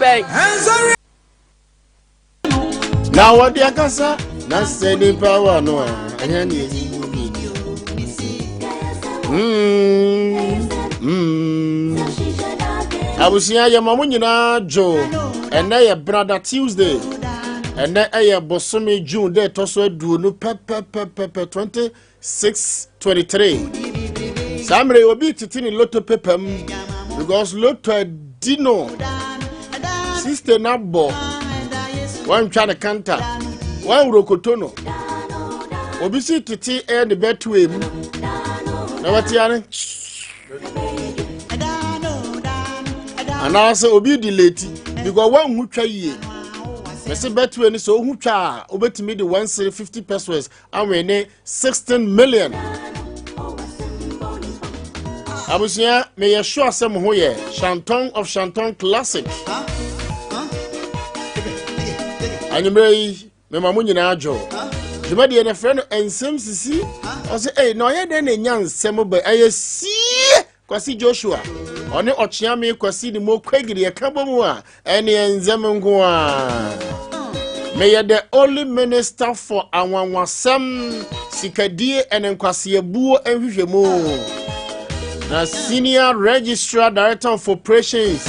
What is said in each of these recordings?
bɛn. Na wɔde akasa na sɛ nipa wɔ no a ɛnyɛ ne eyi mu bi. Abusua yɛ ma mo nyinaa dwo. Ɛnɛ yɛ brada Tuesday. Ɛnɛ ɛyɛ bosome June dɛ ɛtɔ so 20 pɛpɛpɛpɛ 26/23. Saa mmerɛ yi obi tete ne loto paper mu because loto adi no 60 na bɔ wantwa ne kanta wanwurokoto no obi si tete ɛyɛ ne bɛtoa mu na watia ne anaasɛ obi di leti because wanhu twa yie mɛsɛ bɛtoa ni sɛ ohu twa a wobɛtumi de 1 cedi 50 pesos awene 16 million. Abusua, meyɛ sure sɛ mo ho yɛ. Shanton of Shanton Classic. Anwummerɛ yi, mema mo nyinaa dwo. Dwumadie no frɛ no nsɛm sisi. Ɔsɛ, ei, na ɔyɛ dɛn na ɛnya nsɛm bɛ ɛyɛ sie Kwasi Joshua. Ɔne ɔkyeame Kwasi ne mo kwagiri ɛka bɔ mu a ɛne nzɛm nko a. Meyɛ the only minister for anwanwasɛm, sikadie ɛne nkwaseabuo nhwehwɛmu. Na senior registrar director of operations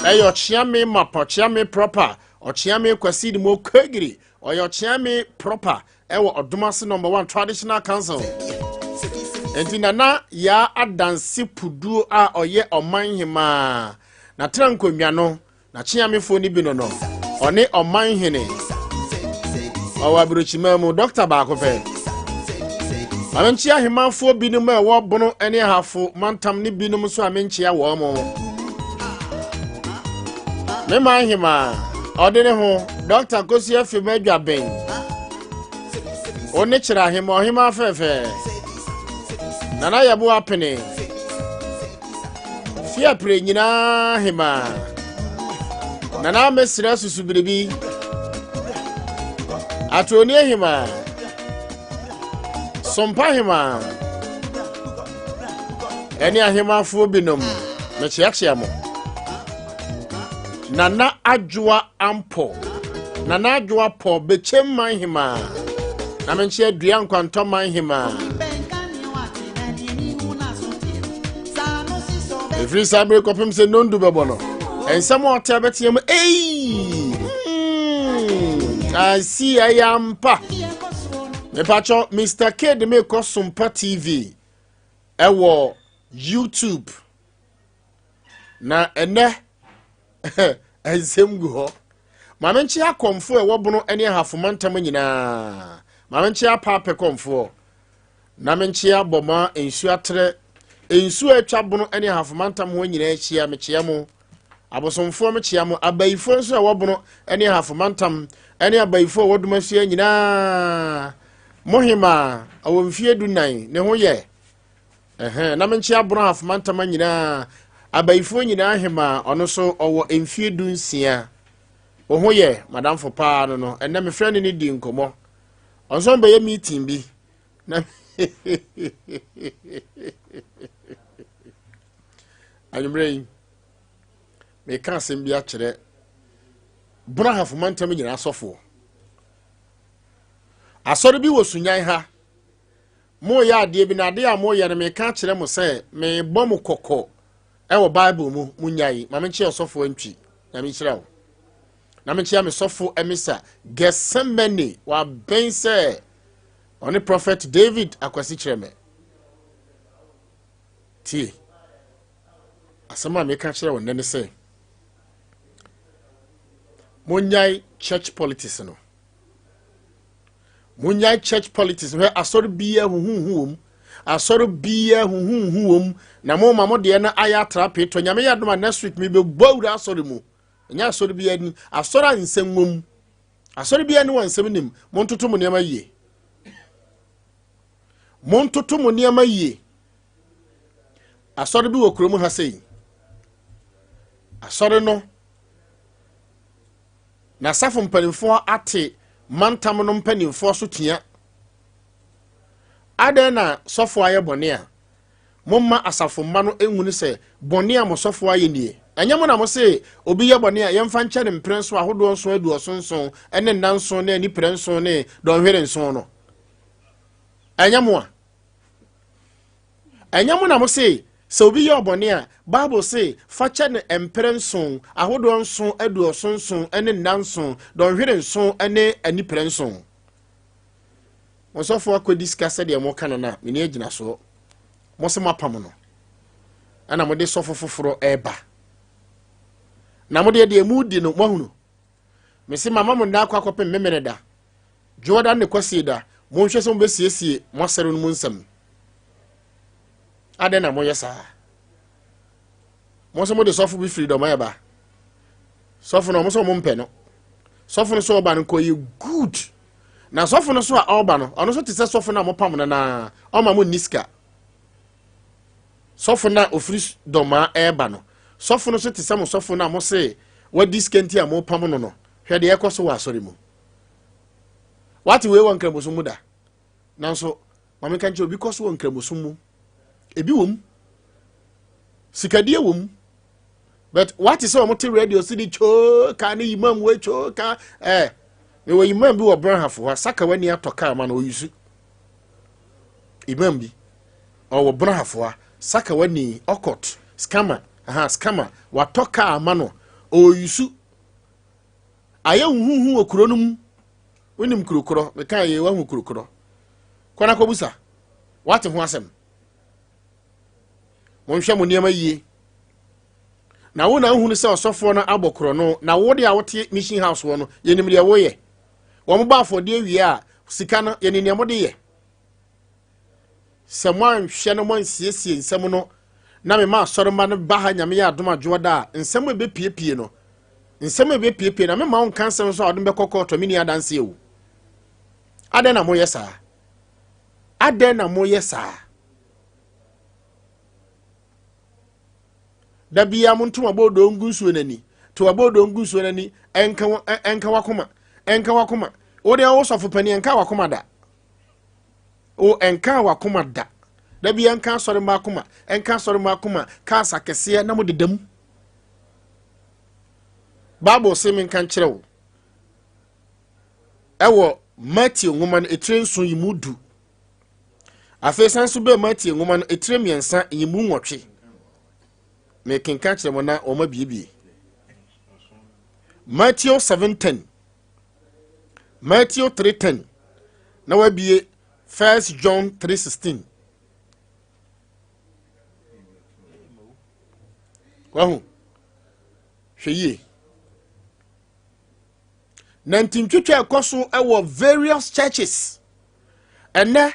ɛyɛ ɔkyeame mapa, ɔkyeame proper, ɔkyeame Kwasi ne mo kwagiri, ɔyɛ ɔkyeame proper ɛwɔ Ɔdomase number 1 traditional council. Nti nana yaa adanse puduo a ɔyɛ ɔman hemaa na tena nkonnwa no na kyeamefoɔ no bi no ɔne ɔman hene ɔwɔ aburokyima mu dɔkta baako pɛ. Maame nkyea ahemafoɔ binom a ɛwɔ Bono ne Ahafo mantam ne binom nso a menkyea wɔn mo. Me man hemaa ɔde ne ho dɔkta Kosi Afim adwa bɛn ɔne kyerɛ ahema ɔhema fɛfɛ nana yɛbo apene fiapre nyinaa hemaa nana mesrɛ susu biribi atoroni hemaa sompa hemaa ɛne ahemafoɔ binom mekyeakyea mo. Nana Adwoa Ampɔ, Nana Adwoa Pɔ Bɛkyɛm man hemaa na menkyea Dua Nkwantɔ man hemaa. Ɛfiri saa bere kɔpem sɛ nondu bɛbɔ no nsɛm a ɔte abɛteɛ mu ei asi ɛyɛ ampa. Mepakyɛ Mr. K de mekɔ Sompa TV ɛwɔ YouTube na ɛnɛ nsɛm gu hɔ. Maame nkyea akɔmfoɔ a ɛwɔ Bono ne Ahafo mantam nyinaa. Maame nkyea apaapɛ kɔmfoɔ na menkyea bɔma nsuo atrɛ nsuo a atwa Bono ne Ahafo mantam ho nyinaa ahyia. Mekyea mo abosomfoɔ, mekyea mo abayifoɔ nso a ɛwɔ Bono ne Ahafo mantam ne abayifoɔ a ɛwɔ Dumasua nyinaa. Mo hema ɔwɔ mfie 14 ne ho yɛ ɛhɛn na menkyea Bono Ahafo mantam nyinaa abayifoɔ nyinaa hema ɔno nso ɔwɔ mfie 16 wo ho yɛ madamfo paa no ɛnɛ mefrɛ no ne di nkɔmmɔ ɔnso bɛyɛ meeting bi na anwummerɛ yi meka asɛm bi akyerɛ Bono Ahafo mantam nyinaa asɔfoɔ. Asɔre bi wɔ Sunyan ha, moyɛ adeɛ bi na adeɛ a moyɛ no meka akyerɛ mo sɛ mebɔ mo kɔkɔ ɛwɔ Bible mu munyae. Ma menkyerɛ ɔsɔfoɔ antwi na menkyerɛ wo na menkyerɛ me sɔfo Emisa Gethsemane wabɛn sɛ ɔne Prophet David Akwasi kyerɛ me. Tie asɛm a meka kyerɛ wo nnɛ ne sɛ monyae church politics no, monyae church politics. Hwɛ, asɔre biara huhuhu wɔ mu, asɔre biara huhuhu wɔ mu na mo ma mo deɛ no ayɛ atra petɔ. Nyame yɛ adom a next week mebɛbɔ awura asɔre mu. Ɛnyɛ asɔre biara ni asɔre a nsɛm wɔ mu, asɔre biara ni wɔ nsɛm nim. Montoto mo nneɛma yie, montoto mo nneɛma yie. Asɔre bi wɔ kurom ha sei, asɔre no na asafo mpanimfoɔ ate mantam no mpanimfoɔ so tia. Adɛn na sɔfo ayɛ bɔne a momma asafo mma no ehunu sɛ bɔne a mo sɔfo ayɛ nie? Ɛnyɛ mo na mo se obi yɛ bɔne a yɛmfa nkyɛ no mprɛ nson ahodoɔ nson aduɔson nson ne nna nson ne aniprɛ nson ne dɔnhwere nson no? Ɛnyɛ mo a? Ɛnyɛ mo na mo se sɛ obi yɛ ɔbɔne a Bible se fa kyɛ no mprɛ nson ahodoɔ nson aduɔson nson ne nna nson dɔnhwere nson ne aniprɛ nson? Mo sɔfo akɔdi sika sɛdeɛ moka no no a, menni agyinasoɔ. Mo se moapam no, ɛna mode sɔfo foforɔ ɛreba. Na mo deɛ deɛ modi no moahunu. Mese mama mo nna akɔ akɔpem memene da, dwoɔda ne kwasie da, monhwɛ sɛ mobɛsiesie mo asɛre no mu nsɛm. Adɛn na moyɛ saa? Mo nso mode sɔfo bi firi dɔm ɛba. Sɔfo no ɔmo sɛ ɔmo mpɛ no. Sɔfo no sɛ ɔba no nkɔ yɛ good. Na sɔfo no so a ɔba no, ɔno nso te sɛ sɔfo no a mopam no naa, ɔma mo nni sika. Sɔfo no a ofiri dɔmaa ɛreba no, sɔfo no so te sɛ mo sɔfo no a mo se wadi sika nti a mopam no no. Hwɛ deɛ ɛkɔ so wɔ asɔre mu. Wate wei wɔ nkramosom mu da? Nanso, ma menka nkyerɛ obi kɔ so wɔ nkramosom mu. Ebi wɔ mu. Sikadie wɔ mu. But wate sɛ wɔn te radio si de kyoo kaa ne imam wei kyoo kaa ɛɛ mewɔ imam bi wɔ Brahafo hɔ saka wani atɔ kaa ma no ɔyusu imam bi ɔwɔ Brahafo hɔ saka wani ɔkɔt scammer aha scammer watɔ kaa ma no ɔyusu ayɛ huhuhu wɔ kuro no mu wonim kuro korɔ meka yɛ wahu kuro korɔ kɔ na kɔbusa wate ho asɛm Monhwɛ mo nneɛma yie. Na wo na wohunu sɛ ɔsɔfoɔ no abɔ korɔno, na wo deɛ a wote mission house hɔ no, yɛnim deɛ woyɛ. Wɔn bɔ afɔdeɛ wie a, sika no, yɛnim deɛ mode yɛ. Sɛ moanhwɛ no moansiesie nsɛm no, na mema asɔremma no ba ha nyame yɛ adom adwoɔ da a, nsɛm a ɛbɛpiepie no, nsɛm a ɛbɛpiepie na mema wo nka nsɛm nso a wɔde bɛkɔ kɔɔtɔ menni adanseɛ o. Adɛn na moyɛ saa? Adɛn na moyɛ saa? Da biara monto aboodoo ngu nsuo no ani. To aboodoo ngu nsuo no ani. Ɛnka ɛnka wakoma. Ɛnka wakoma. Wo deɛ wo sɔfo panin ɛnka wakoma da. O ɛnka wakoma da. Da biara ɛnka asɔre mma akoma. Ɛnka asɔre mma akoma. Cars akɛseɛ na mo deda mu. Bible se menka nkyerɛ wo. Ɛwɔ Matthew nwoma no etire nson yi mu du. Afei san so bɛɛ Matthew nwoma no etire mmiɛnsa nyimu nwɔtwe. Mekenka kyerɛ mo na wɔn abiebie. Matthew 7:10 Matthew 3:10 na wabie First John 3:16. Wahu? Hwɛ yie. Na ntintwitwa ɛkɔ so wɔ various churches. Ɛnɛ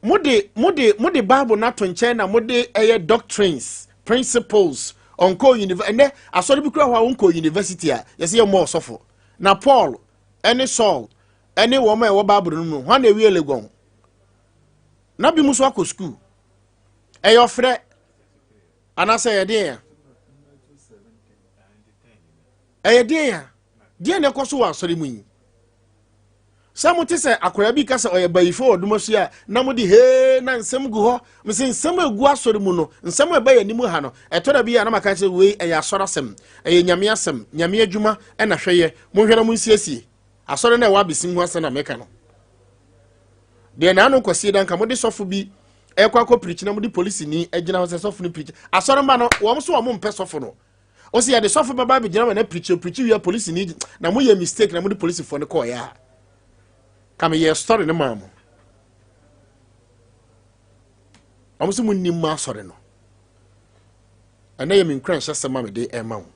mode mode mode Bible no ato nkyɛn na mode ɛyɛ doctrines, principles. Ɔnkɔ university. Ɛnɛ asɔre bi kura hɔ a ɔnkɔ university a yɛsɛ yɛ mmɔ ɔsɔfo. Na Paul ɛne Saul ɛne wɔn a ɛwɔ Bible no mu hwan na ewie Legon? Na bi mu nso akɔ school. Ɛyɛ ɔfrɛ anaasɛ ɛyɛ deɛ ya? Ɛyɛ deɛ ya? Deɛ na ɛkɔ so wɔ asɔre mu yi? Sɛ mote sɛ akwadaa bi ka sɛ ɔyɛ bayifo wɔ doma so a na mode hee na nsɛm gu hɔ. Mese nsɛm a ɛgu asɔre mu no, nsɛm a ɛba yɛn anim ha no, ɛtɔ da bi a na maka sɛ wei ɛyɛ asɔre asɛm, ɛyɛ nyame asɛm, nyame adwuma ɛna hwɛ yɛ, monhwɛ na monsiesie. Asɔre no a ɛwɔ abesim ho asɛm na meka no. Deɛ naano kwasie da nka mode sɔfo bi ɛkɔ akɔ pirikyi na mode polisini agyina hɔ sɛ sɔfo no pirikyi. Asɔre mma no, wɔn so wɔn mpɛ sɔfo no. Ɔsi yɛde sɔfo bɛba abɛgyina ma na pirikyi pirikyi wia polisi ni na mo yɛ mistake na mo de polisifoɔ no kɔɔ yɛ a ka me yɛ story no maa mo. Wɔn sɛ mo nim ma asɔre no. Ɛnɛ yɛ me nkura nhyɛ sɛm a mede ɛma wo.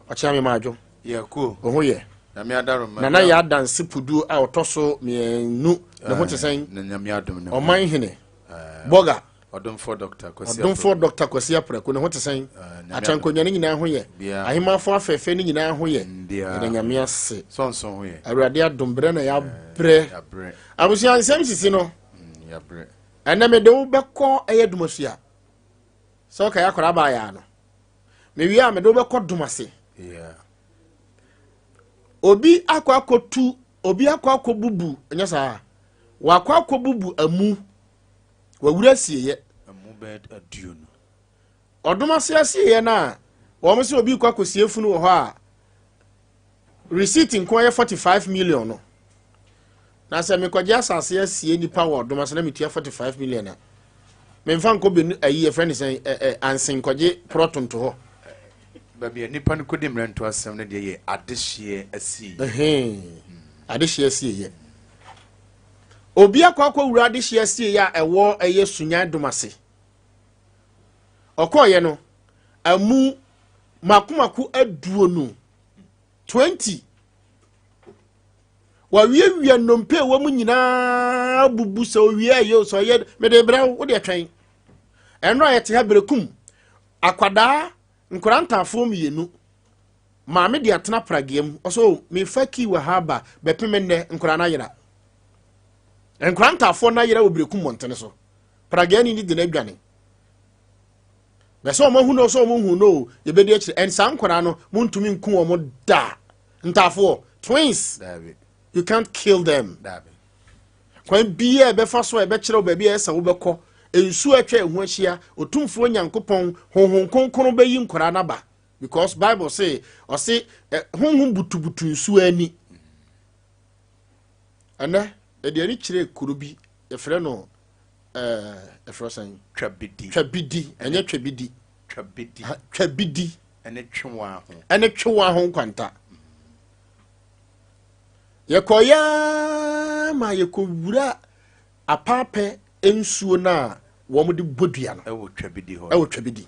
Ɔkyea me ma adwo. Yɛ cool. Wo ho yɛ. Nyame adaro ma. Nana yɛ adanse puduo a ɔtɔ so mmienu ne ho te sɛn. Nyame adom ne ho. Ɔman hene. Bɔga. Ɔdomfoɔ Dɔkta Kwasi Ɔdomfoɔ Dɔkta Kwasi Aprako ne ho te sɛn? Akyɛnkonnwa no nyinaa ho yɛ. Ahemafo afɛɛfɛ no nyinaa ho yɛ. Yɛda Nyame ase. Sɔnsɔn ho yɛ. Awurade adom brɛ na yɛabrɛ. Abusua nsɛm sisi no. Yɛabrɛ. Ɛnɛ mede wo bɛkɔ ɛyɛ Dumasua. Sɛ ɔka yɛ akwadaa baa yɛ ano. Mewie a mede wo bɛkɔ Dumase. Obi akɔ akɔtu obi akɔ akɔbubu nyɛ saa. Wakɔ akɔbubu amu. Wawura asieeɛ. Ɛmu bɛyɛ aduonu. Ɔdom ase asieeɛ no a Wɔn sɛ obi kɔ akɔsie funu wɔ hɔ a, receipt nko yɛ 45 million no. Na sɛ mekɔgye asase asie nipa wɔ ɔdom ase na metua 45 million a, memfa nkɔ benu ayi yɛfrɛ ne sɛn ɛ ɛ ansen kɔgye prɔto nto hɔ. Baabi a nipa no kɔdi mmerɛnto asɛm no deɛ yɛ adehyeɛ asie. Ɛhɛn, adehyeɛ asie yɛ. Obi akɔ akɔwura adehyeɛ asie yɛ a ɛwɔ ɛyɛ Sunyan dom ase. Ɔkɔɔyɛ no, amu mako mako 20, 20. Wawiawia nnompe a ɛwɔ mu nyinaa bubu sɛ owie ayɛ o sɛ ɔyɛ mede brɛ wo wode atwɛn. Ɛno a yɛte ha berekum akwadaa nkwadaa ntaafoɔ mmienu maame de atena pragea mu ɔsɛ o mefa kii wɔ ha ba bɛpem nnɛ nkwadaa no ayera. Nkwadaa ntaafoɔ no ayera wɔ berekum mmɔntene so. Pragea ni de no adwane. Na sɛ ɔmo ahu no sɛ ɔmo hu no yɛbɛdi akyire. Ɛn saa nkwadaa no montumi nku wɔn da. Ntaafoɔ twins. Daabi. You can't kill them. Daabi. Kwan biara ɛbɛfa so a ɛbɛkyerɛ wo baabi a ɛsɛ wobɛkɔ. Nsuo atwa ɛho ahyia. Otumfoɔ Nyankopɔn Honhom Kronkron bɛyi nkwadaa no aba. Because Bible say ɔse honhom butubutu nsuo ani. Ɛnɛ ɛde ani kyerɛ kuro bi yɛfrɛ no ɛfrɛ sɛn? Twabidi. Twabidi, ɛnyɛ twabidi. Twabidi. Twabidi. Ɛne twewa ho. Ɛne twewa ho nkwanta. Yɛkɔyɛ ma yɛkɔwura apaapɛ nsuo no a wɔn de bɔ dua no. Ɛwɔ twabidi hɔ. Ɛwɔ twabidi.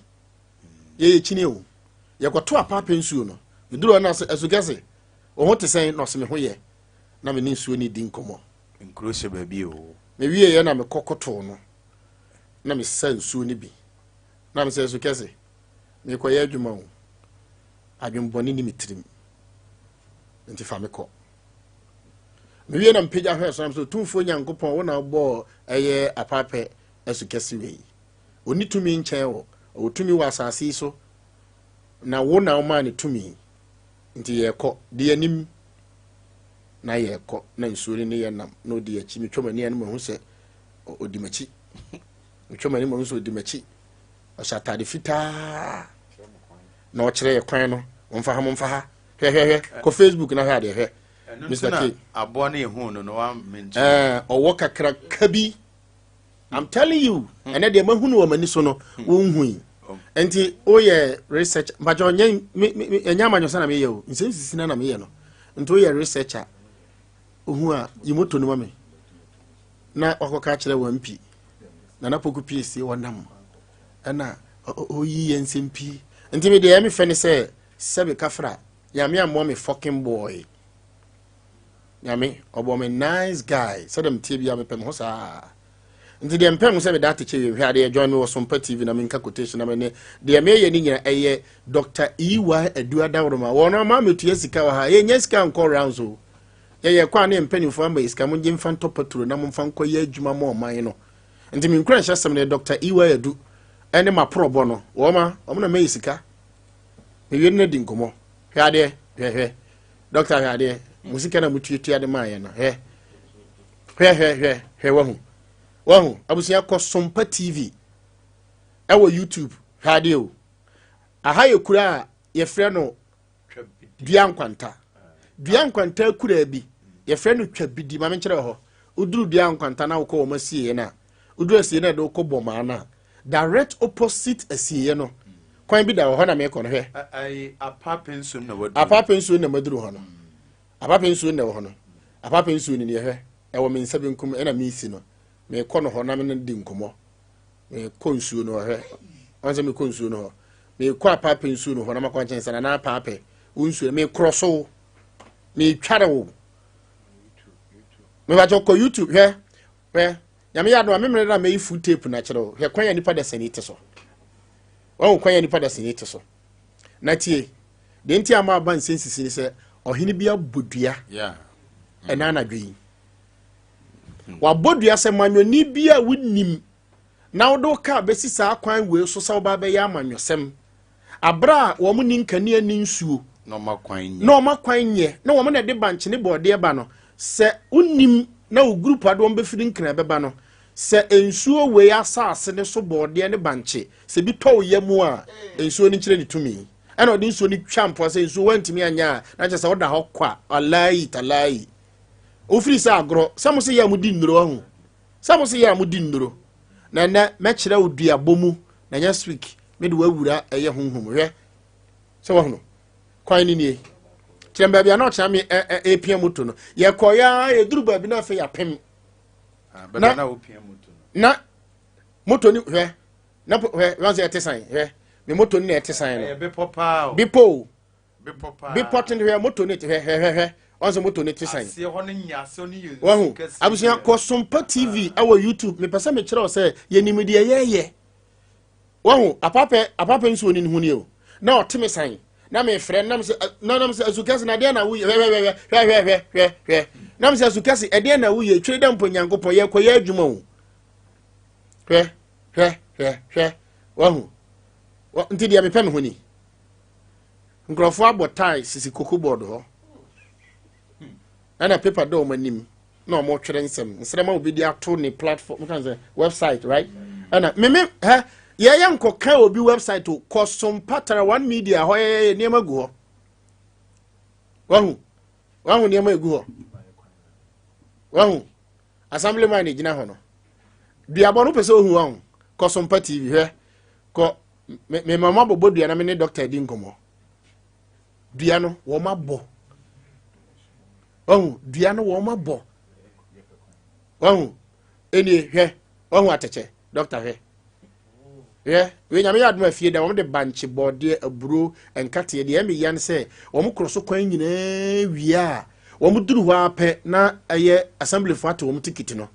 Yɛyɛ kyini o. Yɛkɔto apaapɛ nsuo no. Meduru hɔ na sɛ ɛso kɛse. Wo ho te sɛn na ɔsɛ me ho yɛ. Na me ne nsuo no di nkɔmmɔ. Nkuro hyɛ baabi o. Mewie yɛ na mekɔ kɔtoo no. Na mesa nsuo no bi. Na mesɛ ɛso kɛse. Mekɔyɛ adwuma o. Adwembɔne ni me tirim. Nti fa me kɔ. Mewie na mpagya hwɛ so na mesɛ Otumfoɔ Nyankopɔn wo na wobɔɔ ɛyɛ apaapɛ asu kɛse wei. Ɔni tumi nkyɛn wɔ. Ɔwɔ tumi wɔ asase yi so. Na wo na womaa ne tumi. Nti yɛkɔ. Di anim. Na yɛkɔ. Na nsuo no ne yɛ nam. Na ɔdi akyi. Metwa m'ani a na mahu sɛ ɔdi m'akyi. Metwa m'ani mahu sɛ ɔdi m'akyi. Ɔhyɛ atade fitaa. Na ɔkyerɛ yɛ kwan no. Momfa ha, momfa ha. Hwɛ, hwɛ, hwɛ. Kɔ Facebook na hwɛ adeɛ hwɛ. Mr. K. Aboa no yɛ no no wa menkyerɛ. Ɔwɔ kakraka bi. I'm telling you. Ɛnɛ deɛ mahunu wɔ m'ani so no, wonhui. Nti woyɛ research, mpakyɛ ɔnyɛ ɛnyɛ amanyɔsɛ na meyɛ o. Nsɛm sisi na na meyɛ no. Nti woyɛ researcher, ohu a yi moto no ma me. Na wakɔka kyerɛ wɔn mpi. Nana Poku pie sie wɔnam. Ɛna ɔyi yɛ nsɛm pii. Nti me deɛ ɛmi fɛ ne sɛ sɛbi kafra Nyame ammɔ me fucking boy. Nyame ɔbɔ me nice guy. Sɛdeɛ metie bia mepɛ me ho saa. Nti deɛ mpɛ ho sɛ meda atekyɛ wiem hwɛ adeɛ join me wɔ Sompa TV na menka quotation na mene deɛ meyɛ ne nyina ɛyɛ Dr. E.Y. Adu Adaworoma. Wɔn ama metua sika wɔ ha. Yɛnya sika nkɔ rounds o. Yɛyɛ kɔ a ne mpanimfoɔ ama yɛ sika mongye mfa ntɔ paturo na momfa nkɔ yɛ adwuma ma ɔman no. Nti menkura nhyɛ sɛm no Dr. E.Y. Adu ɛne maporɔbɔ no. Wɔn ma wɔn na mɛyɛ sika. Mewie no di nkɔmmɔ. Hwɛ adeɛ hwɛ hwɛ. Doctor hwɛ adeɛ. Mo sika na motuatua de maa yɛ no. Hwɛ. Hwɛ hwɛ hwɛ hwɛ wahu. Wahu abusua kɔ Sompa TV ɛwɔ YouTube hwɛ adeɛ o. Aha yɛ kura a yɛfrɛ no Dua Nkwanta. Dua Nkwanta kura bi yɛfrɛ no Twabidi. Maame nkyerɛ hɔ. Woduru Dua Nkwanta na wokɔ wɔn asieɛ no a, woduru asieɛ no a ɛde wokɔ Bɔmaa no a, direct opposite asieɛ no kwan bi da wɔ hɔ na mekɔ no hwɛ. Apaapɛ nsuo na waduru. Apaapɛ nsuo na maduru hɔ no. Apaapɛ nsuo na ɛwɔ hɔ no. Apaapɛ nsuo no ni ɛhwɛ. Ɛwɔ me nsa benkum ɛna mesi no. Mekɔ no hɔ na me no di nkɔmmɔ. Mekɔ nsuo no hɔ hwɛ. Ɔn sɛ mekɔ nsuo no hɔ. Mekɔ apaapɛ nsuo no hɔ na makɔ nkyɛn sɛ nana apaapɛ wo nsuo no mekorɔ so. Metware wo. Mebakyɛ kɔ YouTube hwɛ. Hwɛ. Nyame yɛ adom a memmerɛ na mɛyi full tape na kyerɛ wo. Hwɛ kwan a nipa dasani te so. Wɔn kwan a nipa dasani te so. Na tie. Deɛ nti ama aba nsɛnsisi ne sɛ ɔhene bi abɔ dua ɛna anadwo yi. Wabɔ dua sɛ manyɔni bi a wonim na wode wo kaa bɛsi saa kwan wei so sɛ woba bɛyɛ amanyɔsɛm. Abere a wɔn ni nkanea ni nsuo. Na ɔma kwan nyɛ. Na ɔma kwan nyɛ. Na wɔn na ɛde bankye ne bɔɔdeɛ ba no. Sɛ wonim na wo group ade wɔn bɛfiri nkran bɛba no. Sɛ nsuo wei asase ne so bɔɔdeɛ ne bankye sɛ bi tɔ wo yam a nsuo no nkyerɛ ne tumi. Ɛna ɔde nsuo no twa mpoa sɛ nsuo wantumi anyɛ a, na kyerɛ sɛ woda hɔ kwa. Alayi talayi. Wofiri sɛ agorɔ. Sɛ mo se yɛ a modi nnuro ahu. Sɛ mo se yɛ a modi nnuro. Na ɛnɛ mɛkyerɛ wo duabɔ mu na next week mede wawura ɛyɛ honhom. Hwɛ. Sɛ wahunu. Kwan no nie. Kyerɛ baabi a na ɔkyerɛ me ɛpia moto no. Yɛkɔ ya yɛduru baabi na afei yɛapem. Ah, na na moto ni hwɛ na hwɛ wɔn sɛ ɛte san hwɛ me moto ni na ɛte san no. Bepɔ paa o. Bepɔ o. Bepɔ paa. Bepɔ ten hwɛ moto ni hwɛ hwɛ hwɛ wɔn sɛ moto ni te san. Aseɛ hɔ no nya aseɛ no yɛ nsu Wahu abusua kɔ Sompa TV ɛwɔ YouTube mepɛ sɛ mekyerɛ wo sɛ yɛnim deɛ yɛyɛ. Wahu apapɛ apapɛ nsuo ni ho ni o na ɔte me san na mefrɛ nam sɛ na nam sɛ asukɛse na deɛ na woyɛ hwɛ hwɛ hwɛ hwɛ hwɛ hwɛ hwɛ nam sɛ asukɛse ɛdeɛ na woyɛ twere dɛ mpo nyankopɔn yɛkɔ yɛ adwuma o hwɛ hwɛ hwɛ hwɛ wahu nti deɛ mepɛ me ho ni nkurɔfoɔ abɔ tae sisi koko bɔɔdo hɔ ɛna paper da wɔn anim na wɔn retwerɛ nsɛm nsɛm a obi de ato ne platform kan sɛ website right ɛna meme hɛ yɛyɛ nkɔka obi website o kɔ sompatara one media hɔ yɛyɛ nneɛma gu hɔ wahu wahu nneɛma egu hɔ wahu assembly man gyina hɔ no duabɔ no pɛ sɛ ohu wahu kɔ sompa tv hwɛ kɔ me me mama bɔbɔ dua na me ne doctor di nkɔmɔ dua no wɔn abɔ wahu dua no wɔn abɔ wahu enie hwɛ wahu atɛkyɛ dɔkta hwɛ hwɛ wei nyame yɛ adom afie da wɔn de bankye bɔɔdeɛ aburo nkateɛ deɛ ɛmi yan sɛ wɔn korɔ so kwan nyinaa wie a wɔn duru hɔ apɛ na ɛyɛ assemblyfo ate wɔn tikiti no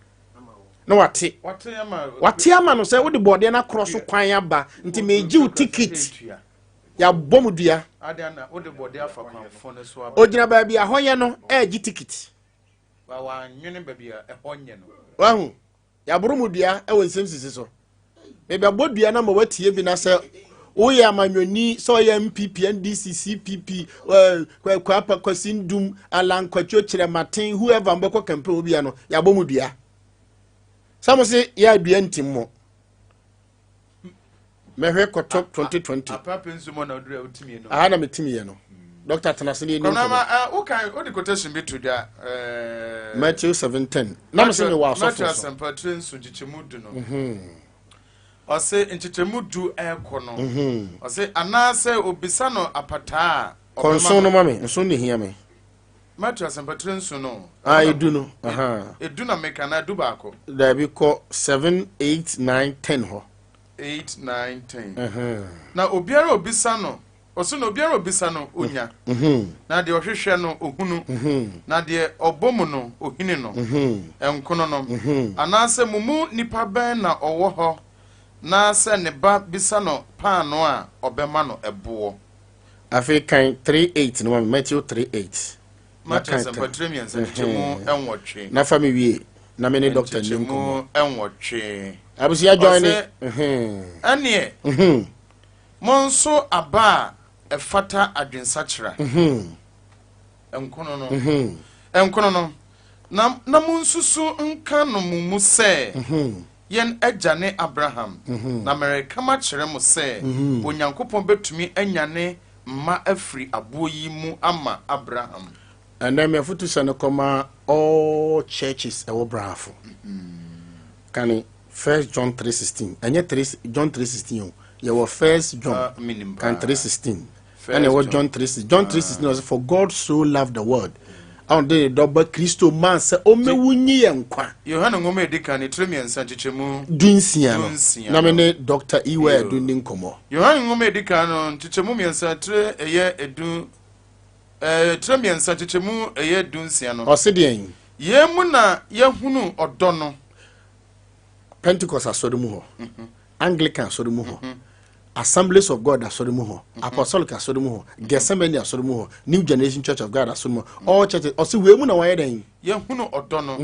na wate wate ama no sɛ wode bɔɔdeɛ no akorɔ so kwan aba nti megye wo tikiti yɛabɔ mu dua ogyina baabi a hɔ yɛ no ɛregye tikiti wahu yɛaboro mu dua wɔ nsɛm sisi so mebɛbɔ dua no ma watie bi na sɛ woyɛ amanyɔni sɛ ɔyɛ npp ndc cpp kwapa kwasi ndum alankwatwo kyerɛmaten whoever mbɛkɔ campaign obia no yɛabɔ mu dua sɛ mo se yɛ adua ntim mo mɛhwɛ kɔtɔ 2020 aha na metimiɛ no dɔkta tena ase ne ɛni nkɔmmɔ wokan wode quotation bi to dwa Matthew 7:10 na mesɛ mewɔ asɔfo Matthew asɛmpa tire nso nkyekyɛmu du no mhm. ɔse nkyekyɛmu du ɛkɔ no mhm. ɔse anaasɛ obisa no apataa a kɔnson no ma me nson ne hia me Matthew asɛmpa tire nson no ah edu no edu na meka na edu baako daabi kɔ 7 8 9 10 hɔ 8 9 10 na obiara obisa no ɔso na obiara obisa no onya mhm. na deɛ ɔhwehwɛ no ohunu mhm. na deɛ ɔbɔ mu no ohini no mhm. nkono no anaasɛ mo mu nipa bɛn na ɔwɔ hɔ na sɛ ne ba bisa no paano a ɔbɛma no ɛboɔ. Afei kan 3 8 no ma me Matthew 3 8. Matthew asɛmpa tire mmiɛnsa nkyekyɛmu nwɔtwe. Na fa me wie na me ne dɔkta nni nkɔmmɔ. Nkyekyɛmu nwɔtwe. Abusua join ne. Ɛneɛ mo nso aba a ɛfata adwensakyera. Nkono no. Nkono no. Na na monsusu nka no mo mu sɛ. Yɛn agya ne Abraham, na mereka makyerɛ mo sɛ, Onyankopɔn bɛtumi anyane mma afiri aboɔ yi mu ama Abraham. Ɛnɛ me afutusɛ no kɔma all churches ɛwɔ Brafo. Kane First John 3:16. Ɛnyɛ 3 John 3:16 o. Yɛwɔ First John Ah, menim kan paa. 3:16. First Ɛna ɛwɔ John. John 3:16. John 3:16 ɔsɛ for God so loved the world. A ɔde ne dɔba Kristo maa sɛ ɔmmɛwu nyi yɛn nkwa. Yohane nwoma a ɛdi kan ne tire mmiɛnsa nkyekyɛmu 16 no. 16 Na me no. ne Dr. Iwa Yo. Adu ni nkɔmmɔ. Yohane nwoma a ɛdi kan no nkyekyɛmu mmiɛnsa tire ɛyɛ edu tire mmiɛnsa nkyekyɛmu ɛyɛ 16 no. Ɔse deɛn? Yɛn mu na yɛhunu ɔdɔ no. Pentecost asɔre mu hɔ, Anglican asɔre mu hɔ, Assemblies of God asɔre mu hɔ, Apostolic asɔre mu hɔ, Gethsemane asɔre mu hɔ, New Generation Church of God asɔre mu hɔ, all churches. Ɔse wei mu na wɔayɛ dɛn? Yɛhunu ɔdɔ no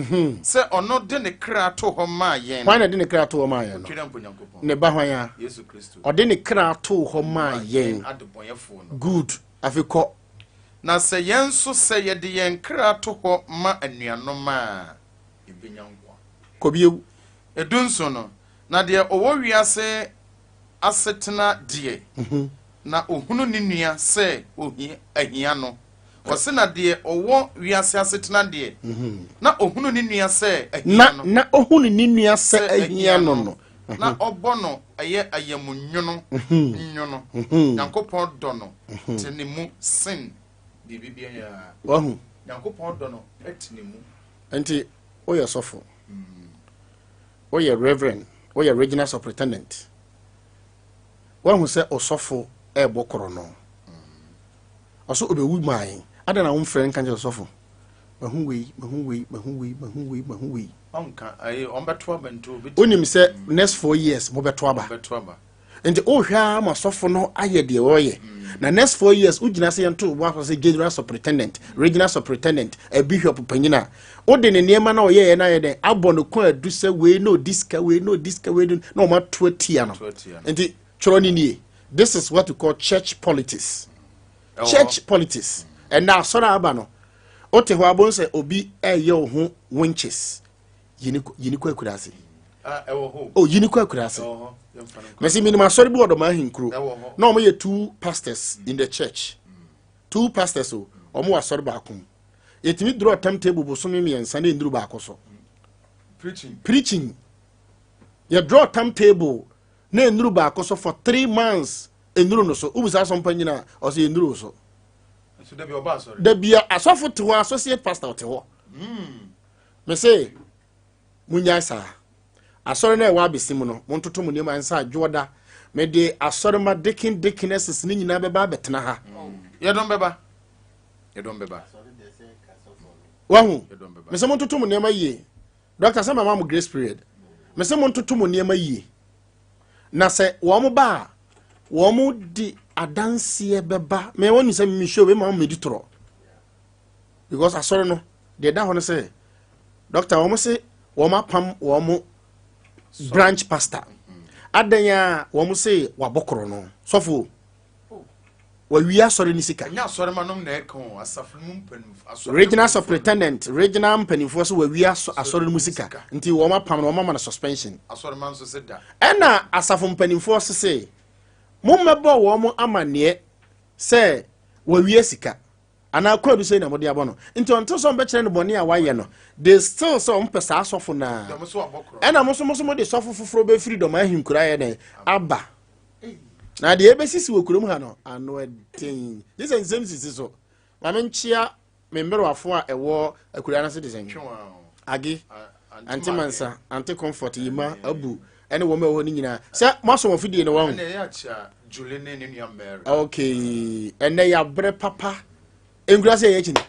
sɛ ɔno de ne kra to hɔ maa yɛn. Hwan na de ne kra to hɔ maa yɛn no? Otwere mpo Nyankopɔn. Ne ba hwan a? Yesu Kristo. Ɔde ne kra to hɔ maa yɛn. Adebɔnyɛfoɔ no. Good. Afei kɔ. Na sɛ yɛn nso sɛ yɛde yɛn kra to hɔ ma anuanom a, yɛbɛnya nkwa. Kɔ bio. 17 no, na deɛ ɔwɔ wiase asetena deɛ, Na ohunu ne nua sɛ ohia ahia no. Ɔse na deɛ ɔwɔ wiase asetena deɛ, na ohunu ne nua sɛ ahia Na no. na ohunu ne nua sɛ Sɛ ahia no no. Na ɔbɔ no ɛyɛ ayamnwono nwono. Nyankopɔn dɔ no te ne mu sen biribi biara. Wahu. Nyankopɔn dɔ no te ne mu. Nti woyɛ sɔfo, woyɛ reverend, woyɛ regional superintendent. Wahu sɛ ɔsɔfo ɛrebɔ korɔ no. Ɔso obewu maa yɛn. Adɛn na womfrɛ nka nkyerɛ sɔfo? Mahu wei, mahu wei, mahu wei, mahu wei, mahu wei. Ɔnka ayi ɔmbɛto aba nti obi. Wonim sɛ next 4 years mobɛto aba. Ɔmbɛto aba. Nti wohwɛ ara ma sɔfo no ayɛ deɛ wɔyɛ. Na next 4 years wogyina sɛ yɛnto wo akɔ sɛ general superintendent, regional superintendent, a bishop panyin a wode ne nneɛma na ɔyɛɛ no ayɛ dɛn abɔ no kɔn adu sɛ wei na ɔdi sika, wei na ɔdi sika, wei na ɔma to atia no. To atia no. Nti twerɛ no nie. This is what we call church politics. Ɛwɔ hɔ. Church politics. Ɛnna asɔre aba no, wote hɔ abɔ sɛ obi ɛyɛ wo ho winches. Yini kɔ akura ase. Ah, ɛwɔ hɔ. O yini kɔ akura ase. Ɛwɔ hɔ. Yɛmfa no nkɔ. Mɛsi minim asɔre bi wɔ Dɔm Ahenkuro. Ɛwɔ hɔ. Na wɔn yɛ two pastors in the church. Two pastors o, wɔn wɔ asɔre baako mu. Yɛtumi draw timetable bosome 3 na nduru baako so. Preaching. Preaching. Yɛ draw timetable na nduru baako so for 3 months nduru no so. Ubusa asɔmpa nyina ɔsɛ nduru so. Nso dabi ɔba asɔre. Dabi asɔfo te hɔ, associate pastor te hɔ. Mese munyae saa. Asɔre no a ɛwɔ abɛsi mu no, montoto mo nneɛma nsa adwoɔ mede asɔre ma deacon, deaconesses ne nyinaa bɛba abɛtena ha. Yɛdɔm bɛba. Yɛdɔm bɛba. Wahu. Yɛdɔm bɛba. Mesɛ montoto mo nneɛma yie. Doctor sɛ mama mo grace period. Mesɛ montoto mo nneɛma yie. Na sɛ wɔn ba a, wɔn de adanseɛ bɛba. Mɛ wɔn ni sɛ mi show ma wɔn medi torɔ. Because asɔre no, deɛ ɛda hɔ no sɛ, doctor wɔn se wɔn apam wɔn branch pastor. Adan a wɔn se wabɔ korɔ no. Sɔfo, wawie asɔre ne sika. Ɛnyɛ asɔre ma nom na ɛka o, asafo no mu mpanimfo. Asɔre Regional mpanimfoɔ no. superintendent, regional mpanimfoɔ so wawie asɔre no mu sika nti wɔn apam no, wɔn ama no suspension. Asɔre ma nso se da. Ɛna asafo mpanimfoɔ sese mommɛbɔ wɔn amanneɛ sɛ wawie sika anaa kwadu sɛ na mode abɔ no nti ɔnte sɛ ɔmbɛkyerɛ no bɔne a wayɛ no. They still sɛ ɔmpɛ saa asɔfo naa. Dɛm so abɔ korɔ. Ɛna mo so mo so mode sɔfo foforɔ bɛfiri Dɔm Ahenkura yɛ dɛn aba na deɛ ɛbɛsisi wɔ kurom ha no ano ɛden gye sɛ nsɛm sisi so. Ma menkyea me mmerɛwafo a ɛwɔ akura no ase de sɛn. Twe wɔn o. Age. Ante Ante Mansa, Ante Comfort, Yima Abu ɛne wɔn a ɛwɔ hɔ no nyinaa sɛ moasɔ wɔn fidie no wɔn. Ɛna ɛyɛ akyea Julie ne ne nua Mary. Okay, ɛnɛ yɛabrɛ papa. Nkura sɛ yɛyɛ kyini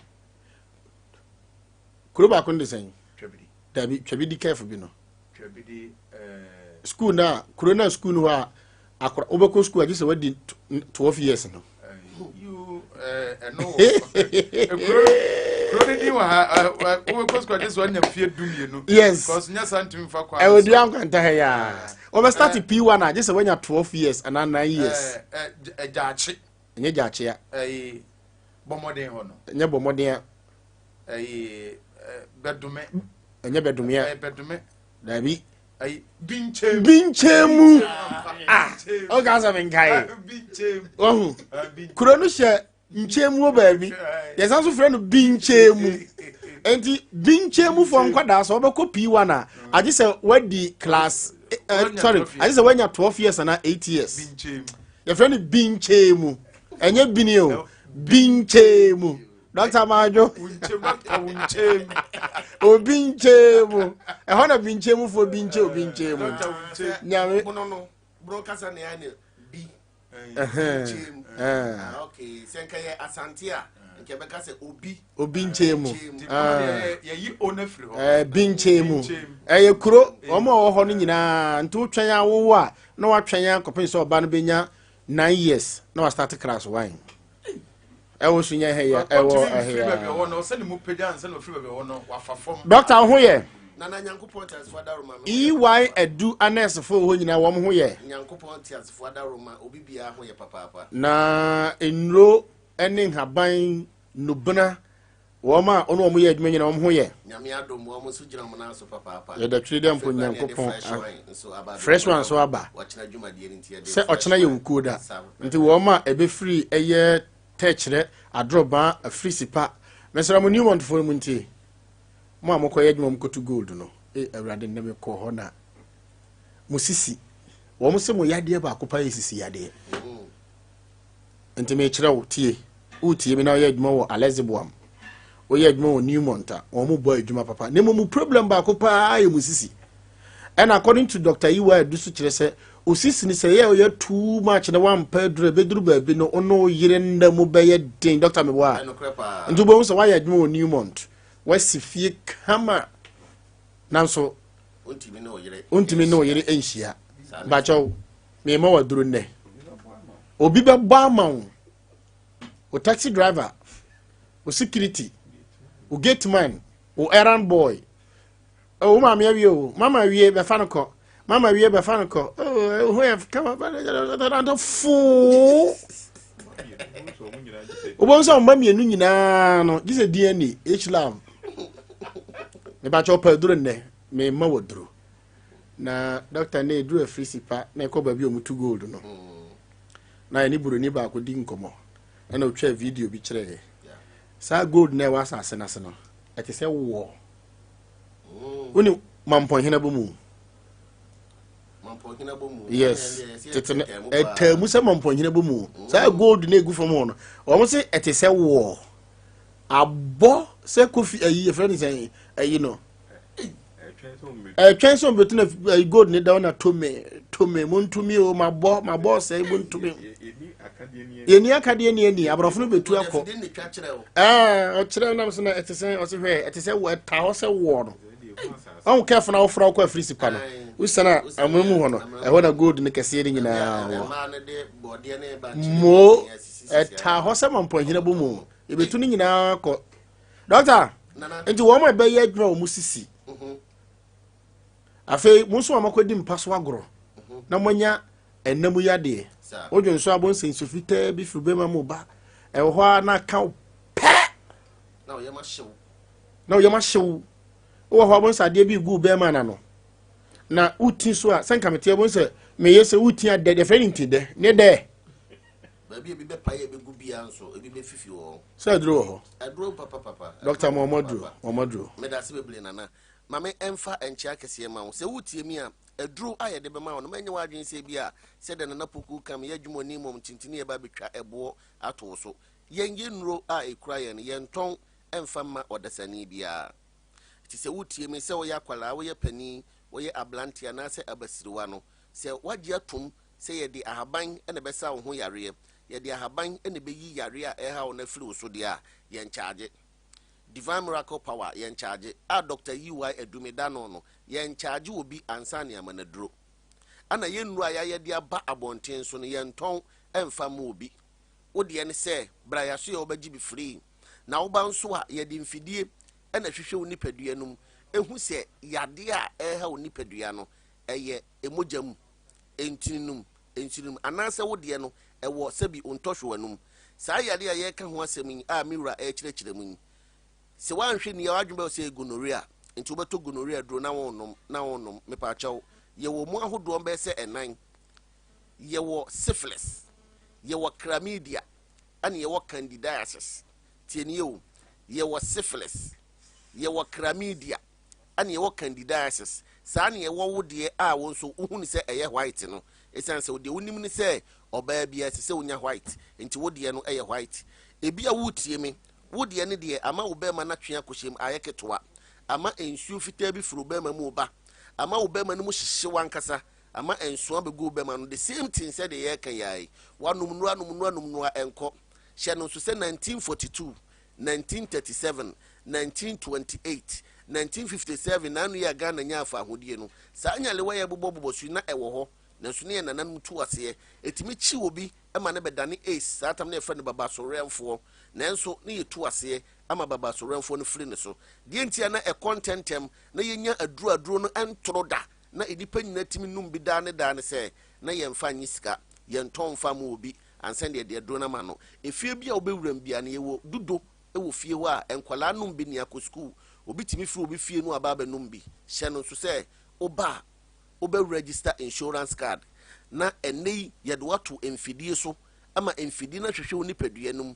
kuro baako no de sɛn. Twabidi. Dabi, Twabidi kɛfo bi no. Twabidi ɛɛ. School na kuro na school no hɔ a akora wobɛkɔ school agye sɛ wadi 12 years no. You ɛno wɔ kuro kuro ne din wɔ ha ɛ wobɛkɔ sukuu agye sɛ wanya mfie 12. Yes. Because nyɛ saa ntumi fa kwan. Ɛwɔ dua nkwanta ha yi a wɔbɛ start P1 a gye sɛ wanya 12 years anaa 9 years. Ɛɛ ɛ Gyaakye. Ɛnyɛ Gyaakye a. Ɛyi bɔmmɔden hɔ no. Ɛnyɛ bɔmmɔden a. Ɛyi ɛ Bɛdome. Ɛnyɛ Bɛdome a. Ɛyɛ Bɛdome. Dabi. Ɛyi Binkyɛm. Binkyɛn mu ah, ɔka sɛ menkae. Binkyɛm. Wahu. Binkyɛm. Kuro no hyɛ nkyɛn mu wɔ baabi yɛsan so frɛ no Binkyɛn mu nti Binkyɛn mu fɔ nkwadaa sɛ wɔbɛkɔ P1 a agye sɛ wadi class Wanya sorry, 12 years. agye sɛ wanya 12 years anaa 8 years. Binkyɛm. Yɛfrɛ no Binkyɛn mu, ɛnyɛ Bini o, Binkyɛn mu. Dr. Maadwo. Wunkyɛm, Dr. Wunkyɛm. Obi nkyɛn mu ɛhɔ na Binkyɛn mu foɔ bi nkyɛn obi nkyɛn mu. Dr. Wunkyɛm. Nyame. Bono no bono kasa na yɛ ne bi. Ɛhɛn, Nkyɛn mu. ɛn. Ah, okay, sɛ nka yɛ Asante a nka yɛbɛka sɛ obi. Obi nkyɛn mu. Nkyɛn mu. Nti ɔno deɛ yɛyi o no afiri hɔ. Bi nkyɛn mu. Bi nkyɛn mu. Ɛyɛ kuro wɔn a wɔwɔ hɔ no nyinaa nti wotwɛn awowo a na watwɛn akɔpem sɛ ɔba no bɛnya 9 years na wa start class one. Ɛwɔ so nyɛ hɛ yɛ ɛwɔ Ɔtumi ɛhɛ mfiri baabi yɛ. ɔwɔ no ɔsɛ ne mu pagya ansa na ɔfiri baabi ɔwɔ no wafa fam. Doctor, wo ho yɛ? Nana, Nyankopɔn te asefo adaroma no. Ey Adu anɛsefo wɔ hɔ nyinaa wɔn ho yɛ? Nyankopɔn te asefo adaroma, obi biara ho yɛ papaapa. Na nnuro ne nhaban nubena. Wɔn a ɔne wɔn yɛ adwuma nyinaa wɔn ho yɛ. Nyame adom wɔn nso gyina wɔn nan so papaapa. Yɛda twiri dɛ mpo Afei koraa ne yɛde Nyankopɔn fresh wine nso aba abɛgu fresh one nso wɔn. aba. Ɔkyena dwumadie no nti yɛde Sɛ fresh ɔkyena yɛ wine wukuo da. saa pɛpɛɛpɛ. Nti wɔn a ɛbɛfiri ɛyɛ tɛkyerɛ, adorɔbaa, afiri sipa. Mesrɛ mo Newmontfoɔ no mu ntie. Mo a mokɔyɛ adwuma mokɔtu gold no. E Awurade nnɛ mekɔɔ hɔ na mo sisi. Wɔn se mo yadeɛ baako pa yɛ sisi yadeɛ. Nti mekyerɛ wo tie. Wotie me na woyɛ adwuma wɔ Alexeboam. Woyɛ adwuma wɔ Newmont a, wɔn bɔ adwuma papa. Na mmom mo problem baako paa yɛ mo sisi. And according to Dr. Iwa Edu so kyerɛ sɛ osisi no sɛ yɛ ɔyɛ too much na wampɛ aduru ebeduru baabi no ɔno yere nna mu bɛyɛ den. Dr. Meboa. Ɛnokorɛ paa. Nti wobɛhu sɛ woayɛ adwuma wɔ Newmont. Woasi fie kama. Nanso Wontumi ne wo yere wontumi ne wo yere nhyia. Bakyɛw, mema waduru nnɛ. Obi bɛbɔ ama wo. O taxi driver, o security, o gate man, o errand boy. Oh, wo maame awie o. Mama awie bɛfa no kɔ. Mama awie bɛfa no kɔ. Oh, ho yɛ kama foo. Wobɛhu sɛ ɔmma mmienu nyinaa no gye sɛ DNA H love. Mebakyɛ ɔpɛ aduro nnɛ mema waduro. Na dɔkta ne eduru afiri sipa na ɛkɔ baabi a wɔtu gold no. Na yɛne buroni baako di nkɔmmɔ ɛna otwaa video bi kyerɛɛ yɛ. Saa gold na ɛwɔ asase no ase no ɛte sɛ woɔ. Wone mampɔnhene bɔ mu. Yes, tete no ɛtaa mu sɛ mampɔnhene bɔ mu. Saa gold na egu fam hɔ no wɔn se ɛte sɛ woɔ. Abɔ sɛ kofi ayi yɛfrɛ no sɛn ayi no. Ɛtwɛn sɛ ɔmbɛtu na ayi gold ne da na tome tome montumi o mabɔ mabɔ sɛ montumi. Yɛni akadeɛ ni ani aborɔfo no bɛtu akɔ. Ɛɛ ɔkyerɛ nam so na ɛte sɛ ɔse hwɛ ɛte sɛ wɔ ɛta hɔ sɛ woɔ no. Ɔho kɛfo na wofra wokɔ afiri sipa no. Wosana amono mu hɔ no ɛhɔ na gold no kɛseɛ no nyinaa wɔ. Mo ɛta hɔ sɛ mampɔnhene bɔ mu. Yɛbɛtu no nyinaa kɔ. Dɔkta, nti wɔn a ɛbɛyɛ adwuma wɔ mu sisi. Afei mo nso a moakɔdi mpa so agorɔ na moanya ɛnna mu yadeɛ. Wodwo nso abɔ nsɛ nsu fitaa bi firi bɛma mu ba. Ɛwɔ hɔ a na aka wo pɛ. Na ɔyam ahyew. Na ɔyam ahyew. Wowɔ hɔ abɔ nsɛ adeɛ bi gu bɛrima na no. Na woti so a sɛ nka mete abɔ nsɛ meyɛ sɛ woti adɛ deɛ fɛ ne nti dɛ ne dɛ. Baabi ebi bɛpae ebegu bia nso ebi bɛfifi wɔ hɔ. Sɛ aduro wɔ hɔ. Aduro papapapa. Dɔkta mo ɔmo aduro ɔmo aduro. Meda ase bebree nana. Maame ɛmfa nkyea kɛseɛ ma wo. Sɛ wotie mi a, aduro a yɛde bɛma wo no, mɛnyɛ w'adwene sɛ bi a sɛdeɛ Nana Poku ka meyɛ adwuma wɔ Nimom ntintini yɛba abɛtwa ɛboɔ ato wo so. Yɛn yɛ nnuro a ɛkura yɛn no, yɛntɔn ɛmfa mma ɔdasani biara. Nti sɛ wotie me sɛ woyɛ akwadaa, woyɛ panin, woyɛ abranteɛ anaasɛ abasiriwa no, sɛ woagye atom sɛ yɛde ahaban na ɛbɛsa wo ho yareɛ, yɛde ahaban na ɛbɛyi yareɛ a ɛreha wo no afiri wo so deɛ a, yɛnkyagye. Divine Miracle Power, yɛnkyagye. A Dr. EY Adumi da no no, yɛnkyagye obi ansa na yɛama no aduro. Ɛna yɛn nnuro a yɛayɛ de aba abɔnten so no, yɛntɔn mfa mma obi. Wo deɛ ne sɛ, bra yɛaso yɛ wobɛgye bi free. Na woba nso a, yɛde mfidie na ɛhwehwɛ wo nipadua no mu, ɛhu sɛ yadeɛ a ɛreha wo nipadua no, ɛyɛ mogya mu, ntini no mu, nsini no mu, anaasɛ wo deɛ no, ɛwɔ sɛbi wo ntɔhwewa no mu. Saa yareɛ a yɛreka ho asɛm yi a me wura rekyerɛkyerɛ mu yi, sɛ woanhwɛ ni a, w'adwene bɛyɛ sɛ ɛyɛ gonorrhea, nti wobɛtɔ gonorrhea aduro na worenom, na worenom. Mepaakyɛw, yɛwɔ mu ahodoɔ bɛyɛ sɛ ɛnan. Yɛwɔ syphilis, yɛwɔ chlamydia, ɛna yɛwɔ candidiasis. Tie nie o, yɛwɔ syphilis, yɛwɔ chlamydia, ɛna yɛwɔ candidiasis. Saa na yɛwɔ wo deɛ a wo nso wohu no sɛ ɛyɛ white no. Ɛsiane sɛ deɛ wonim ne sɛ ɔbaa biara ɛsɛ sɛ wonya white, nti wo deɛ no yɛ white. Ebi a woretie me, wo deɛ no deɛ ama wo bɛrima no atwe akɔhyɛ mu ayɛ ketewa, ama nsuo fitaa bi firi wo bɛrima mu reba, ama wo bɛrima no mu hyehye wo ankasa, ama nsoa bɛgu wo bɛrima no. The same thing sɛdeɛ yɛreka yi ara yi, woanom nnuro, anom nnuro, anom nnuro a ɛnkɔ. Hyɛ no nso sɛ 1942 1937, 1928, 1957 na ano yi a Ghana nyaa fahodie no, saa nyalewa yi a ɛbobɔbobɔ so yi na ɛwɔ hɔ, nanso ne yɛn nananom tu aseɛ. Ɛtumi kye obi ma no bɛdane AIDS, saa tam no yɛfrɛ no babasowerɛmfoɔ, nanso ne yɛtu aseɛ ama babasowerɛmfoɔ no firi ne so. Deɛ nti a na ɛkɔ ntɛmntɛm na yɛnya aduro a aduro no ntoro da na nnipa nyinaa tumi nom bi daa ne daa ne sɛ na yɛmfa nnye sika, yɛntɔn mfa mma obi ansa na yɛde aduro no ama no. Efie bi a wobɛwura mu biara no yɛwɔ dudo. wɔ fie hɔ a nkwadaa nom bi ne akɔ sukuu. Obi tumi firi obi fie no aba abɛnom bi. Hyɛ no nso sɛ woba a, wobɛ register insurance card, na ɛnɛ yi yɛde wato mfidie so ama mfidie no ahwehwɛ wo nipadua no mu,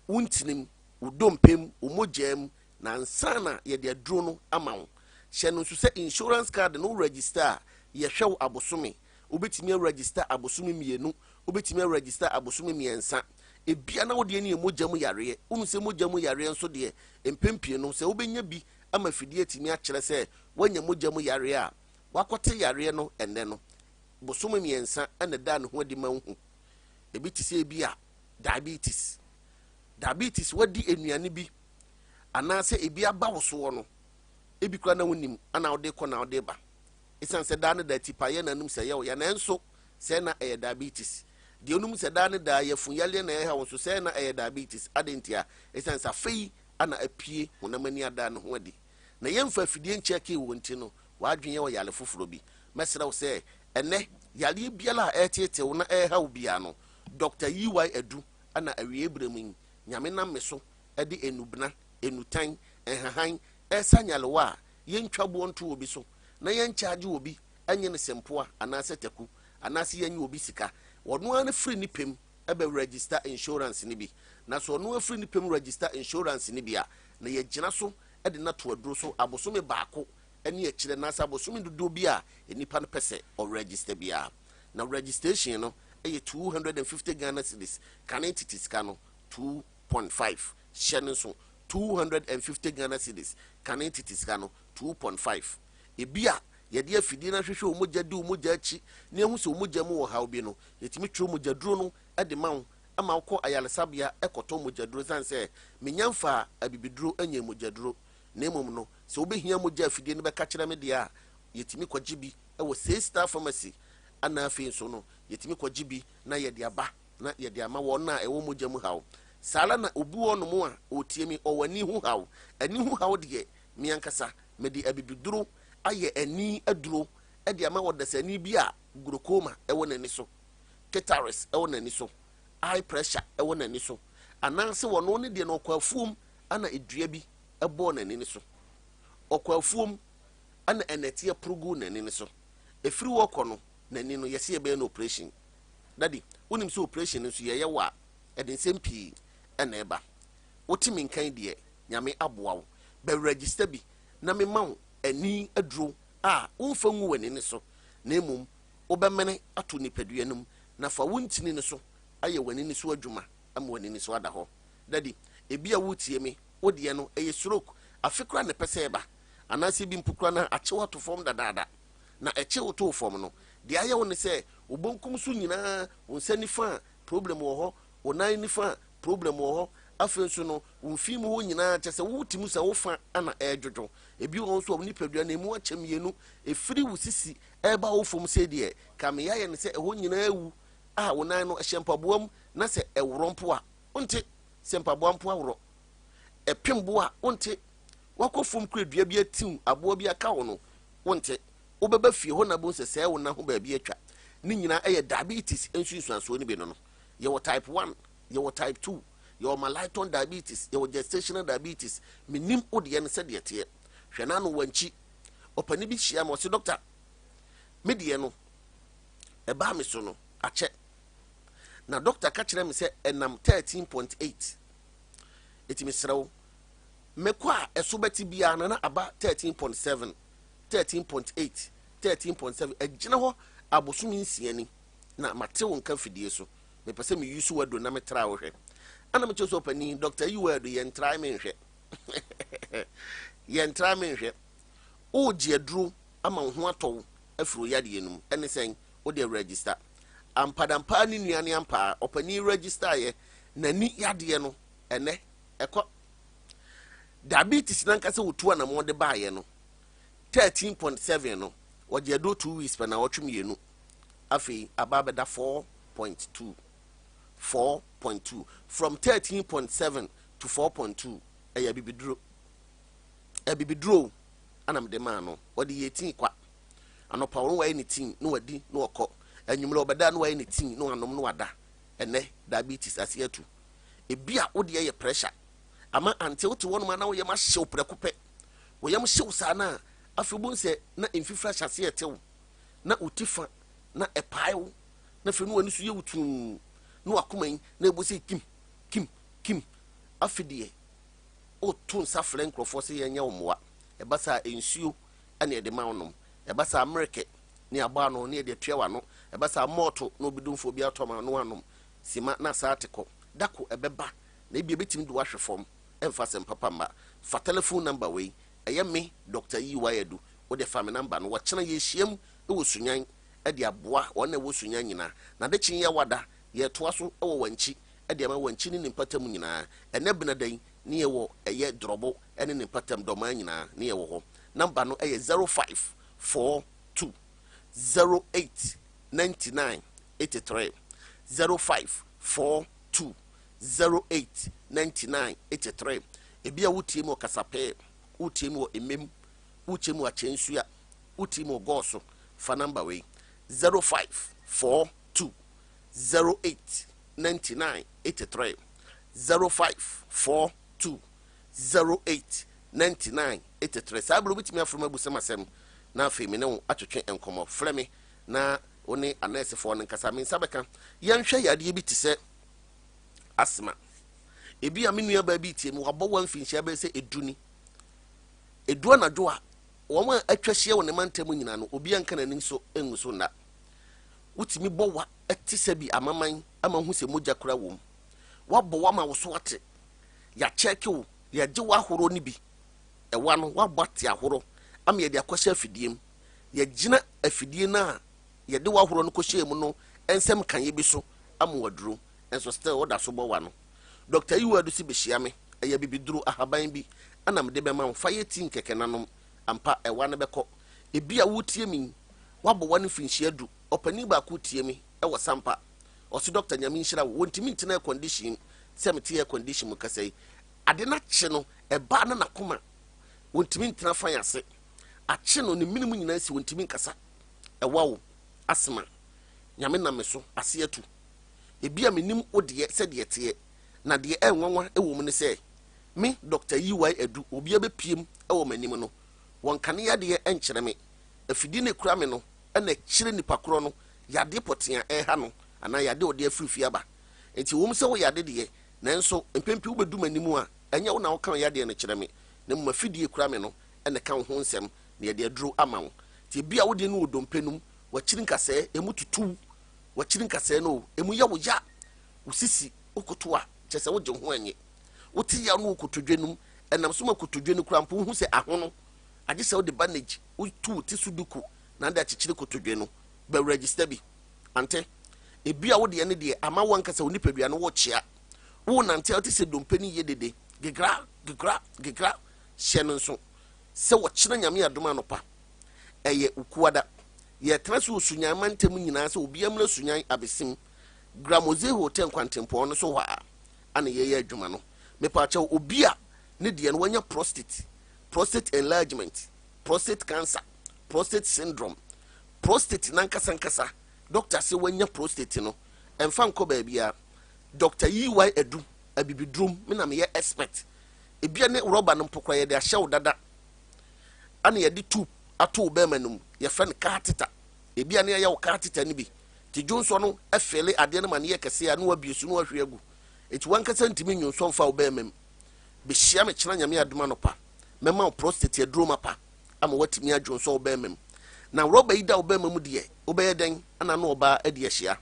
wo ntinim, wo dompem, wo mogya mu, na ansa na yɛde aduro no ama wo. Hyɛ no nso sɛ insurance card no, wo register a, yɛhwɛ wo abosome. Wobɛtumi aregister abosome 2, wobɛtumi aregister abosome 3. Ebia na wodeɛ no yɛ mogya mu yareɛ. Wonu sɛ mogya mu yareɛ nso deɛ, mpempie no sɛ wobɛnya bi ama fidie atumi akyerɛ sɛ woanya mogya mu yareɛ a, wakɔte yareɛ no ɛnɛ no, bosome 3 ɛna da ne ho adi ma wo hu. Ebi te sɛ ebi a diabetes, wadi nnuane bi anaasɛ ebi aba wo soɔ no, ebi kora na wonim ana wode kɔ na wode ba, ɛsiane sɛ daa ne daa tipa yɛ nanom sɛ yɛwo yɛ, nanso sɛ na ɛyɛ diabetes deɛ onum sɛ daa ne daa yɛfu yareɛ na ɛha wo nso, sɛ na ɛyɛ diabetes ade ntia, ɛsiane sɛ afei ana apue honam ani ada ne ho adi na yɛmfa afidie nkyɛkee wɔ nti no, wadwene yɛ wɔ yare foforɔ bi. Mɛsrɛ wo sɛ ɛnɛ yareɛ biara a ɛreteetew na ɛreha wo biara no, Dr. EY Adu ana awie berɛ mu yi Nyame nam me so de enubena, enutan, nhahan ɛsa nyalewa a yɛntwa boɔ nto obi so na yɛnkyagye obi ɛnyɛ ne sɛmpoa anaasɛ taku anaasɛ yɛnyɛ obi sika. Ɔno ara no firi ne pɛm ɛbɛ register insurance no bi, na sɛ ɔno afiri ne pɛm register insurance no bi a, na yɛgyina so de no ato aduro so abosome 1 ne akyirɛ anaasɛ abosome dodoɔ bi a nipa no pɛ sɛ ɔregister biara. Na registration no ɛyɛ 250 Ghana cedis, kane tete sika no 2.5. Hyɛ no nso, 250 Ghana cedis, kane tete sika no 2.5. Ebi a yɛde afidie no ahwehwɛ wɔn mogya, di wɔn mogya akyi na ehu sɛ wɔn mogya mu wɔ haw bi no, yɛtumi twerɛ mogya duro no de ma wo ama wokɔ ayaresabea ɛkɔtɔ mogya duro. San sɛ menya mfa abibiduro nyɛ mogya duro, na mmom no sɛ wobɛhia mogya afidie no bɛka kyerɛ me deɛ a, yɛtumi kɔgye bi wɔ Six Star Pharmacy, ana afei nso no yɛtumi kɔgye bi na yɛde aba na yɛde ama wɔn a ɛwɔ mogya mu haw. Saa ara na obi wɔ nom a ɔretie mi, ɔwɔ ani ho haw. Ani ho haw deɛ, me ankasa mede abibiduro ayɛ ani aduro de ama ɔdasani bi a glaucoma ɛwɔ n'ani so, cataracts ɛwɔ n'ani so, eye pressure ɛwɔ n'ani so, anaasɛ wɔn ne deɛ no ɔkɔ afuom ana edua bi ɛbɔɔ n'ani no so, ɔkɔ afuom ana ɛnɛteɛ porogu n'ani no so, efiri hɔ kɔ no n'ani no yɛsi yɛbɛyɛ no operation. Daddy, wonim sɛ operation no nso yɛyɛ wɔ a, ɛde nsɛm pii ɛna ɛba. Wote me nkan deɛ, Nyame aboa wo, bɛ register bi na mema wo ani aduro a womfa ngu w'ani no so, na mmom wobɛmene ato nipadua no mu na fa wo ntini no so ayɛ w'ani no so adwuma ama w'ani no so ada hɔ. Daddy, ebi a wotie me, wo deɛ no ɛyɛ stroke, afe koraa na ɛpɛ sɛ ɛba, anaasɛ bi mpo koraa na akyew ato fam dadaada. Na ɛkyew too fam no deɛ, ayɛ wo ne sɛ wo bonkum so nyinaa, wo nsa nifa a, problem wɔ hɔ, wo nan nifa a, problem wɔ hɔ, afei nso no wo mfin mu hɔ nyinaa kyɛ sɛ wotumi sɛ wofa ana ɛredwodwo. Ebi wɔ nso a wo nipadua no emu akyɛ mmienu, efiri wo sisi ɛreba wo fam sɛ deɛ kame ayɛ no sɛ ɛhɔ nyinaa awu a, wo nan no ɛhyɛ mpaboa mu na sɛ ɛworɔ mpo a, wonte sɛ mpaboa mpo aworɔ, ɛpem bo a, wonte. Wakɔ fam kura dua bi atim, aboa bi aka wo no, wonte. Wobɛba fie hɔ na bo sɛ sɛɛ wo nan ho baabi atwa. Ne nyinaa ɛyɛ diabetes nsunsuansoɔ no bi no. Yɛwɔ type 1, yɛwɔ type 2, yɛwɔ mellitus diabetes, yɛwɔ gestational diabetes. Menim wo deɛ no sɛdeɛ teɛ. Hwɛ n'ano wankyi, ɔpani bi hyia ma ɔse, "Doctor, me deɛ no ɛbaa me so no akyɛ na doctor ka kyerɛ me sɛ ɛnam 13.8, ɛti mesrɛ wo, mekɔ a ɛso bɛte biara no na aba 13.7, 13.8, 13.7, ɛgyina hɔ abosome 6 ni na mate wo nka fidie so, mepɛ sɛ meyi so wado na metra wo hwɛ." Ana mekyerɛ sɛ, "Ɔpani, doctor yi wɔ ado, yɛntrae menhwɛ, yɛntrae menhwɛ. Wogye aduro ama wo ho atɔ wo afiri wo yadeɛ no mu, ɛne sɛn wode register ampadampa ne nua ne ampa." Ɔpani register yɛ n'ani yadeɛ no, ɛnɛ ɛkɔ. Diabetes nankasa wotu anamɔ de baayɛ no 13.7 no, wɔgye aduro 2 weeks pɛ na wɔtwe 2, afei aba abɛda 4.2, 4.2, from 13.7 to 4.2. Ɛyɛ abibiduro, abibiduro ana mede maa no. Wɔde yɛ tii kwa anɔpa, wɔn wayɛ ne tii na wadi na wɔkɔ. Anwummerɛ ɔbɛda na wayɛ ne tii na wanom na wada. Ɛnɛ diabetes ase atu. Ebi a wodeɛ yɛ pressure. Ama ante wote hɔnom a na wo yam ahye wo prɛko pɛ. Wo yam hye wo saa no a, afei wobɛhu sɛ na mfifiri ahyɛ aseɛ rete wo, na wo ti fa na ɛpae wo, na afei na w'ani so yɛ wo tumm, na w'akoma yi na ɛbɔ sɛ kim, kim, kim. Afei deɛ woto nsa frɛ nkurɔfoɔ sɛ yɛnyɛ wo mmoa. Ɛba saa a, nsuo na yɛde ma wo nom. Ɛba saa a, mmereke ne abɔ ano na yɛde atua w'ano. Ɛba saa a, mɔɔto na obi domfoɔ bi atɔ ma na woanom. Sima na saa te kɔ. Da ko ɛbɛba na ebia ebetumi de wo ahwe fam. Ɛmfa asɛm papa mma. Fa telephone number wei. Ɛyɛ me, Doctor EY Adu. Wo deɛ fa me number no. Ɔkyena yɛrehyiam wɔ Sunyani de aboa wɔn a ɛwɔ Sunyani nyinaa. Na ade kye Yawada, yɛretoa so wɔ Wankyi de ama Wankyi ne ne mpɔtam nyinaa. Ɛnnɛ Benada yi ne yɛwɔ ɛyɛ Drɔbo ne ne mpɔtam Dɔmaa nyinaa ne yɛwɔ hɔ. Number no yɛ 0542 08 99 83 0542 08 99 83. Ebia wotie me wɔ Kasapɛɛ, wotie me wɔ Emem, wotie me wɔ Akyɛnsua, wotie me wɔ Gɔɔso, fa number wei 0542 08 99 83 0542 08 99 83. Saa berɛ wobɛtumi afrɛ me abusam asɛm na afei me ne wo atwetwe nkɔmmɔ. Frɛ me na wo ne anɛɛsefoɔ no nkasa. Me nsa bɛka. Yɛnhwɛ yadeɛ bi te sɛ asthma. Ebia me nuabaa bi retie me, wabɔ wa mfinhyia bɛyɛ sɛ edu ni. Edu anadwo a, wɔn a atwa ahyia wɔ ne mantam nyinaa no, obiara nka n'ani so ngu so nna. Wotumi bɔ wa te sɛ bi amaman ama hu sɛ mogya kura wom. Wabɔ wa ma wo so ate. Yɛakyɛke wo, yɛagye w'ahorow no bi. Ɛwa no, woabɔ ate ahorow ama yɛde akɔhyɛ afidie mu. Yɛagyina afidie no a yɛde w'ahorow no kɔhyɛɛ mu no nsɛm kaeɛ bi so ama wo aduro, nso still woda so bɔ wa no. Dɔkta Iwuadu se bɛhyia me, ɛyɛ abibiduro ahaban bi na mede bɛma wo, fa yɛ tea nkɛkɛ na nom, ampa ɛwa no bɛkɔ. Ebia woretie me yi, woabɔ wa no mfirinhyia du, ɔpanin baako retie me wɔ Sampa, ɔse dɔkta Nyame nhyira wo, wɔntumi ntena air condition mu sɛ mete air condition mu kasa yi, ade no akye no, ɛbaa na n'akoma, wɔntumi ntena fan ase, akye no, ne mene mu nyinaa si, wɔntumi nkasa. Ɛwa o, asthma, Nyame nam me so ase atu. Ebia mennim wo deɛ sɛdeɛ ɛteɛ, na deɛ ɛnwanwa wɔ mu ne sɛ, me, Dɔkta EY Adu, obiara bɛpiem wɔ m'anim no, wɔnka ne yadeɛ nkyerɛ me. Afidie no a ɛkura me no na ɛkyerɛ nipa korɔ no yadeɛ pɔtee a ɛreha no anaa yadeɛ a ɔde afiri fie aba. Enti ɛwom sɛ woyɛ ade deɛ, nanso mpɛn pii wobɛdu m'anim a, ɛnyɛ wo na woka wo yadeɛ no kyerɛ me, na mmom afidie a ɛkura me no na ɛka wo ho nsɛm na yɛde aduro ama wo. Nti ebia wo deɛ no wɔ dompe no mu, w'akyiri nkasɛɛ, emu tutu wo, w'akyiri nkasɛɛ no o, emu yɛ wo ya, wo sisi, wokoto a, kyerɛ sɛ wogye wo ho nnye. Wote yaw no wɔ kotodwe no mu, ɛnam so ma kotodwe no koraa mpo wohu sɛ ahono, agye sɛ wode bandage, wotu wo ti so duku na wode akyekyere kotodwe no. Bɛ register bi. Ante? Ebia wo deɛ no deɛ ama wo ankasa wo nipadua no wokyea. Wonante a wote sɛ dompe no yɛ dede, gegra, gegra, gegra. Hyɛ no nso sɛ wɔkyena Nyame adom anɔpa, ɛyɛ Wukuada. Yɛtena ase wɔ Sunyani mantam nyinaa sɛ obiara mmra Sunyani abesim Gramoze Hotel nkwantempɔn no so hɔ a ana yɛyɛ adwuma no. Mepaakyɛw obi a ne deɛ no wanya prostate, prostate enlargement, prostate cancer, prostate syndrome, prostate nankasa nkasa, doctor sɛ wanya prostate no, ɛmfa nkɔ baabiara. Doctor EY Adu, Abibidurom, me na meyɛ expert. Ebia ne rɔba no mpo koraa yɛde ahyɛ wo dada ana yɛde tube ato wo bɛrima no mu, yɛfrɛ no catheter. Ebia ne yɛayɛ wo catheter no bi, nti dwonsɔ no fele adeɛ no ma no yɛ kɛse a na wabue so na wahwie agu. Nti wankasa ntumi nnwonsɔ mfa wo bɛrima mu. Bɛhyia me kyena Nyame adom anɔpa, mɛma wo prostate aduro mapa ama woatumi adwonsɔ wo bɛrima mu. Na rɔba yi da wo bɛrima mu deɛ, wobɛyɛ dɛn ana ne ɔbaa adi ahyia?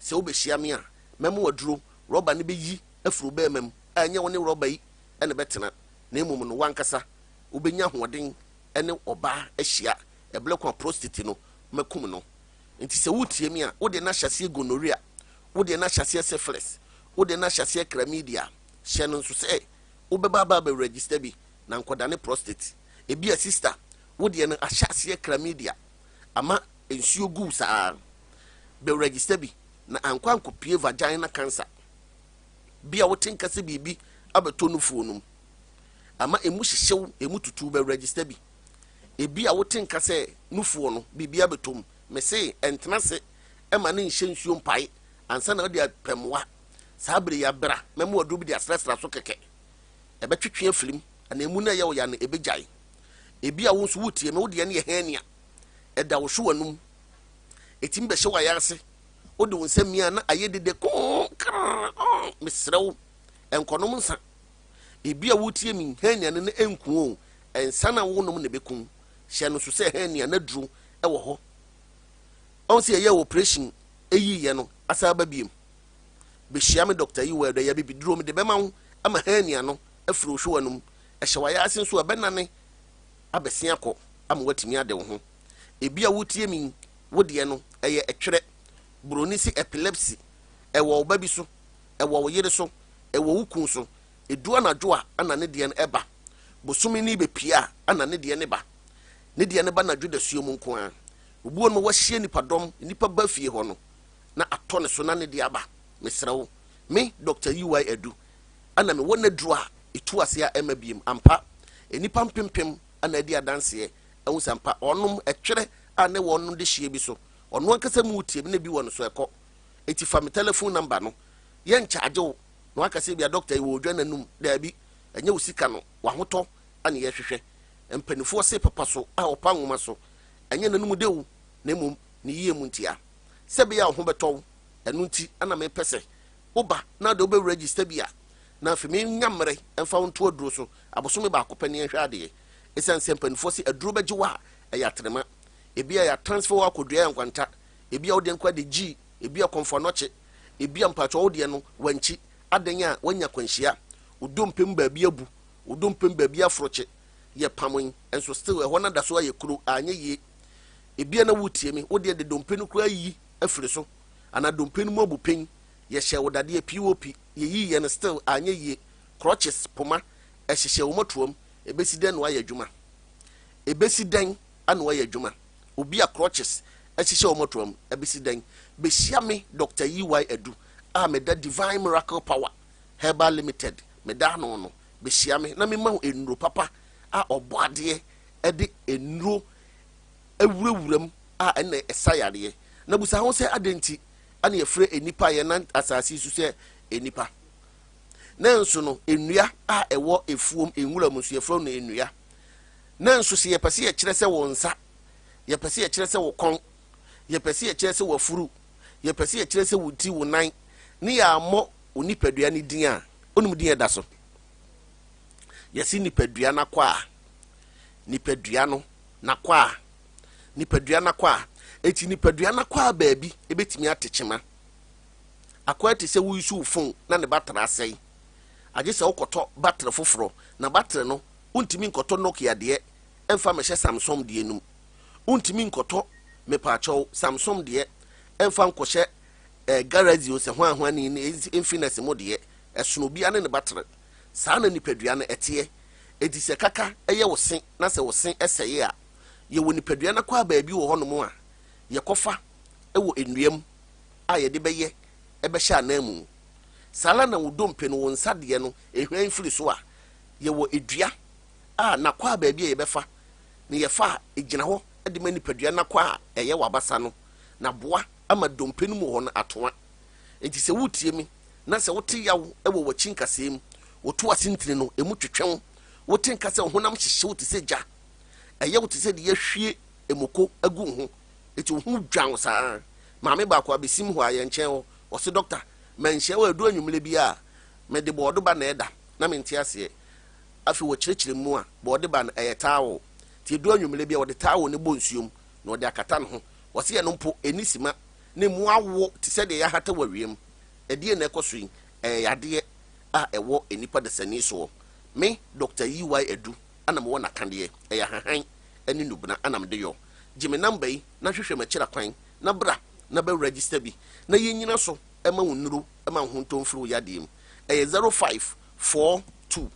Sɛ wobɛhyia me a, mɛma wo aduro, rɔba no bɛyi afiri wo bɛrima mu a ɛnyɛ wo ne rɔba yi na ɛbɛtena, na mmom no w'ankasa wobɛnya ahoɔden ne ɔbaa ahyia ɛberɛ ko a prostate no makum no. Nti sɛ woretie me a, wo deɛ no ahyɛaseɛ gonorrhea, wo deɛ no ahyɛaseɛ syphilis, wo deɛ no ahyɛaseɛ chlamydia, hyɛ no nso sɛ wobɛba aba abɛ register bi na nkɔdane prostate. Ebia sister, wo deɛ no ahyɛaseɛ chlamydia ama nsuo gu wo saa, bɛ register bi na ankɔ ankɔpue vagina cancer. Bi a wote nka sɛ biribi abɛtɔ nufoɔ no mu ama emu hyehye wo, emu tutu wo, bɛ register bi. Ebi a wote nka sɛ nufoɔ no biribi abɛtɔ mu, mese ɛntena ase ma no nhyɛ nsuo mpae ansa na wode apɛ mmoa. Saa bere yi abra, mɛma waduro bi de asrasra so kɛkɛ. Ɛbɛtwetwe afiri mu, anaa emu no a ɛyɛ wo ya no, ɛbɛgyae. Ebia wo nso woretie me, wo deɛ no yɛ hernia. Ɛda wo so w'anum. Ɛtumi bɛhyɛ w'ayase. Wode wo nsa mia a na ayɛ dede koo krrr ɔɔ. Mesrɛ wo, nkɔnom nsa. Ebia woretie me, hernia no na ɛnku o, nsa no a wonom na ɛbɛku wo. Hyɛ no nso sɛ hernia no aduro wɔ hɔ. Ɔn sɛ yɛyɛɛ operation yiiɛ no, asan aba biom. Bɛhyia me Dɔkta Yiwaa Addo, ɛyɛ abibiduro mede bɛma wo ama hernia no afiri wo hwewa no mu. Ɛhyɛ w'ayaase nso a, ɛbɛnane abɛsen akɔ ama woatumi ade wo ho. Ebia woretie me yi, wo deɛ no, ɛyɛ ɛtwerɛ. Buroni se epilepsy. Ɛwɔ wo ba bi so, ɛwɔ wo yere so, ɛwɔ wo kunu so. Ɛdu anadwo a, ɛna ne deɛ no ɛba. Bosome no rebɛpue a, ɛna ne deɛ no ba. Ne deɛ no ba anadwo dasuo mu nko ara. Obi wɔ hɔ nom a wahyia nnipadɔm, nnipa ba fie hɔ no, na atɔ ne so na ne deɛ aba. Mesrɛ wo, me Doctor UY Adu, ɛna mewɔ n'aduro a ɛtu ase a ɛmma biem. Ampa, nnipa mpempem na adi adanseɛ ahu sɛ ampa ɔnom ɛtwerɛ a na ɛwɔ ɔnom dehyeɛ bi so. Ɔno ankasa mu retie me na bi wɔ no so ɛkɔ. Enti fa me telephone number no. Yɛnkyagye wo na waka sɛ ebia doctor yi wɔ odwa n'anum. Daabi, ɛnyɛ wo sika no, w'ahotɔ na yɛhwehwɛ. Mpanimfoɔ se papa so a ɔpa nwoma so, ɛnyɛ n'anum de o, na mmom ne yie mu ntia. Sɛ ɛbɛyɛ a wo ho bɛtɔ wo, ɛno nti na mepɛ sɛ woba na wode wobɛ register bi a, na afei menya mmerɛ mfa wo nto aduro so abosome baako pɛ ne yɛnhwɛ adeɛ. Ɛsiane sɛ mpanimfoɔ se aduro bɛgye wo a, ɛyɛ atenema. Ebia yɛ transfer wo akɔ Duaɛ Nkwanta, ebia wo deɛ nkoa de Gyii, ebia Kɔmfo Anɔkye, ebia mpakyɛw wo deɛ no Wankyi, adɛn a woanya akwanhyia, wo dompe mu baabi abu, wo dompe mu baabi aforokye, yɛ pamoe, nso still ɛhɔ no adaso ayɛ kuro, anyɛ yie. Ebia na woretie me, wo deɛ de dompe no koraa ayi afiri so, anaa dompe no mu abu pen, yɛhyɛɛ wo dadeɛ, POP, yɛyiiɛ no still anyɛ yie, crutches, poma, ɛhyehyɛ wo mɔtoam, ɛbɛsi dɛn na woayɛ adwuma? Ɛbɛsi dɛn na woayɛ adwuma? Obi a crutches hyehyɛ wo mɔtoam, ɛbɛsi dɛn? Bɛhyia me Doctor EY Adu a meda Divine Miracle Power Herbal Limited meda ano no, bɛhyia me na mema wo nnuro papa a Ɔbɔadeɛ de nnuro awurawura mu a ɛna ɛsa yareɛ. Na busa ho sɛ adɛn nti na yɛfrɛ nnipa a yɛnam asase yi so sɛ nnipa? Nanso no, nnua a ɛwɔ efuom, nwura mu nso yɛfrɛ no nnua. Nanso sɛ yɛpɛ sɛ yɛkyerɛ sɛ wo nsa, yɛpɛ sɛ yɛkyerɛ sɛ wo kɔn, yɛpɛ sɛ yɛkyerɛ sɛ w'afuru, yɛpɛ sɛ yɛkyerɛ sɛ wo ti, wo nan, ne yɛammɔ wo nipadua no din a, wonim din a ɛda so? Yɛse nipadua no akwaa. Nipadua no n'akwaa. Nipadua no akwaa. Eti nipadua no akwaa baabi ebetumi ate kyema. Akwaa te sɛ woyi wo fon na ne batere asɛe. Agye sɛ wokɔtɔ batere foforɔ, na batere no, wontumi nkɔtɔ Nokia deɛ mfa mmɛhyɛ Samsung deɛ no mu. Wontumi nkɔtɔ, mepaakyɛw, Samsung deɛ mfa nkɔhyɛ eh, Galaxy o sɛ hwan hwan ne Infinix mo deɛ. Ɛsono obiara ne ne batere. Saa na nipadua no ɛteɛ. Enti sɛ kaka yɛ wo se na sɛ wo se sɛe a, yɛwɔ nipadua no akwaa baabi wɔ hɔnom a yɛkɔfa wɔ nnua mu a yɛde bɛyɛ bɛhyɛ ananmu. Saa ara na wo dompe no, wo nsa deɛ no, ɛhwan firi so a, yɛwɔ dua a n'akwaa baabi a yɛbɛfa, na yɛfa a, ɛgyina hɔ de ma nipadua no akwaa a ɛyɛ w'abasa no, na boa ama dompe no mu hɔ no atoa. Enti sɛ woretie me na sɛ wote yaw wɔ w'akyi nkasɛɛ mu, wo to ase ntini no, emu twetwe wo, wote nka sɛ wo honam hyehye wo te sɛ gya, ɛyɛ wo te sɛ deɛ yɛahwie mmoko agu wo ho, enti wo ho dwan wo saa ara. Maame baako abesim hɔ a yɛn nkyɛn hɔ, ɔse dɔkta, manhyia wo a ɛdu anwummerɛ bi a, mede bɔɔdo ba na ɛda, na mente aseɛ. Afei wɔkyerɛkyerɛ mu a, bɔɔde ba no, ɛyɛ towel. Nti ɛdu anwummerɛ bi a, wɔde towel no bɔ nsuo mu na wɔde akata ne ho. Wɔse ɛno mpo, ɛnni sima, na emu awo te sɛ deɛ yɛahata wɔ awia mu. Ɛdeɛn na ɛkɔ so yi? Ɛyɛ yadeɛ a ɛwɔ nnipa dasani soɔ. Me, Dɔkta EY Adu, na mewɔ n'akadeɛ. Ɛyɛ ahahan ne nnubena na mede yɔ. Gye me namba yi na hwehwɛ m'akyira kwan na bra na bɛ register bi na yɛnnyina so ma wo nnuro ma wo ho ntɔ mfiri wo yadeɛ mu. Ɛyɛ 0542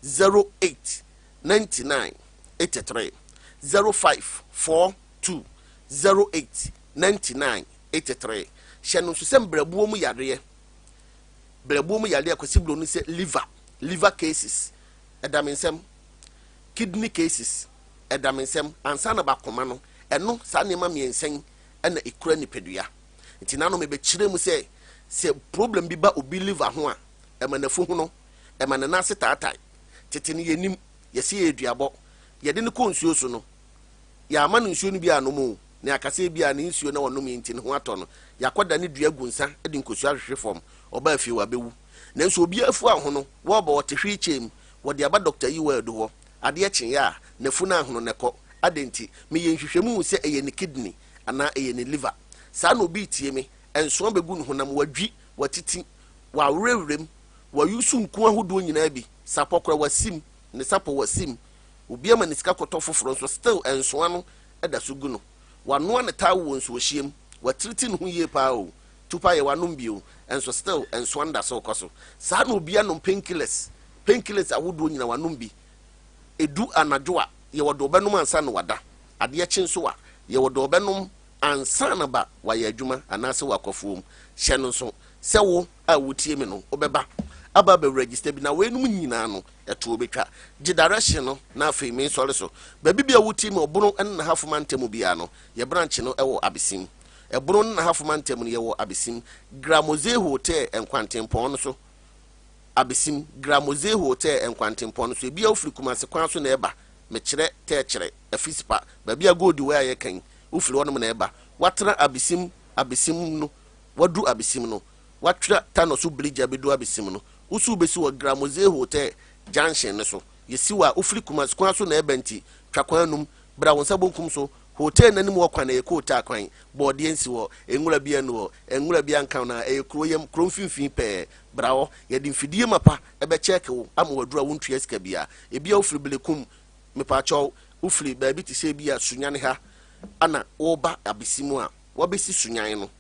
08 99 83, 0542 08 99 83. Hyɛ no nso sɛ mbrɛboɔ mu yareɛ, brɛboɔ mu yareɛ a Kwasi Broni sɛ liver, liver cases, ɛda me nsam, kidney cases, ɛda me nsam, ansa na bakoma no, ɛno saa nneɛma mmiɛnsa yi ɛna ɛkura nipadua. Nti nano mebɛkyerɛ mu sɛ, sɛ problem bi ba obi liver ho a, ɛma n'afu hono, ɛma ne nan ase taatae. Tete no yɛnnim, yɛse ɛyɛ duabɔ. Yɛde no kɔ nsuo so no, yɛamma no nsuo no bi annom o, na yɛaka sɛ ebia ne nsuo na ɔnomee nti ne ho atɔ no. Yɛakɔdane dua agu nsa de nkosua ahwehwe fam, ɔbaa fie wabɛwu. Nanso obiara afu ahono, wɔrebɔ ɔte wheelchair mu, wɔde aba Dɔkta Yiwa Adu hɔ. Adeɛ kyeeɛ a, n'afunu ahono na ɛkɔ. Adɛn nti? Meyɛɛ nhwehwɛmu huu sɛ ɛyɛ ne kidney anaa ɛyɛ ne liver. Saa na obi retie me, nsoa bɛgu ne honam, wadwi, watiti, wawerɛwerɛ mu, wayusu nku ahodoɔ nyinaa bi, sapɔ koraa wasim, ne sapɔ wasim, obi ama ne sika kɔtɔ foforɔ nso still nsoa no da so gu no. Wanoa ne towel wɔ nsuohyeɛ mu, watiriti ne ho yie paa o, tupa yɛ wanom bio nso still nsoa no da so rekɔ so. Saa na obi anom painkillers, painkillers ahodoɔ nyinaa wanom bi. Ɛdu anadwo a, yɛwɔ deɛ ɔbɛnom ansa na wada. Adeɛ kye nso a, yɛwɔ deɛ ɔbɛnom ansa na ba wayɛ adwuma anaasɛ wakɔ afuom. Hyɛ no nso sɛ wo a wotie me no, wobɛba aba abɛ register bi na weinom nyinaa no, ɛtoɔ bɛtwa. Gye direction no na afei mensɔre so. Baabi biara wotie me, Ɔbono ne Nahafo mantam biara no, yɛ branch no wɔ Abesim. Ɛbono ne Nahafo mantam no, yɛwɔ Abesim. Gramoze Hotel nkwantempɔn no so. Abesim, Gramoze Hotel nkwantempɔn no so. Ebia wofiri Kumasi kwan so na ɛreba, mekyerɛ Tɛɛkyerɛ, Afispa, baabi a gold wɔ a yɛka yi, wofiri hɔnom na ɛreba. Woatena Abesim, Abesim no, woaduru Abesim no, woatwera Tanoso Bridge abɛduru Abesim no, wo so wobɛsi wɔ Gramoze Hotel junction no so. Yɛsi hɔ a, wofiri Kumasi kwan so na ɛreba nti, twa kwan no mu, bra wo nsa bonkum so, Hotel no anim hɔ kwan, ɛyɛ kootaa kwan, bɔɔdeɛ nsi hɔ, nwura biara nni hɔ, nwura biara nka ho na ɛyɛ kuro yam, kuro mfimfini pɛɛ. Bra hɔ, yɛde mfidie mapa bɛkyɛɛke wo ama waduru a wontua sika biara. Ebia wofiri Berekum, mepaakyɛw, wofiri baabi te sɛ ebia Sunyani ha ana woreba Abesim a, woabɛsi Sunyan no,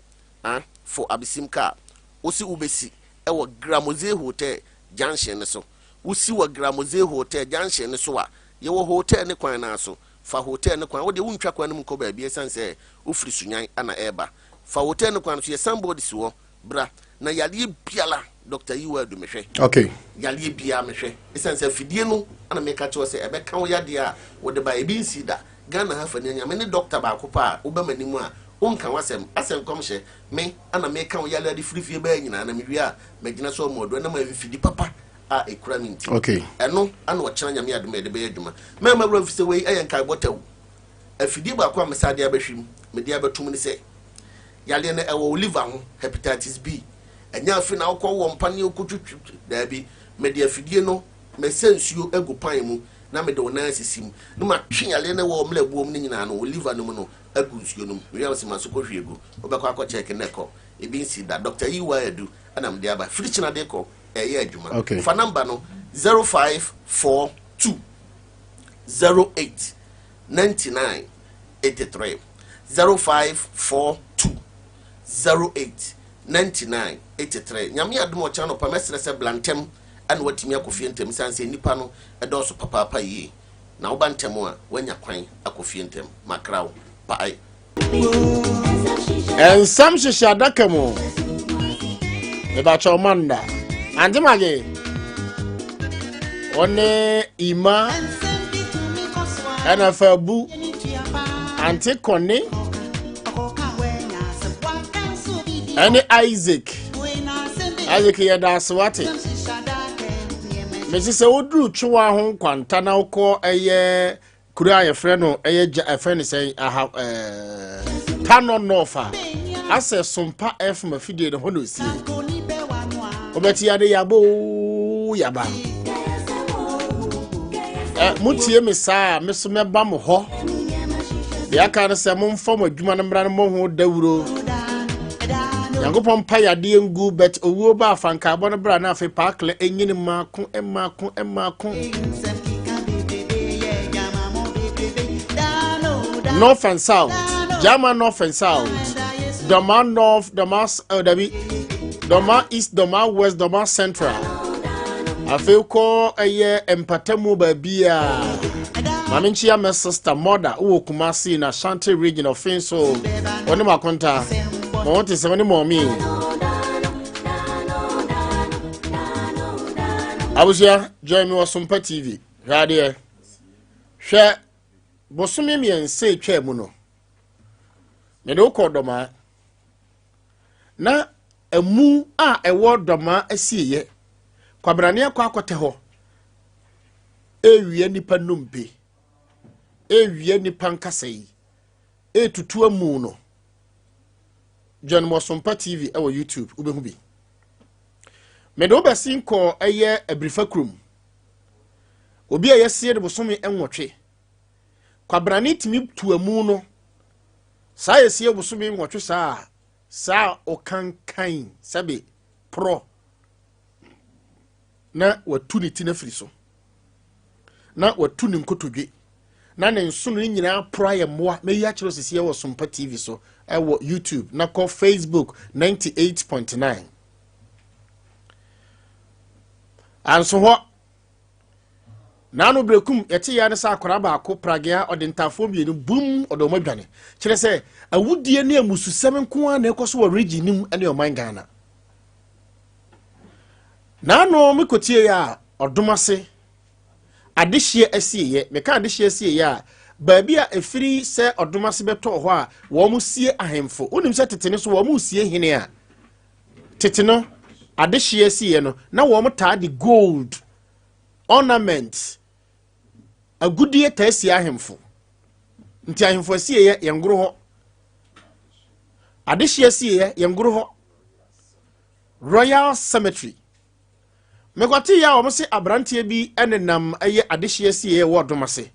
ah, fo Abesim kaa, wose wobɛsi wɔ Gramoze Hotel junction no so. Wosi wɔ Gramoze Hotel junction no so a, yɛwɔ hotel no kwan no ara so. Fa hotel no kwan, wo deɛ wontwa kwan no mu nkɔ baabi ɛsiane sɛ wofiri Sunyan ana ɛreba. Fa hotel no kwan no so, yɛ signboard si hɔ. Bra na yareɛ biara Doctor Yiwa Adu mehwɛ. Okay. Yareɛ biara mehwɛ. Ɛsiane sɛ afidie no ana meka kyerɛ sɛ ɛbɛka wo yadeɛ a wode ba ebi nsi da. Ghana ha fa ni anyame ne doctor baako pɛ a woba m'anim a wonka w'asɛm asɛ nkɔmhyɛ me ana meka wo yareɛ ade firi fie bɛɛ nyinaa na mewie a magyina so amu adu ɛnam mfidi papa a ɛkura me nti. Okay. Ɛno ana ɔkyena Nyame adom a yɛde bɛyɛ adwuma. Mɛma wura mfi sɛ wei ɛyɛ nkaebɔ tɛw. Afidie baako a mesan de abɛhwim mede abɛtom ne sɛ Yareɛ no ɛwɔ wo liver ho, hepatitis B. Ɛnyɛ afei na wokɔ wɔ mpaneɛ wokɔtwitwi, daabi. Mede afidie no mɛsɛ nsuo agu pan mu na mede wo nan asisi mu na matwe yareɛ no ɛwɔ wo mmerɛboɔ mu no nyinaa no, wo liver no mu no agu nsuo no mu. Mewie a mese ma so kɔhwie gu. Wobɛkɔ akɔ check na ɛkɔ. Ebi nsi da. Doctor Yiwa Adu ɛna mede aba. Firi kyena de kɔ ɛyɛ adwuma. Okay. Fa number no 0542 08 99 83 0542 08 99 83 Nyame adom a ɔkyena anɔpa mɛsrɛ sɛ bla ntɛm na watumi akɔ fie ntɛm ɛsiane sɛ nnipa no dɔɔso papaapa yie na woba ntɛm a woanya kwan akɔ fie ntɛm. Makra wo. Bye. Nsɛm hyehyɛ adaka mu. Mebakyɛ ɔma nda. Ante magye. Ɔne Ima ɛna Fabu Ante Kɔne ɛne Isaac. Isaac yɛ da ase wate. Mesi sɛ woduru twewa ho nkwanta na wokɔ ɛyɛ Kuro a yɛfrɛ no ɛyɛ gya ɛfrɛ no sɛn aha ɛɛ Tano North a asɛ Sompa FM afidie no hɔ na osie. Wobɛte ade yaba oo yaba. Ɛ motie me saa a me so mɛba mo hɔ. Deɛ aka no sɛ momfa mo adwuma no mmra no mmɔ ho dawuro. Nyankopɔn mpa yadeɛ ngu but owuo ba afankaabɔ no bra na afei paakle ɛnyini mmaako mmaako mmaako. North and South, Jama North and South, Doma North, Doma uh, Dabi, Doma East, Doma West, Doma Central. Afei kɔ ɛyɛ mpatamu baabi a maame nkyia mɛ sister mother wɔ Kumasi na Ashanti region of Finso wɔne makonta ma wɔn te sɛ wɔne mɔmi. Abusua join me wɔ Sompa TV. Hwɛ adeɛ. Hwɛ bosome mmiɛnsa atwa mu no. Mede wokɔ dɔmaa. Na ɛmu a ɛwɔ dɔmaa asieyɛ. Kwabrane akɔ akɔtɛ hɔ. Ɛrewia nnipa nnompe, ɛrewia nnipa nkasɛe, ɛretutu amu no. John Mɔsompa TV ɛwɔ YouTube, wobɛhu bi. Mede wo bɛsen kɔ ɛyɛ Abirifa kurom. Obi a yɛasie no bosome nwɔtwe. Kwabrane tumi tu amu no. Saa yɛsie bosome nwɔtwe saa a, saa ɔkankan sɛbe porɔ na watu ne ti no afiri so na watu ne nkotodwe na ne nsono no nyinaa porɔ ayɛ mmoa. Mɛyi akyerɛ sisi wɔ Sompa TV so ɛwɔ YouTube na kɔ Facebook 98.9 anso hɔ. Naano berekum yɛte yɛ ne sɛ akwadaa baako pragea ɔde ntaafoɔ mmienu bum ɔde wɔn adwane. Kyerɛ sɛ awudie ne amususɛm nko ara na ɛkɔ so wɔ region no mu ne ɔman Ghana. Naano mekɔtie yɛ a ɔdom ase adehyeɛ asieyɛ. Meka adehyeɛ asieyɛ a, baabi a ɛfiri sɛ ɔdom ase bɛtɔɔ hɔ a wɔn sie ahemfo. Wonim sɛ tete no so wɔn sie hene a, tete no adehyeɛ asieyɛ no na wɔn taa de gold ornament agudie taa sie ahemfo. Nti ahemfo asieyɛ yɛn goro hɔ, adehyeɛ asieyɛ yɛn goro hɔ, Royal Cemetery. Mekɔte yɛ a wɔn se aberanteɛ bi nenam ɛyɛ adehyeɛ asieyɛ wɔ ɔdom ase,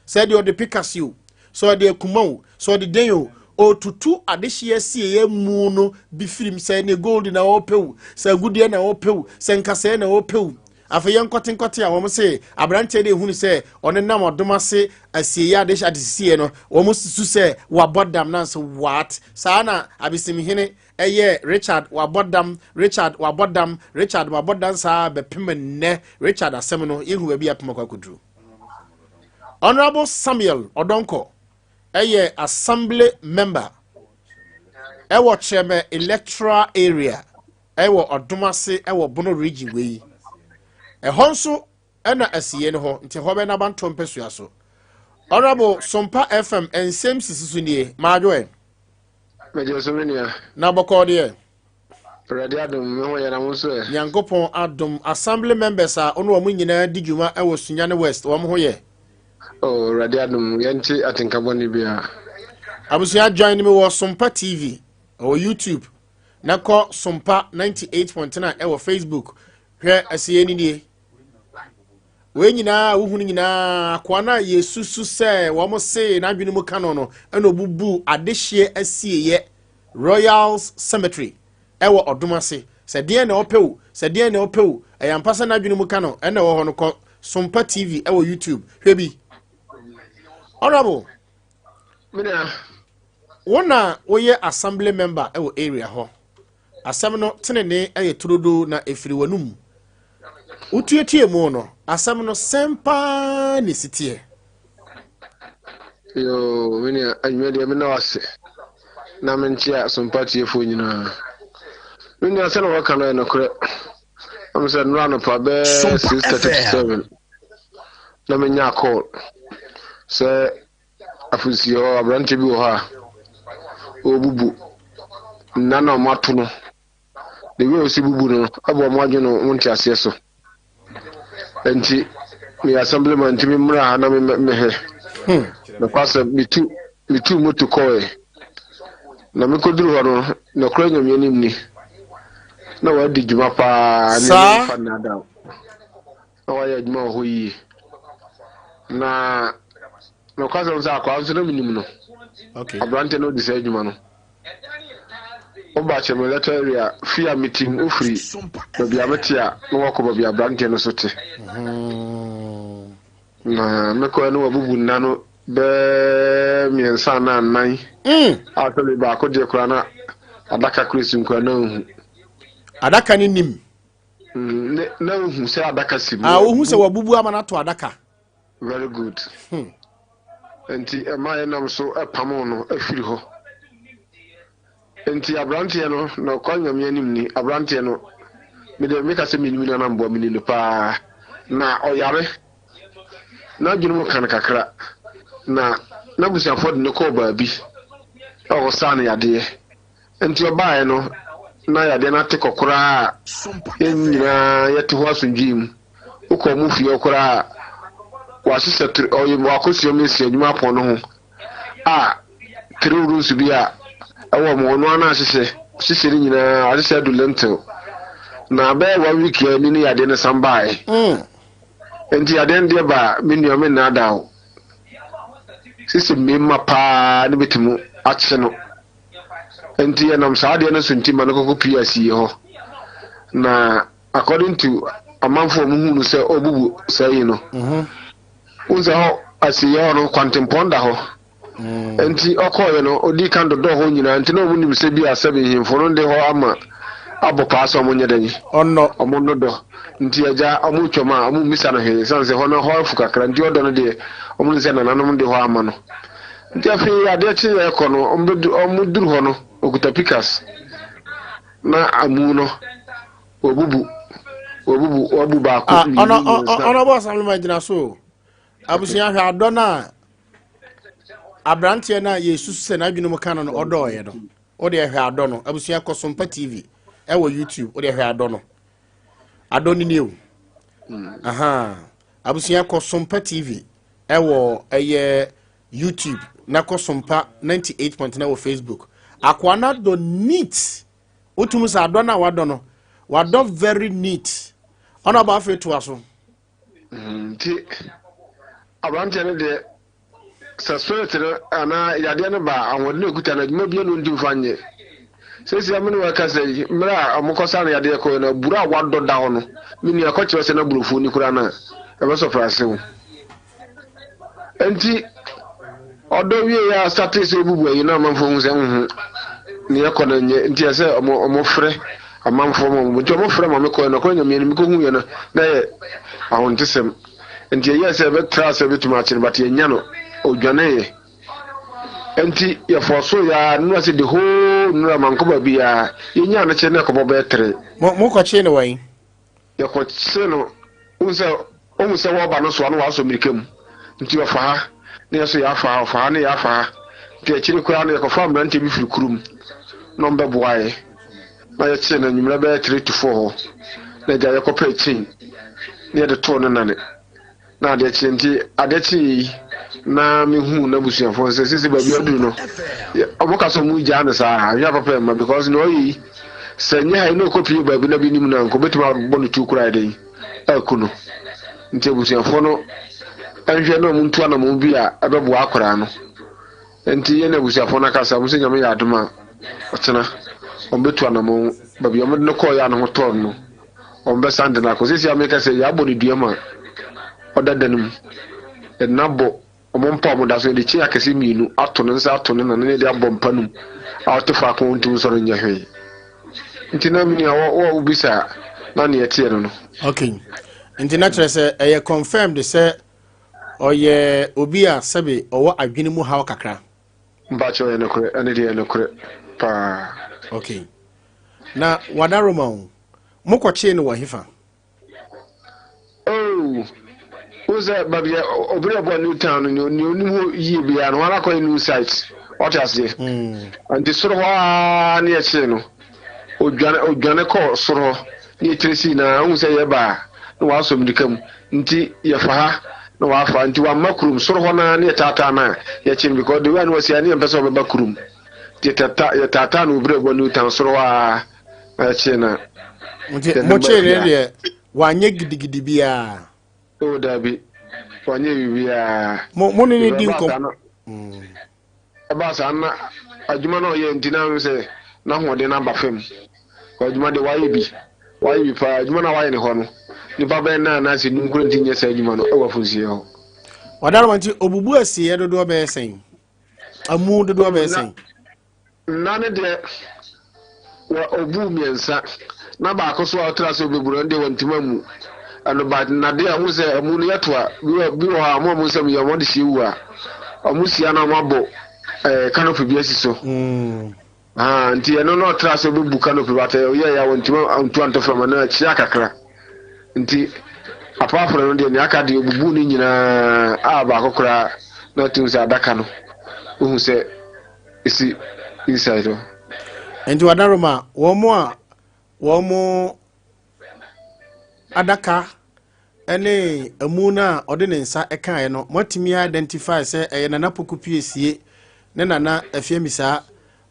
sɛ deɛ ɔde pikase o, sɛ ɔde akuma o, sɛ ɔde den o, ɔtutu adehyeɛ asieyɛ mu no bi firim, sɛ ne gold na ɔpɛ o, sɛ agudeɛ na ɔpɛ o, sɛ nkasɛɛ na ɔpɛ o. Afei yɛn nkɔte a wɔn se aberanteɛ de ehunu sɛ ɔnenam ɔdom ase asieyɛ adehyeɛ adesieɛ no, wɔn susu sɛ wabɔ dam. Na nso what saa na abesimhene ɛyɛ Richard wabɔ dam, Richard wabɔ dam, Richard wabɔ dam saa bɛpem nnɛ. Richard asɛm no yɛhu baabi apem akɔ akɔduru. Honorable Samuel Ɔdɔnkɔ ɛyɛ assembly member ɛwɔ Kyerɛmɛ electoral area ɛwɔ ɔdom ase ɛwɔ Bono Region. Wei ɛhɔ nso ɛna asie no hɔ, nti hɔ bɛ n'abantoɔ mpɛsua so. Honorable, Sompa FM nsɛm sisi so nie, maadwoɛ. Megye so, me nua. Na bɔkɔɔ deɛ? Awurade adom, me ho yɛ, na mo nso ɛ? Nyankopɔn adom. Assembly members a ɔno wɔn nyinaa di dwuma ɛwɔ Sunyane West, wɔn ho yɛ? Oh, Awurade adom, yɛnte atenka bɔne biara. Abusua, join me wɔ Sompa TV ɛwɔ YouTube na kɔ Sompa 98.9 ɛwɔ Facebook. Hwɛ ɛsɛ ni nie. Wei nyinaa a wohunu nyinaa, akoa no a yɛsusu sɛ wɔn se n'adwene mu ka no no ɛna obubu adehyeɛ asieeɛ Royals Cemetery ɛwɔ ɔdom ase. Sɛ deɛn na ɔpɛ o, sɛ deɛn na ɔpɛ o, ɛyɛ ampa sɛ n'adwene mu ka no ɛna ɛwɔ hɔ no. Kɔ Sompa TV ɛwɔ YouTube, hwɛ bi. Honorable, Me nua. Wo na woyɛ assembly member ɛwɔ area hɔ. Asɛm no tenene ɛyɛ turodoo na ɛfiri w'anum. Wotuatua mu no, asɛm no sɛn paa ne si teɛ? Yoo, me nua, anwuma deɛ mena wase na menkyea Sompa tiefoɔ nyinaa. Me nua, sɛ na wɔka no yɛ nokorɛ. Am sɛ nnora anɔpa bɛɛ 6:37 na menya call sɛ afunsie hɔ aberanteɛ bi wɔ hɔ a ɔrebubu nna na ɔmo ato no. The way ɔsi bubu no ɛbɔ ɔmo adwene no ɔmo nte aseɛ so. Nti meyɛ assemblyman nti memmra ha na mehwɛ. Nokwa sɛ metu moto kɔɛ na mekɔduru hɔ no, nɔkorɛ Nyame anim ni na wadi dwuma paa ne Saa. mfa nnaadaa na wayɛ adwuma wɔ hɔ yie. Na nokwasɛm sɛ akwaa nso na menim no. Aberante no ɔdi saa adwuma no. Woba Kyɛmɛ electoral area fie a metim, wofiri baabi a mete a na wakɔ baabi a aberanteɛ no so te. Na mekɔɛ no wabubu nna no bɛɛ mmiɛnsa anaa nnan. A sɛbe baako deɛ koraa na adaka kora si mu koraa na nhu. Adaka no nim? Na nhu sɛ adaka si mu. Ah, wohu sɛ wabubu ama no ato adaka. Very good. Nti ɛma yɛnam so ɛpamo no afiri hɔ. Nti aberanteɛ no na ɔkɔ Nyame anim ni. Aberanteɛ no, mede meka sɛ menim no anamboa, menim no paa. Na ɔyare n'adwene mu ka no kakra na n'abusuafoɔ de no kɔɔ baabi a ɔsaa no yadeɛ. Nti ɔbaeɛ no na yadeɛ no ate kɔ koraa a yɛn nyinaa yɛte hɔ asomdwee mu. Wokɔ ɔmo fie hɔ koraa a Wahyehyɛ tr ɔyɛ wakɔsua mu asi adwuma apɔn no ho a three rooms bi a ɛwɔ mo ɔno ara na ahyehyɛ hyehyɛ ne nyinaa ahyehyɛ adu lentil na bɛyɛ one week a ni ne yadeɛ no san baeɛ. Nti yadeɛ no deɛ baa me nua me nnaadaa o sisi mmarima paa ne bɛtumi akye no nti ɛnam saa adeɛ no so nti ma no kɔkɔ pii asie hɔ na According to amanfoɔ a wɔhuu no sɛ ɔrebubu saa yi no, wohu sɛ hɔ asieeɛ hɔ no kwantempɔn da hɔ. Nti ɔkɔeɛ no, ɔdii kan dodɔɔ hɔ nyinaa, nti na wɔn nim sɛ bi a sɛbe nhemfo no de hɔ ama abɔ paa sɛ wɔn nyɛ dɛn? Ɔnnɔ. Wɔn nnodɔ. Nti agya, wɔn retwam a, wɔn mmisa no hwee, ɛsiane sɛ hɔ no hɔ afu kakra, nti ɔdɔ no deɛ, wɔn nim sɛ nananom de hɔ ama no. Nti afei adeɛ kyeeɛ rekɔ no, wɔn bɛdu, wɔn duru hɔ no, ɔkuta pikas na amu no. Wabubu, wabubu, wabu baako, Ah, mmienu, ɔno mmiɛnsa. ɔno bɔ asamlema gyina so o. Abusua hwɛ adɔ no a aberanteɛ no a yɛsusu sɛ n'adwene mu ka no no ɔdɔɔyɛ no. Wode hwɛ adɔ no. Abusua kɔ Sompa TV ɛwɔ YouTube. Wode hwɛ adɔ no. Adɔ no nie o. Aha. Abusua kɔ Sompa TV ɛwɔ ɛyɛ YouTube na kɔ Sompa 98.9 wɔ Facebook. Akoa no adɔ neat. Wotum sɛ adɔ no a wadɔ no, wadɔ very neat. Ɔna ɔba afei toa so. Nti aberanteɛ no deɛ sɛ spirit no anaa yadeɛ no ba a ahoɔden a ɔkuta no adwuma biara na ɔntumi fa nyɛ. Seesei a me ne wo rekasa yi, mmerɛ a wɔkɔsaa no yadeɛ kɔeɛ no aburo a wadɔ da hɔ no, me nua kɔkyerɛ sɛ na aburofoɔ ni koraa no a, ɛbɛsɔprase wo. Enti ɔdɔ wieeɛ a ɔstartee sɛ ɔbubu ayi na amanfoɔ hu sɛ nhu ne ɛkɔ no nyɛ nti ɛsɛ ɔmo ɔmo frɛ amanfoɔ ma ɔmo nti ɔmo frɛ ma mekɔɛ no ɔkɔ nyame anim mekɔhu yɛ no na yɛ ahontesɛm nti ɛyɛ sɛ ɛbɛtra sɛ ɛbɛtumi akye no but yɛnya no ɔdwaneeɛ nti yɛfɔ so yɛ nnura sɛ the whole nnura mankɔ baabi a yɛnya no kye na ɛkɔbɔ bɛyɛ tere. Mo mokɔkyee no wɛn? Yɛkɔkyee no, wohu sɛ ohu sɛ wɔreba no so a na wasɔ mmirika mu, nti ɔfa ha na yɛn nso yɛafa ha, ɔfa ha na yɛafa ha. Nti akyire koraa no yɛkɔfaa mmeranteɛ bi firi kurom na wɔbɛboaa yɛn na yɛkyee no anwummerɛ bɛyɛ 3 to 4 hɔ na agya yɛkɔpɛɛ chain na yɛde too ne nane. Na adeɛ kyeɛ nti adeɛ kyeeɛ yi na mehuu n'abusuafoɔ sɛ sese baabi aduru no ɔmo ka sɛ ɔmo gyaa no saa ahwɛ apapa ɛma because na ɔyɛ yi sɛ nyɛ ha yi na ɔkɔ pie baabi na bi nim no a nka ɔbɛtumi abɔ no tuo koraa dɛn aku no nti abusuafoɔ no nhwɛ na ɔmo ntu anamɔ bi a ɛbɛboa akwaraa no. Enti yɛne abusuafoɔ no akasa, wɔn sɛ Nyame yɛ adom a, ɔkyena wɔn bɛtu anamɔn, baabi a wɔde no kɔɔeɛ a ne ho tɔɔ no no, wɔn bɛsan de no akɔ. Seesei a meka sɛ yɛabɔ no dua ma ɔda dan mu, yɛde no abɔ wɔn mpa a wɔda so, yɛde kyɛn akɛse mmienu ato ne nsa ato ne nan ne yɛde abɔ mpa no mu a ɔte faako a ɔntumi nsɔre nyɛ hwee. Nti na me nua wɔ wɔ wobisa na neɛ ɛteɛ no no. Okay. Nti na kyerɛ sɛ ɛyɛ confirmed sɛ Ɔyɛ obi a sɛbe ɔwɔ adwene mu haw kakra. Mpakyɛw ɛyɛ nokorɛ ɛno deɛ ɛyɛ nokorɛ paa. Okay. Na Wadaroma o, mo kɔkyee no wɔ hefa? Oh, wohu sɛ baabi a obere ɛbɔ new town no nea onim hɔ yie biara no hɔ ara kɔyɛ new site ɔte aseɛ mm. Nti soro hɔ ara ne yɛkyee no odwane odwane kɔɔ soro hɔ ne yɛkyerɛ sii na wohu sɛ yɛba a na wasɔ mmirika mu Nti yɛfa ha na wafa nti wamma kurom soro hɔ naa ne yɛtaataa no a yɛkye no because the way a na wasi a ne yɛmpɛ sɛ ɔbɛba kurom nti yɛtata yɛtaataa no wɔ Brɛboa New Town soro hɔ a na yɛkyee no a Nti yɛde no baa mokyee fie no a. deɛ wanyɛ gidigidi biara. Oh daabi wanyɛ biribiara Mo mo ne no because di ɛbaa nkɔm. saa no Ɛbaa saa no, na adwuma no a ɔyɛɛ nti na mehu sɛ n'ahoɔden no aba fam. Adwuma deɛ wayɛ bi, wayɛ bi paa. Adwuma no a wayɛ no hɔ no, nnipa bɛyɛ nnan anaasɛ num koraa ntumi nyɛ saa adwuma no wɔ afunsie hɔ. Ɔdaroma nti obubu asieɛ dodoɔ bɛyɛ sɛn? Amu dodoɔ bɛyɛ sɛn? Nna no deɛ wɔ ɔbuu mmiɛnsa na baako so a ɔtra sɛ ɔbɛbu no ɛno deɛ wantumi ammu ɛno but nnadeɛ a ɔhu sɛ amu no yɛto a bi wɔ bi wɔ hɔ a ɔmo a ɔmo nsɛm yɛ ɔmo de sie wu a ɔmo sie a na ɔmo abɔ ɛɛ canopy bi asi so Mm. ah nti ɛno na ɔtra sɛ ɔbɛbu canopy but ɔyɛ yɛ a wantumi antu antɔ fam ɛno akyia kakra nti apart from no deɛ nea aka deɛ ɔbubu ne nyinaa a baako koraa na atum sɛ adaka no wohu sɛ ɛsi inside hɔ. Nti wadaroma wɔn a wɔn adaka ne amu no a ɔde ne nsa kaeɛ no, moatumi identify sɛ ɛyɛ Nana Poku Piesie ne Nana Afie Misaa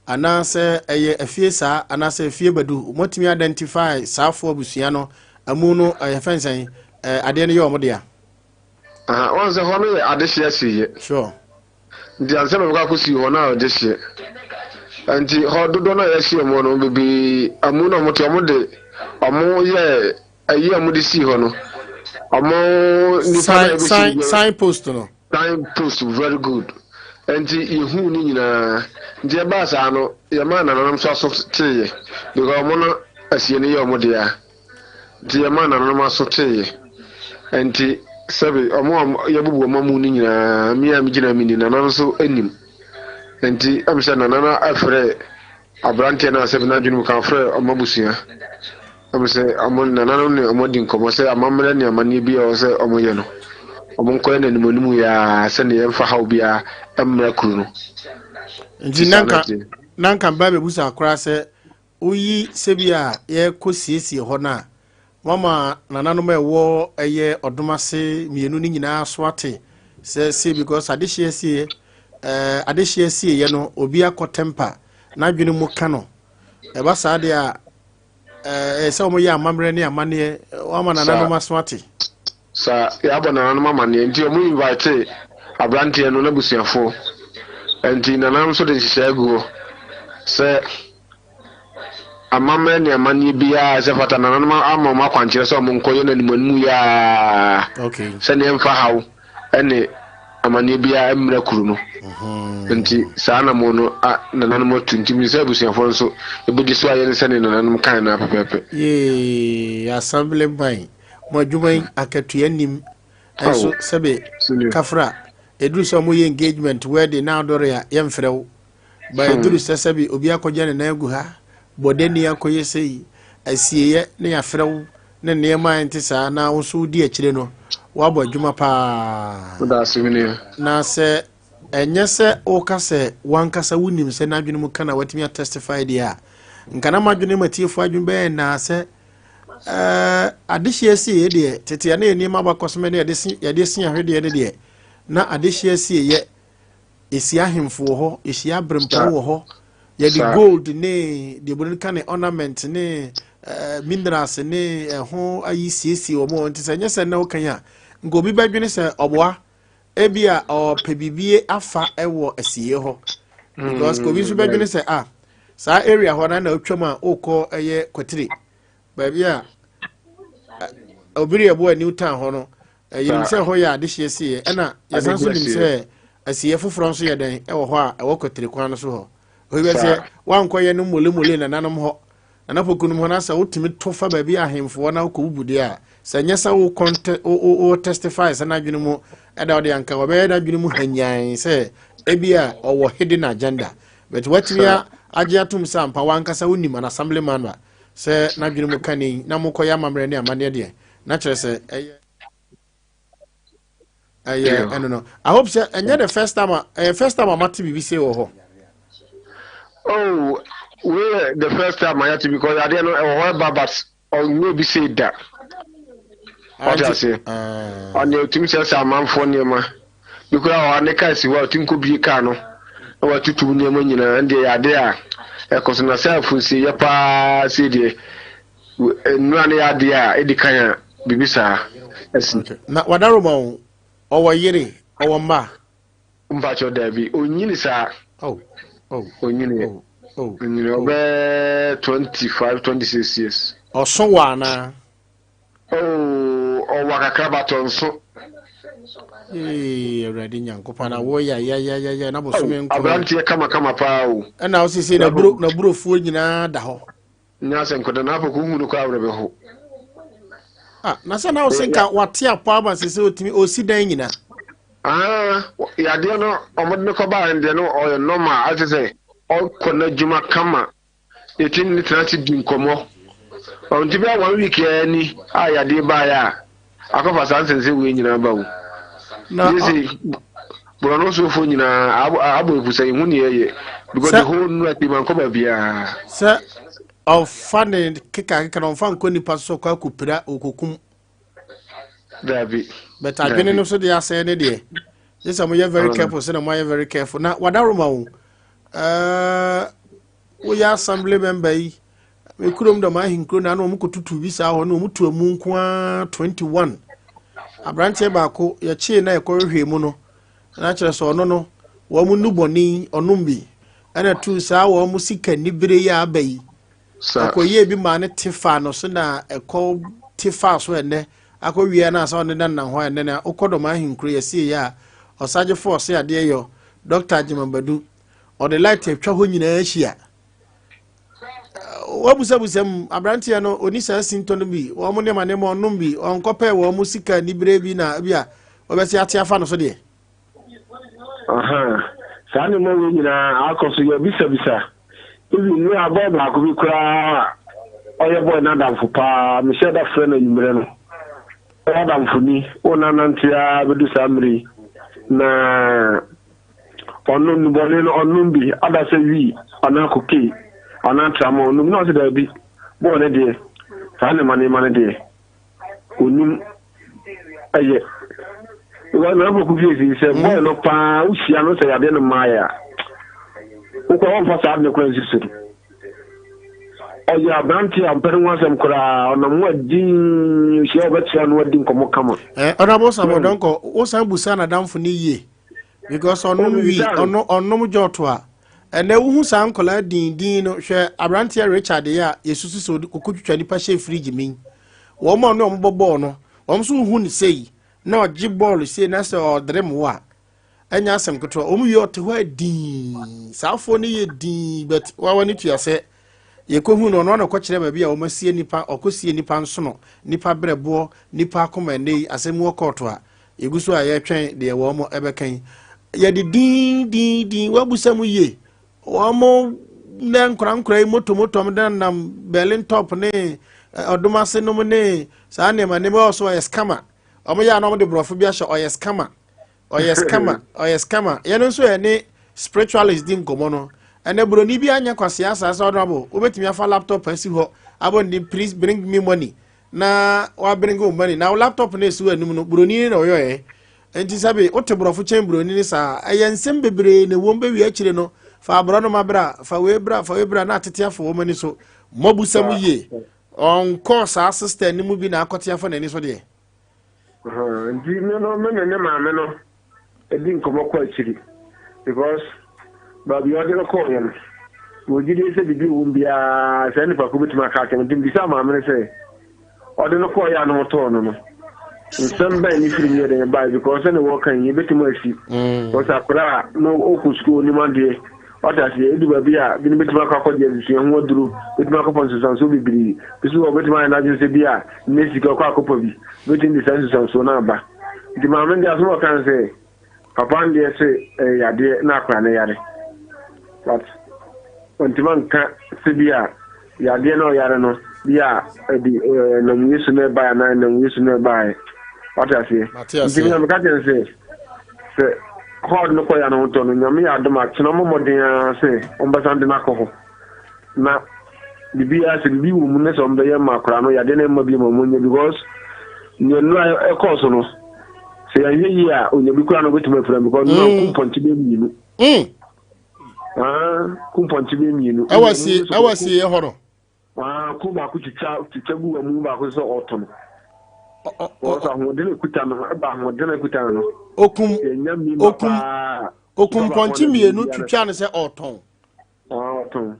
anaasɛ ɛyɛ Afie Saa anaasɛ Afie Badu? Moatumi identify saafoɔ abusua no amu no ɛyɛ fɛn sɛn adeɛ no yɛ wɔn dea? Aha, wɔn sɛ hɔ no yɛ adehyeɛ asieɛ. Sure. Nti ansa na wɔbɛkɔ akɔsi hɔ no a adehyeɛ. Nti hɔ dodoɔ no a yɛasie wɔn no bebree amu na wɔte wɔn de wɔn yɛ Ayi a wɔde sii hɔ no, wɔn nipa na ebesi sign sign post no. Sign post, very good. Nti yehuu ne nyinaa. Nti ɛbaa saa no, yɛmaa nananom nso aso teeɛ because wɔn no asie no yɛ wɔn dea. Nti yɛmaa nananom aso teeɛ. Nti sɛbe wɔn a yɛbubu wɔn amu no nyinaa, me a megyina me ni, nananom nso nim. Nti ɛm sɛ nana afrɛ Aberanteɛ no a sɛbi n'adwene mu ka ɔfrɛɛ ɔmo abusua ɛm sɛ ɔmo nananom ne ɔmo adi nkɔmɔ sɛ amammerɛ ne amanneɛ bi a ɛwɔ sɛ ɔmo yɛ no ɔmo nkɔyɛ no animuanimu yɛ ara sɛdeɛ ɛmfa haw biara mmra kuro no. Nti na nka na nka mba bɛbusa koraa sɛ woyi sɛbi a yɛkɔ siesie hɔ no a Wama nananom a ɛwɔ ɛyɛ ɔdom ase mmienu no nyinaa so ate sɛ sei because adehyeɛ sie ɛɛ adehyeɛ sieɛ no obi akɔ tɛmpa n'adwene mu ka no ɛba saa deɛ a ɛɛ sɛ wɔyɛ amammerɛ ne amanneɛ wama nananom aso ate. Sa yɛabɔ nananom amanneɛ nti wɔn invite aberanteɛ no n'abusuafoɔ nti nananom nso de nhyehyɛe agu hɔ sɛ. Amammerɛ ne amanneɛ biara a ɛsɛ fata nananom ama wɔn akwankyerɛ sɛ wɔn nkɔyɛ no animuanimu yɛ ara sɛdeɛ ɛmfa haw ne amanneɛ biara mmra kuro no. Mhm. Nti saa na mo no a nananom atu nti mi sɛ abusuafoɔ nso ebedi so ayɛ ne sɛdeɛ nananom kan no pɛpɛɛpɛ. Yee assembly man mo adwuma yi akatua nim nso sɛbe kafra eduru sɛ wɔyɛ engagement wedding na adɔre a yɛmfrɛ wo. Ba ɛduru sɛ sɛbi obi akɔgya ne nan agu ha, bɔdani akɔyɛ sei, asieeɛ ne yɛafrɛ wo ne nneɛma a ɛnte saa na wo nso wodi akyire no, woabɔ adwuma paa. Na sɛ ɛnyɛ sɛ woka sɛ wankasa wonim sɛ n'adwene mu ka na watumi atestify deɛ a, nka na m'adwene mu atiefoɔ adwene bɛyɛ naa sɛ ɛɛ adehyeɛ asieeɛ deɛ tete a na yɛ nneɛma abakɔsɛm ne yɛde se ahwedeɛ ne deɛ na adehyeɛ asieeɛ Yɛsi ahemfo wɔ hɔ, yɛsi aberempɔn wɔ hɔ, yɛde gold ne deɛ buroni ka ne ornament ne uh, minerals ne ɛho ayi siesie wɔn wɔn nti sɛ nyɛ sɛ na wokan a nka obi bɛdwene sɛ ɔboa ebi a ɔpɛ biribi afa wɔ asie hɔ because obi nso bɛdwene sɛ ah saa area hɔ na na otwam a okɔ ɛyɛ kwatire baabi a obiri ɛboa new town hɔ no Yɛnim sɛ ɛhɔ yɛ adehyeɛ sieɛ, ɛna yɛsan nso nim sɛ asieɛ foforɔ nso yɛ dɛn ɛwɔ hɔ a ɛwɔ kwatire kwan no so hɔ. Obi bɛ sɛ wankɔyɛ no molemole nananom hɔ, nana pokunom hɔ na sɛ wotumi to fa baabi ahemfoɔ na wokɔ bubu deɛ a, sɛ nyɛ sɛ wo kɔntɛ wo testify sɛ n'adwene mu ɛda ɔde anka wɔbɛyɛ n'adwene mu hanyan sɛ ebi a ɔwɔ hidden agenda. But watumi agye atom sɛ ampa wankasa wonim an assemblyman ba sɛ n'adwene mu ka ni na mokɔyɛ amammerɛ ne amanneɛ deɛ na kyerɛ sɛ ɛyɛ ɛyɛ ɛno no i hope sɛ ɛnyɛ the first time a ɛyɛ first time a mate biribi sei wɔ hɔ. oh wei yɛ the first time a yɛate because adeɛ no ɛwɔ hɔ ɛba but ɔnyɛ obi sei da ɔte aseɛ ɔne ɔtumi sɛ sɛ amanfoɔ nneɛma bi koraa ɔha ne kaa si hɔ a ɔtumi kɔ bie kaa no na watutu nneɛma nyinaa ɛndeɛ yɛ adeɛ a ɛkɔ so na sɛ afunsie yɛ paa sei deɛ Nnura no yɛ adeɛ a ɛdi kan a biribi saa asi. Na wadaroma o, ɔwɔ yere, ɔwɔ mma? Mpakyɛw daabi, onyini saa. Oh, oh, onyini. Oh, oh, onyini oh. Ɔbɛɛ 25, 26 years. Ɔso wɔ anaa? Oh, ɔwɔ kakra but ɔnso. Ee, Awurade Nyankopɔn na wo ya ya ya ya ya na bosome nkron. Aberanteɛ kamakama paa o. Ɛna wo sese na buro na burofuo nyinaa da hɔ. Nyɛ asɛm koda na afɔ ko hu no koraa werɛ bɛho. Ah, na sɛ na wo se nka wate apɔ ama sɛ sɛ otumi osi dan nyina. Ah, yadeɛ no ɔmo de no kɔ baa no deɛ no ɔyɛ normal ate sɛ ɔkɔ n'adwuma kama yɛtumi ne tena ase di nkɔmmɔ ɔnti bɛyɛ one week aa ni a yadeɛ baeɛ a akɔfa saa nsɛnsɛm wei nyinaa ba o. Na Yɛ sɛ borɔno sofoɔ nyinaa abɔ epu sɛ yɛhu ne yɛyɛ because the whole nura ti mankɔ baabiara. Sɛ ɔfa ne kekakeka na ɔmfa nkɔ nipa so kɔ akɔpira ɔkɔkum. Dabi. But adwene no so deɛ asɛe ne deɛ. Gye sɛ moyɛ very careful sɛ na moayɛ very careful. Na wadaroma wo. Uh, woyɛ assembly member yi. Me kurom dɔm ahenkuro na na wɔn kɔtutu bi saa hɔ na wɔn tu amu nko ara 21. Aberanteɛ baako yɛkyee na yɛkɔhwehwɛ mu no. Na kyerɛ sɛ ɔno no wɔn nnubɔne ɔnom bi. Ɛna tu saa wɔn sika nibere yi a aba yi. Ɔkɔyɛɛ bi maa no te faa no so na ɛkɔ te faa so ɛnnɛ akɔ wie na asa ɔne nanam hɔ ɛnnɛ na wokɔ dɔm ahenkuro yɛsie yɛ a ɔsagyefo ɔse adeɛ yɔ Dr. Agyeman Badu ɔde light atwa hɔ nyinaa ahyia wabusabusa mu aberanteɛ no ɔni saa sintɔ no bi wɔn nneɛma nneɛma ɔnom bi ɔnkɔpɛ wɔn mo sika nibere bi na bi a wɔbɛsi ate afa no so deɛ Ahaa, saa nneɛma wei nyinaa akɔ so, yɛabisabisa. Even nnora boy baako bi koraa a ɔyɛ boy no adamfo paa, mehyɛ da frɛ no anwummerɛ no. Ɔyɛ adamfo ni, wo na nante ara bɛdu saa mmerɛ yi. Na ɔno nnubɔne no ɔnom bi, ada sɛ wii anaa cocaine anaa tramol ɔnom na ɔsɛ daabi, boy no deɛ, saa nneɛma nneɛma no deɛ. Onim ɛyɛ because na afɔ kofi esi sɛ mm. boy no paa wohyia no sɛ yadeɛ no mmaeɛ a wokɔ wɔmfa saa ade no koraa nsi so no ɔyɛ aberante a ɔmpɛ ne ho asɛm koraa ɔnam ho adin hyia ɔbɛkyerɛ no adi nkɔmmɔ kama eh, ɔnabɔ sabɔdɔnkɔ wosan busa nadamfo no yie because ɔnom wi ɔno ɔnom jɔto a ɛnɛ wohu saa nkɔlaa dindin no hwɛ aberanteɛ Richard yi a yɛsusu sɛ ɔkɔtwitwa nipa hyɛ fridge mi wɔn a ɔne wɔn bɔ bɔɔl no wɔn nso hu ne sei na ɔgye bɔɔl sei na sɛ ɔdere mu a ɛnyɛ asɛm ketewa wɔn wie ɔte hɔ a dinn saa afoɔ no yɛ dinn but wawa ne tua sɛ yɛkɔhu no ɔno ana ɔkɔkyerɛ baabi a wɔasie nipa ɔkɔsie nipa nsono nipa berɛboɔ nipa akoma ɛnɛ yi asɛm wɔ kɔɔto a Yɛgu so a yɛretwɛn deɛ wɔn bɛka yi. Yɛde din din din wabusa mu yie. Wɔn nɛ nkorankora yi moto moto wɔn de nam Berlin top ne ɔdom ase nom ne saa nneɛma nneɛma wɔ so ɔyɛ scammer. Wɔn yɛ a na wɔn de borɔfo bi ahyɛ ɔyɛ scammer ɔyɛ scammer ɔyɛ scammer. Yɛn nso yɛ ne spiritualist di nkɔmɔ no. Ɛnɛ buroni bi anyɛ kwasea saa sɛ ɔdɔnabo wobɛtumi afa laptop asi hɔ abɔ ne please bring me money. na wabringe wo money na wo laptop no esi w'anim no buroni na ɔyɔɛ nti sɛbe wote borɔfo kyɛn buroni ne saa ɛyɛ nsɛm bebree na ɛwom bɛwie akyire no fa aborɔnoma bra fa wei bra fa wei bra na atete afa wɔn ani so mmɔbusɛm yie ɔnkɔ saa sister no mu bi na akɔte afa n'ani so deɛ. Nti me no me ne ne maame no di nkɔmmɔ kɔ akyiri because baabi a ɔde no kɔɔeɛ no mewɔ gyidie sɛ biribi wɔ mu biara saa nipa ko bɛtumi aka akyerɛ me nti mebisaa maame no sɛ ɔde no kɔɔeɛ a na ɔtɔɔ no no nsɛm bɛn ne firi mu yɛ dɛn bae because sɛne wɔka yi ɛbɛtumi asi mm. because akwadaa a na ɔkɔ sukuu onim adeɛ wate aseɛ ɛdu baabi a binom bɛtumi akɔ akɔgye adesua ho aduro bɛtumi akɔfa nsusuansoɔ bebree bi so wɔ bɛtumi ayɛ n'adwene sɛ bi a nnɛ sika ɔkɔ akɔpa bi bɛtumi de saa nsusuansoɔ no aba Nti maame no deɛ asɛm a ɔka ne sɛ papa no deɛ se ɛyɛ yadeɛ na akwadaa no yare but ɔntumi anka sɛ bi a yadeɛ na ɔyare no bi a ɛde ɛnam Yesu na ɛbaeɛ anaa ɛnam Yesu na ɛbaeɛ wate aseɛ nti mi na meka kyerɛ sɛ sɛ hɔɔd no kɔ ya no ho tɔ no nyame yɛ adom a kyena ɔmmɔ mmɔden ara sɛ ɔmbɛsan de no akɔ hɔ Na biribiara sɛ biribi wɔ mu ne sɛ ɔmbɛyɛ ma akwadaa no yadeɛ no mma bi ma ɔmo nyɛ because nea nnura ɛkɔɔ so no sɛ yɛnhwɛ yie a onya bi koraa na ɔbɛtumi afira because nnura mm. ku mpɔnkye bɛyɛ mmienu. Mm. Ah, ku mpɔnkye bɛyɛ mmienu. Ɛwɔ sie ɛwɔ sie hɔ no. Ah, ku baako twitwa twitwa gu wɔn mu baako sɛ ɔtɔ no. Wɔsɔ ahoɔden ekuta no ɛba ahoɔden ekuta no. Okum okum okum mpɔnkye mmienu twitwa no sɛ ɔtɔn. Ɔtɔn.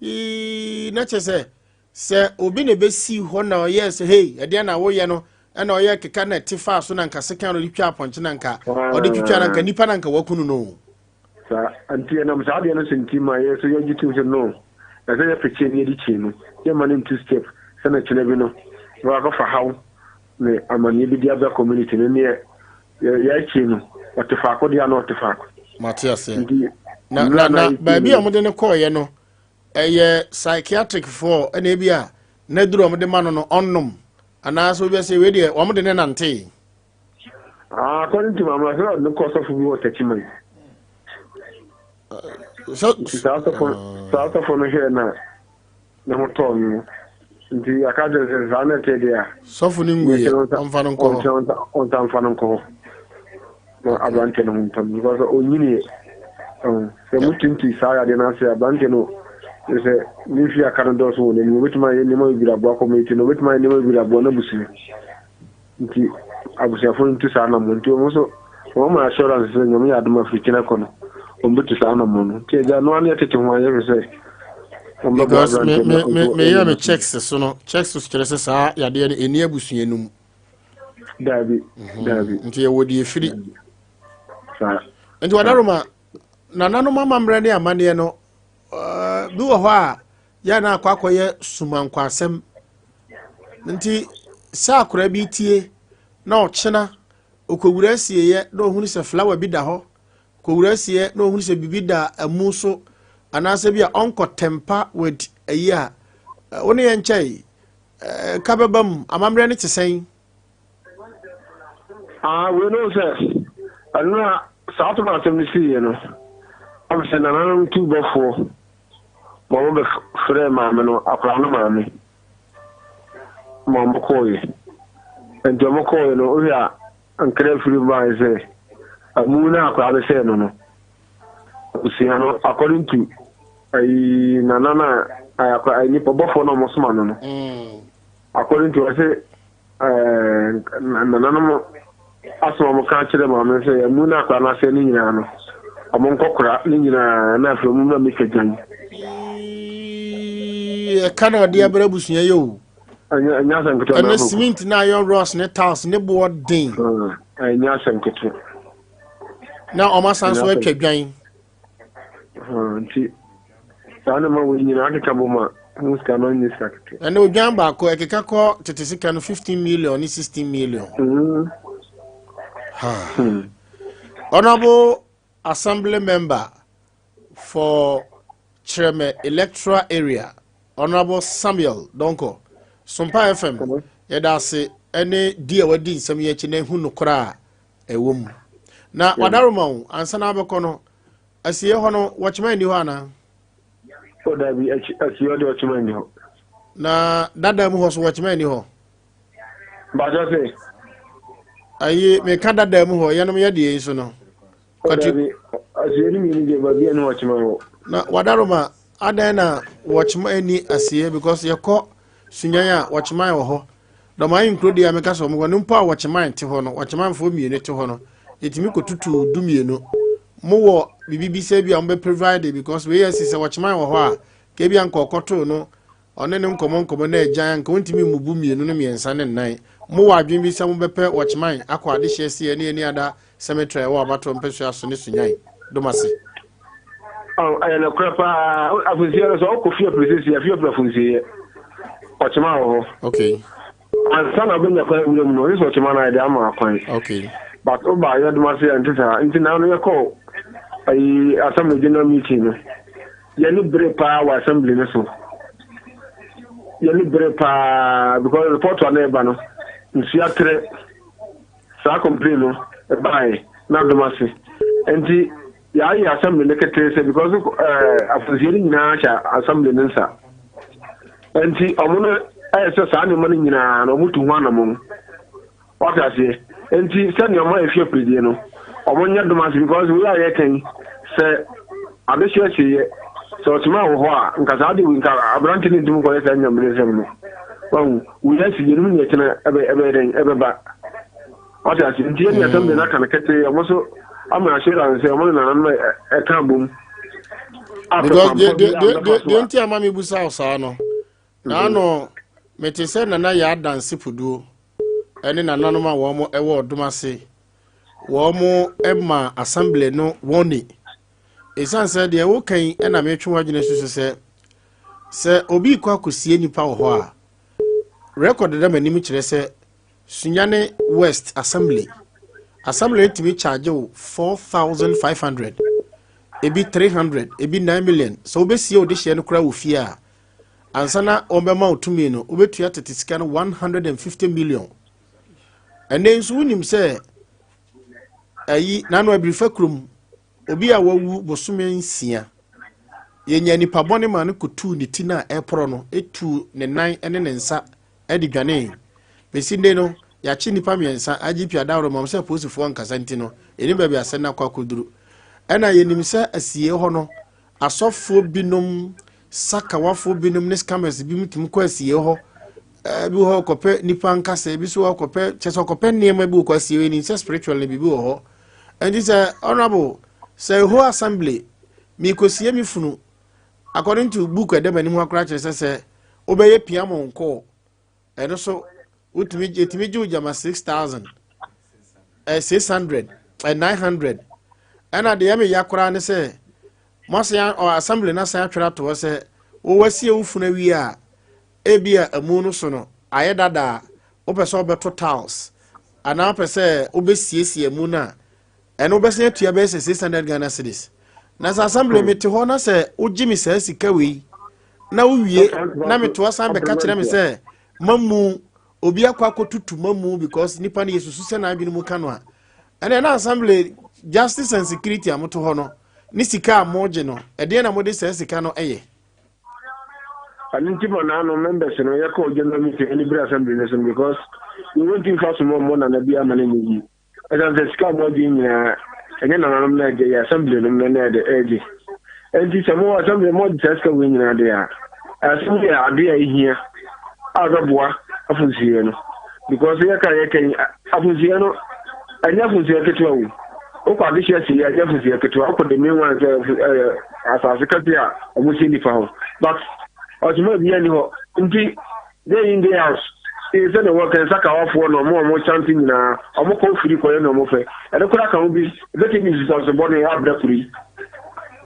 Ii, na kyerɛ sɛ sɛ obi na ebesi hɔ na ɔyɛ sɛ hei ɛdeɛ na woyɛ no ɛna ɔyɛ keka na ɛte faa so na nka sekan na ɔde twa apɔnkye na nka ɔde twitwa na nka nipa na nka wakunu no. Saa nti ɛnam saa adeɛ no so nti ma yɛ so yɛgye tom sɛ no ɛsɛ yɛ pekye ne yɛde kyi no yɛma no ntu step sɛ na kyena bi no na wakɔfa haw ne amanneɛ bi de aba community no neɛ Yɛ no, ɔte faako deɛ na ɔte faako. Mate aseɛ. Nti na na na baabi a wɔde no kɔɔyɛ no ɛyɛ psychiatric foɔ ɛna ebi a n'aduru a wɔde ma no no ɔnnom anaasɛ obi ɛsɛ wei deɛ wɔde ne nante. Ah, according to mama sɛ ɔde no kɔ sɔfo bi wɔ Techiman. Nti saa sɔfo saa sɔfo no hwɛɛ na ne ho tɔɔ no. Nti yɛaka kyerɛ sɛ saa na ɛteɛ deɛ a. Sɔfo no nwuiɛ, ɔmfa no nkɔ hɔ. Ɔnsa mfa no nkɔ hɔ. Na aberanteɛ no ho ntɔ no because ɔnyiniɛ. Sɛ motinti saa yadeɛ no ase aberanteɛ no sɛ ne mfie aka no dɔɔso wɔ n'anim obɛtumi ayɛ nneɛma bebree aboa community no obɛtumi ayɛ nneɛma bebree aboa n'abusua. Nti abusuafo no ntu saa anammɔn. Nti wɔn nso wɔn ma assurance sɛ Nyame yɛ adom a firi kyena kɔ no wɔn bɛtu saa anammɔn no. Nti agya no ano yɛ tete ho a yɛhwɛ sɛ wɔn bɛboa Because me aberanteɛ me no me nso meyɛ me anya checks so no, checks so kyerɛ sɛ saa yadeɛ no ɛni abusua no mu. Daabi, daabi. Nti yɛwɔ deɛ ɛfiri. Saa. Nti wadaroma nananom amammerɛ ne amanneɛ no eh, bi wɔ hɔ a yɛ na akɔ akɔyɛ sumankwasɛm nti sɛ akora bi tie na ɔkyena ɔkɔwura asieeɛ na ɔhunu sɛ flower bi da hɔ kɔwura asieɛ na ɔhunu sɛ biribi da amu so anaasɛ bi a ɔnkɔ tɛmpa with ayi a wo ne yɛn nkyɛe ka bɛba mu amammerɛ no te sɛn? Ah, wei no sɛ ɛno a saa to no asɛm no siiɛ no ɔm sɛ nananom tu bɔfoɔ ma ɔmo bɛfrɛɛ maame no, akwadaa no maame, ma ɔmo kɔɔeɛ. Nti ɔmo kɔɔeɛ no, wohwɛ a nkra firi baeɛ sɛ amu no a akwadaa no sɛɛ no no, abusua no according to ayi nana no a akwadaa nipa bɔfoɔ no a ɔmo soma no no, according to ɔse Ɛɛ, nananom asɛm a wɔka kyerɛ maame no sɛ amu no akora no asɛe no nyinaa no, wɔn nkɔkora ne nyinaa na afei wɔn mmra mmɛtwa gyan. Ɛka na ɔde abɛrɛ abusua yɛ o. Ɛnyɛ asɛm ketewa. Ɛnɛ cement na iron rods ne tiles ne boɔ den. Ɛnyɛ asɛm ketewa. Na wɔn asan so atwa dwan. Nti saa nneɛma wei nyinaa akeka bɔ mu a ho sika no nyɛ sika ketewa. Ɛnna odwan baako ɛkeka kɔ tete sika no 15 million ne 16 million. Honorable Assembly member for Kyerɛmɛ Electoral Area, Honorable Samuel Donkor, Sompa FM, yɛda ase ne di a wadi nsɛm yi akyi na ehu nokorɛ a ɛwɔ mu. Na wadaroma wo ansa na abɛkɔ no, asie hɔ no wɔkyema nni hɔ anaa? O dabi, asie hɔ deɛ wɔkyema nni hɔ. Na dada mu hɔ so wɔkyema nni hɔ? Bàtɛ sɛ. Ayi, meka dada mu hɔ, yɛnom yɛ deɛ yi so no. O dabi, asie no mmienu deɛ baabi a ne wɔkyema wɔ. Na wadaroma, adɛn na wɔkyema nni asie because yɛkɔ Sunyan a wɔkyeman wɔ hɔ. Dɔm ahenkuro deɛ a meka sɛ wɔn no mpo a wɔkyeman te hɔ no, wɔkyemanfoɔ mmienu te hɔ no, yɛtumi kɔtutu 12. Mowɔ biribi bi sɛ bi a wɔbɛ provide because wei asi sɛ wɔkyeman wɔ hɔ a, ka bi a nka ɔkɔtoo no, ɔne ne nkɔmmɔ nkɔmmɔ na agyan nka wɔntumi mmubu mmienu no mmiɛnsa ne nnan. Mowɔ adwene bi sɛ mobɛpɛ wɔkyeman akɔ adehyeɛ seɛ ne ani ada cemetery a ɛwɔ abatoɔ mpɛsua so ne Sunyan Domase. Oh, ɛyɛ nokorɛ paa. Afunsie no sɛ ɔkɔ fie apere sɛsi afie apere afunsie yɛ. Ɔkyema wɔ hɔ. Okay. Ansa na wobɛnya kwan wura mu no, ɔyɛ sɛ ɔkyema no ayɛ de ama kwan. Okay. But woba yɛ dom ase a nte saa. Nti na no yɛkɔ ayi assembly general meeting no. Yɛne bere paa wɔ assembly no so. Yɛne bere paa because report a na ɛba no nsuo atrɛ. Saa complain no ɛbaeɛ na dom ase. Nti Yɛayɛ assembly no ketee sɛ because eh, afunsie no nyinaa hyɛ assembly no nsa. Nti ɔmo no ɛyɛ sɛ saa nneɛma no nyinaa no ɔmo tu ho anamɔn. Wate aseɛ? Nti sɛ nneɛma efi apiridie no, ɔmo nyɛ dom ase because wei a yɛka yi sɛ adehyeɛ hyeeɛ sɛ ɔkyema wɔ hɔ a nka saa de wei nka aberante no ntumi nkɔyɛ saa nyamberesɛm no. Wahu? Wei asi yɛnum neɛ kyena ɛbɛ ɛbɛyɛ dɛn ɛbɛba. Wate ase? Nti yɛne assembly no aka no ketee, ɔmo nso ama assurance sɛ ɔmo ne nananom ɛka abom. Because deɛ nti ama mebusa wo saa no, na ano mete sɛ nana yɛ adanse puduo ɛne nananom a wɔn ɛwɔ ɔdom ase wɔn ma assembly no wɔn ni. Ɛsiane sɛ deɛ woka yi ɛna metwe w'adwene so sɛ sɛ obi kɔ akɔsie nipa wɔ hɔ a record da m'anim kyerɛ sɛ Sunyani West Assembly. Assembly no tumi charge wo 4,500, ebi 300, ebi 9 million. Sɛ wobɛsie wo dehyeɛ no koraa wɔ fie a, ansa na wɔbɛma wo tumi no, wobɛtua tete sika no 150 million. Ɛnɛ nso wonim sɛ ayi n'ano abirifa kurom obi a wawu bosome 6. Yɛnya nipa bɔne ma no kɔtuu ne ti no a ɛporɔ no, ɛtuu ne nan ne ne nsa de dwanee. Bɛsi nde no, yɛakye nnipa mmiɛnsa. IGP adaworo ma sɛ apolisifoɔ nkasa nti no, yɛnim baabi asɛm no akɔ akɔduru. Ɛna yɛnim sɛ asie hɔ no, asɔfoɔ binom, sakawafoɔ binom ne scammers bi tumi kɔ asie hɔ. Bi wɔ hɔ kɔpɛ nipa nkasa, ebi nso wɔ kɔpɛ kyɛ sɛ ɔkɔpɛ nneɛma bi wɔ kɔ asie hɔ. Yɛnim sɛ spiritual no biribi wɔ hɔ. Ɛnti sɛ honourable, sɛ ɛhɔ assembly meekɔsie me funu, according to book ɛda m'anim hɔ akora kyerɛ sɛ wobɛyɛ pia mo nkɔɔ, ɛno so wotumi yɛtumi gye wo gyama 6,000, 600, 900. Ɛna deɛ ɛmɛ ya koraa ne sɛ mo asan ɔ assembly no asan atwerɛ ato hɔ sɛ wɔwasie wo funu awie a, ebi a amu no so no ayɛ dada a, wopɛ sɛ wobɛto tiles anaa wopɛ sɛ wobɛsiesie amu no a, ɛno wobɛsan atua bɛyɛ sɛ 600 Ghana cedis. Na sɛ assembly mete hɔ na sɛ wogye me saa sika wei na wowie na metoa san bɛka kyerɛ me sɛ mamu obi akɔ akɔtutu mamu because nipa no yɛsusu sɛ n'adwene mu ka no a, ɛnɛ na assembly, justice and security a moto hɔ no ne sika a mogye no, ɛdeɛ na mode saa sika no ɛyɛ? Ɛno nti ma naano members no yɛkɔɔ general meeting ɛne bere assembly no so no, because yɛwɔnti mfa so mɔ mmɔ nana bi ama no nyɛ yie, ɛsiane sɛ sika a moagye nyinaa ɛnyɛ nananom no agye, yɛ assembly nom no na ɛde ɛgye. Nti sɛ mo assembly mo saa sika wei nyinaa de a, asɛm yɛ ade a ɛhia a bɛboa afonsuiɛ no, because yɛka yi afonsuiɛ no ɛnyɛ afonsuiɛ ketewa o. Wokɔ adehyɛ sie, ɛnyɛ afonsuiɛ ketewa. Wokɔ the main one sɛ ɛyɛ asase kɛse a ɔmo sie nipa hɔ, but ɔtuma bi ani hɔ. Nti day in, day out, ee sɛ na wɔka nsakawafoɔ na ɔmo a ɔmo kyante nyinaa ɔmo kɔ firi kɔyɛ na ɔmo fɛ ɛno koraa ka ho bi ebɛtɛ bi nsusuanso bɔne abrɛ kuro yi,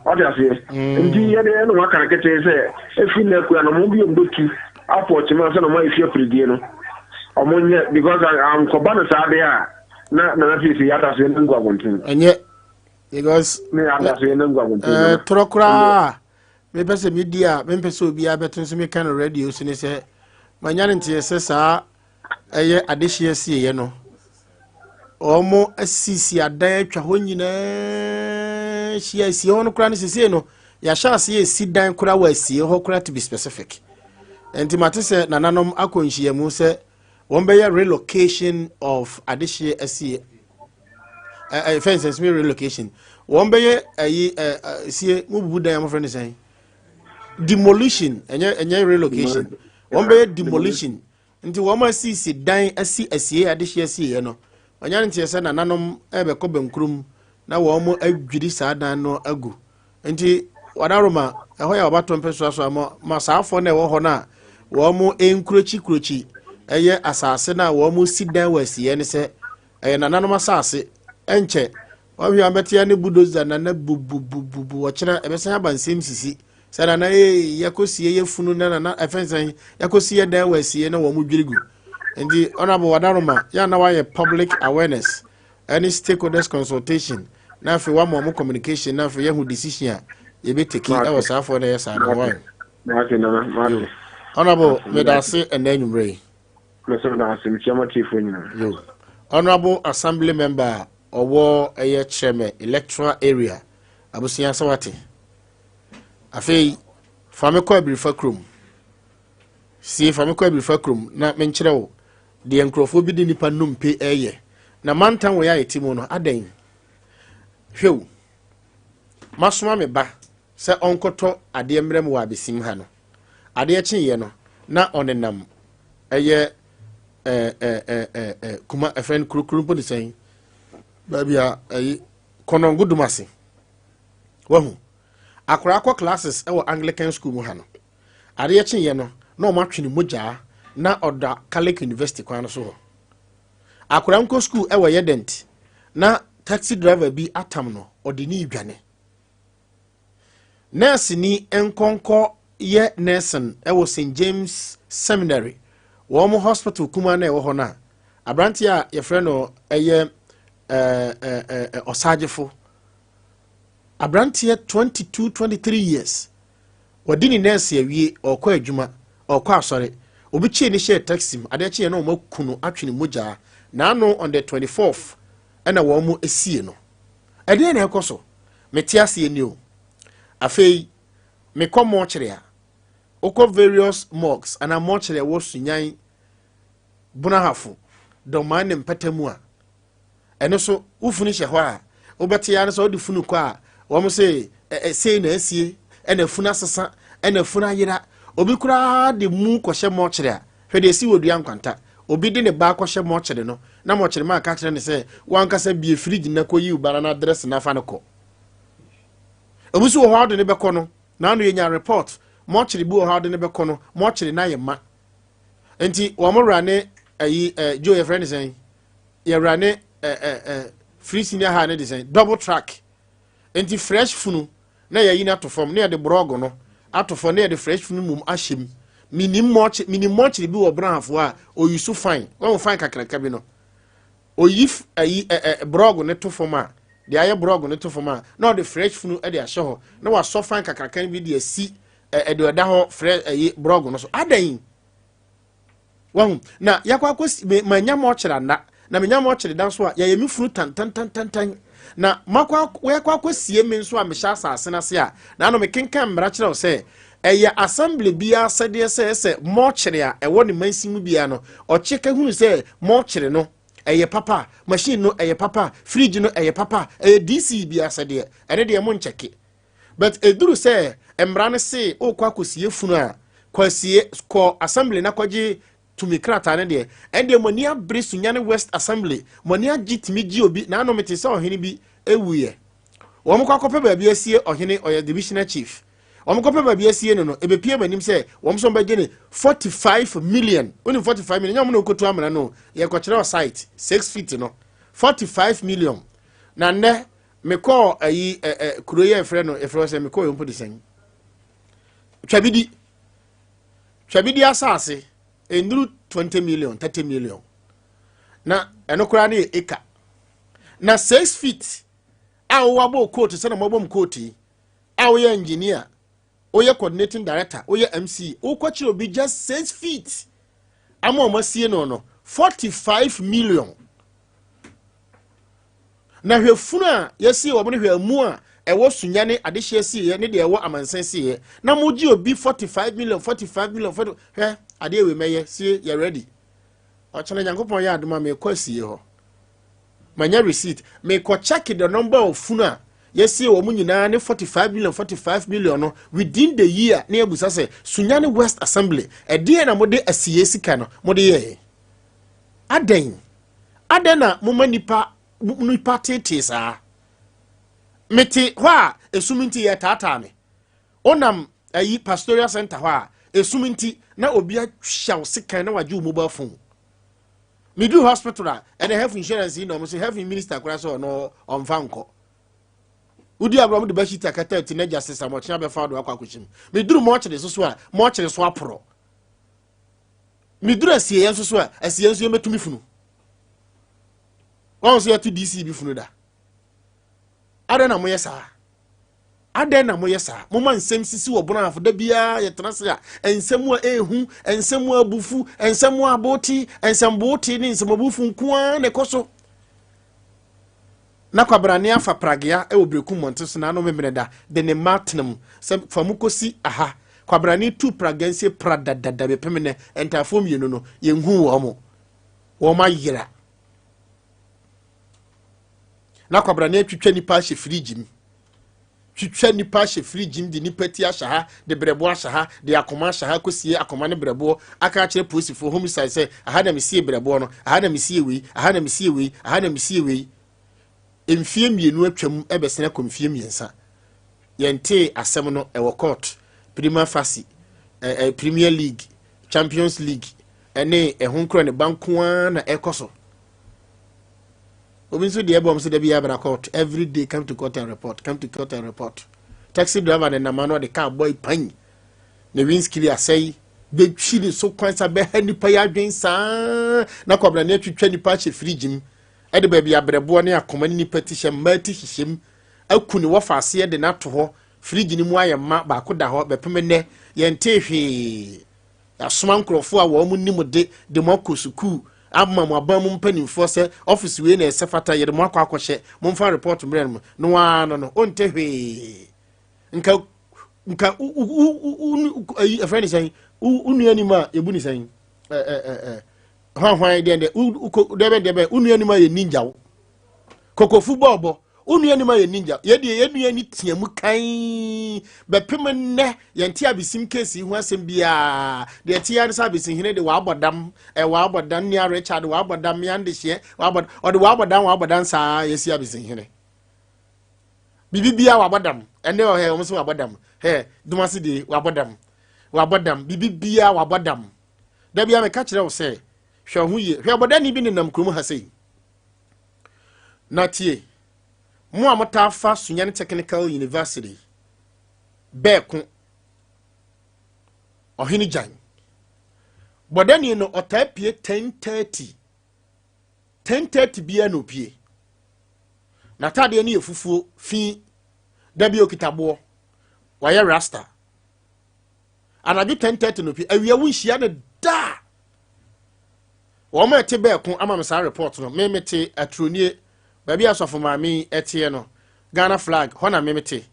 ɔde aseɛ. Nti yɛde ɛna waka no ketee sɛ efi na akura na ɔmo bi ɔmo bɛtu afɔ ɔkyema sɛ na ɔmo ayɛ fi apiridie no ɔmo nyɛ, because ankɔba no saa deɛ a na nana siesie yɛ adaso yɛ no ngu abɔnten. Ɛnyɛ because ne yɛ adaso yɛ no ngu abɔnten. Nana torɔ koraa mepɛ sɛ medi a mempɛ sɛ obiara bɛto nso meka no radio so ne sɛ manya no nteɛ sɛ saa ɛyɛ adehyeɛ sieɛ no, wɔn asisi adan atwa hɔ nyinaa hyia. Asie hɔ no koraa no, sesei no yɛahyɛ ase yɛsi dan koraa wɔ asie hɔ koraa, to be specific. Nti mate sɛ nananom akɔ nhyiamu sɛ wɔn bɛyɛ relocation of adehyeɛ asie, ɛɛ fɛn sɛ sɛ relocation wɔn bɛyɛ ɛyi ɛɛ sie mu bubu dan a wɔfrɛ no sɛn, demolition, ɛnyɛ relocation, wɔn bɛyɛ demolition. Nti wɔn asisi dan asi asie adehyeɛ asieɛ no, ɔnya no nteɛ sɛ nananom ɛbɛkɔ bɛnkurom na wɔn adwiri saa dan no agu. Nti wadaroma ɛhɔ yɛ wɔbato mpɛ soasoa ma saafoɔ no ɛwɔ hɔ no a wɔn nkurokyi kurokyi ɛyɛ asase no a wɔn si dan wɔ asieɛ no sɛ ɛyɛ nananom asase. Ɛnkyɛ wɔhwɛ a bɛte ne bulldozer nana bubububu. Wɔkyerɛ ɛbɛsan aba nsɛm sisi sɛ nana ee yɛkɔsie yɛ funu na nana ɛfɛn sɛn yɛkɔsi yɛ dan wɔ asie na wɔn dwiri gu. Nti honourable wadaroma yɛn na wayɛ public awareness ɛne stakeholders consultation na afei wama wɔn communication na afei yɛhu decision a yɛbɛtake ɛwɔ saa afɔ na ɛyɛ saa no wɔn. Mate nana, mate. Honourable, meda ase ɛnɛ anwummerɛ yi. Mɛsɛ meda ase, mekyia matiefoɔ nyinaa. Yo, honourable assembly member a ɔwɔ ɛyɛ Kyerɛmɛ electoral area, abusua sɛ wate. Afei fa me kɔ Abirifa kurom sie, fa me kɔ Abirifa kurom na menkyerɛ wo deɛ nkurɔfoɔ bi de nipa nnompe ɛyɛ na mantam wɔ yɛ a yɛte mu no adɛn. Hwɛ o, masoma me ba sɛ ɔnkɔtɔ adeɛ mmerɛ mu wɔ abesim ha no, adeɛ kyeeɛ no na ɔnenam ɛyɛ ɛɛ ɛɛ ɛɛ ɛɛ kuma ɛfɛn kurokuro mpo ne sɛn baabi a ɛyi Kɔnɔngo dum ase. Wahu akwaraa kɔ classes ɛwɔ Anglican school mu ha no, adeɛ kyeeɛ no na ɔmo atwe ne mogyaa na ɔda Catholic University kwan no so hɔ. Akwaraa nkɔ school ɛwɔ Yɛdɛnt na taxi driver bi atam no ɔde ne dwane. Nurse ni nkɔnkɔ yɛ nursing ɛwɔ St James Seminary, wɔn hospital kuma na ɛwɔ hɔ no a, aberanteɛ a yɛfrɛ no ɛyɛ ɛɛ ɛɛ ɔsagyefo aberanteɛ 22, 23 years, wɔde ne nurse awie, ɔkɔ adwuma, ɔkɔ asɔre, obi kyee ne hyɛ taxi mu, adeɛ kyeeɛ na wɔn aku no atwe ne mogyaa n'ano on the 24th ɛna wɔn mo esie no. Ɛdeɛ na ɛkɔ so mete aseɛ ni o. Afei Mekɔ mɔkyere a, wokɔ various morgues anaa mɔkyere a ɛwɔ Sunyan, Bonahafo, Dɔmaa ne mpɛtɛ mu a, ɛno so wo funu hyɛ hɔ a, wobɛte ara sɛ wode funu kɔ a, wɔn se ɛ sei na asie, ɛna funu asesa, ɛna funu ayera. Obi koraa de mu kɔhyɛ mɔkyere a, hwɛ deɛ ɛsi wɔ Dua Nkwanta. Obi de ne ba akɔhyɛ mɔkyere no, na mɔkyere ma aka kyerɛ no sɛ, wankasa bie firigye na kɔyi wo ba no n'adrɛse na fa no kɔ. Obi nso wɔ hɔ a wode no bɛkɔ no, na ano yɛnya report, mɔkyere bi wɔ hɔ a wode no bɛkɔ no, mɔkyere no ayɛ ma. Nti wɔn wura ne ayi ɛ Joe yɛfrɛ ne sɛn? Yɛwura ne ɛ ɛ ɛ free senior high ne de sɛn? Double track. Nti fresh funu na yɛyi no ato fam na yɛde borɔgo no ato fam na yɛde fresh funu mum ahyɛ mu. Minim mɔkye minim mɔkyere bi wɔ Brahafoɔ a oyi so fine wɔn fine kakraka bi no. Oyi ayi ɛ ɛ borɔgo no to fam a deɛ ayɛ borɔgo no to fam a na ɔde fresh funu de ahyɛ hɔ na wasɔ fine kakraka bi de asi ɛ ɛ deɛ ɔda hɔ fresh ayi borɔgo no so adan. Wahu? Na yɛakɔ akɔsi, me, manya mɔkyere anna, na menya mɔkyere da nso a, yɛyɛ me funu tantantantantan. Na makɔ, yɛakɔ akɔsie me nso a mehyɛ asase no ase a, na ano mekenkan mmara kyerɛ wo sɛ, ɛyɛ assembly biara sɛdeɛ sɛ sɛ mɔkyere a ɛwɔ ne mansin mu biara no, ɔkye ka hunu sɛ mɔkyere no ɛyɛ papa, machine no ɛyɛ papa, fridge no ɛyɛ papa, ɛyɛ DC biara sɛdeɛ, ɛne deɛ mo nkyɛke. But ɛduru sɛ mmara no se wokɔ akɔsie funu a, kɔsie kɔ assembly na kɔgye tumi krataa no deɛ, ɛndeɛ mo ani abere Sunyani West Assembly, mo ani agye tumi gye obi, na ano mete sɛ ɔhene bi ɛwuiɛ. Wɔn kɔ akɔpɛ baabi asie ɔhene, ɔyɛ divisional chief. Wɔn kɔpɛ baabi asie no no, ɛbɛpie wɔn anim sɛ wɔn nso bɛgye ne 45 million. Wonim 45 million, nyɛ wɔn na wɔkɔtu amena no, yɛkɔkyerɛ wɔ site, 6 feet no, 45 million. Na nnɛ, mekɔɔ ayi ɛ ɛ kuro yi a yɛfrɛ no yɛfrɛ sɛ mekɔɔ yɛ mpo de sɛn twabidi twabidi asase nnuru 20 million 30 million na ɛno koraa no yɛ eka na 6 feet a wowɔ abɔ coat sɛ na mɔbɔ mu coat yi a woyɛ engineer woyɛ coordinating director woyɛ mc wokɔkyerɛ obi just 6 feet ama ɔma sie no no 45 million. Na hwɛ funu a yɛasie wɔn no hwɛ amu a ɛwɔ Sunyani adehyeɛ sieɛ ne deɛ ɛwɔ amansan sieɛ na mogye obi 45 million 45 million 40 hwɛ adeɛ wei mɛyɛ sie yɛ ready ɔkyena Nyankopɔn yɛ adom a mekɔ asie hɔ manya receipt mekɔ check the number of funu a yɛsie wɔn nyinaa ne 45 million 45 million no within the year ne abusa sɛ Sunyani West Assembly ɛdeɛ na mode asie sika no mode yɛɛ adɛn Adɛn na moma nnipa nnipa teetee saa? Mete hɔ a esum nti yɛtaataa me. Wonam ayi pastoral center hɔ a esum nti na obi ahyɛ wo sekan na wagye wo mobile phone. Medu hospital a ɛnɛ health insurance yi na ɔmo sɛ health minister koraa sɛ ɔno ɔmfa nkɔ. Wodi agorɔ ɔmo de bɛhyɛ akata ti na gya sesa mɔkyena bɛfa do akɔ akɔhyɛ mu. Meduru mɔkyere so so a mɔkyere so aporɔ. Meduru asieeɛ nso so a, asieeɛ nso yɛmɛtu me funu. Wɔn nso yɛto DC bi funu da. Adɛn na moyɛ saa? Adɛn na moyɛ saa? Moma nsɛm sisi wɔ bono ahafo da biara yɛtena ase a nsɛm a ɛɛhu, nsɛm a abufu, nsɛm a abote, nsɛm boote ne nsɛm abufu nko ara na ɛkɔ so. Na kwabrane afa pragea wɔ Berekum mmɔnten so n'ano Memeneda de ne mma atena mu sɛ fa mu kɔsi aha. Kwabrane tu pragea nsie pradadada bɛpem nnɛ ntaafoɔ mmienu no yɛnhuu wɔn. Wɔn ayera. Na kwabrane atwitwa nipa ahyɛ firigye mu. Twitwa nipa ahyɛ firigye mu de nipa ti ahyɛ ha, de brɛboɔ ahyɛ ha, de akoma ahyɛ ha kɔsie akoma ne brɛboɔ aka akyerɛ polisifoɔ homicide sɛ aha na mesie brɛboɔ no, aha na mesie wei, aha na mesie wei, aha na mesie wei. Mfie mmienu atwam ɛbɛsene akɔ mfie mmiɛnsa. Yɛntee asɛm no ɛwɔ court, prima facie, eh, eh, Premier League, Champions League ɛne ɛho nkorɔ ne ba nko ara na ɛkɔ so. Obi nso deɛ ɛbɔ sɛ da biara bra court every day, come to court and report, come to court and report. Taxi driver ne nam ano de car boy pan ne windscreen asɛe bɛtwi ne so kwan sa bɛha nipa yi adwen saa na kwabrane atwitwa nipa ahyɛ fridge mu ɛde baabi abrɛboɔ ne akoma ne nipa ti hyɛ mmaa ti hyehyɛ mu aku ne wɔfa aseɛ de no ato hɔ fridge no mu ayɛ mma baako da hɔ bɛpem nnɛ yɛntee hwee. Yɛasoma nkurɔfoɔ a wɔn nim de de mo akɔ sukuu ama mo aban mu mpanimfoɔ sɛ ɔfisi wei na ɛsɛ fata yɛde mo akɔ akɔhyɛ momfa report mmerɛ no no ara no no ɔnte hwee nka. Nka wo wo wo wo ayi ɛfrɛ ne sɛn, wo nua anim a yɛbu ne sɛn, ɛ ɛ ɛ ɛ hwan hwan deɛ deɛ wo ko deɛ bɛ deɛ bɛ wo nua anim a yɛ ninja wo kokofu bɔɔbɔ wo nua anim a yɛ ninja. Yɛ deɛ yɛ nua ni tea mu kan bɛpem nnɛ yɛn te abesim keesi ho asɛm biara deɛ te ya ne sɛ abesim de wabɔ dam, ɛ wabɔ dam. Nua Richard wabɔ dam, yande hyeɛ wabɔ, ɔde wabɔ dam, wabɔ dam saa. Yɛsi abesim hene biribi biara wabɔ dam. Ɛnɛ ɔhɛ wɔn nso wabɔ dam hɛ dumasi deɛ wabɔ dam, wabɔ dam, biribi biara wabɔ dam. Dabi a meka kyerɛ wo sɛ hwɛ ho yie, hwɛ bɔdani bi nenam kurom ha sei na tie mo a motaa fa Sunyani Technical University bɛɛko ɔhene gyan bɔdani no, ɔtaa pie 10:30, 10:30 biara na opie. N'ataadeɛ no yɛ fufuo fi, dabi okita boɔ, wayɛ rasta. Anadwo 10:30 no pie, awia wo nhyia no daa. Wɔn a ɛte bɛɛko ama me saa report no. Me mete aturonie baabi a asɔfo maame yi ɛteɛ no, Ghana flag hɔ na me mete.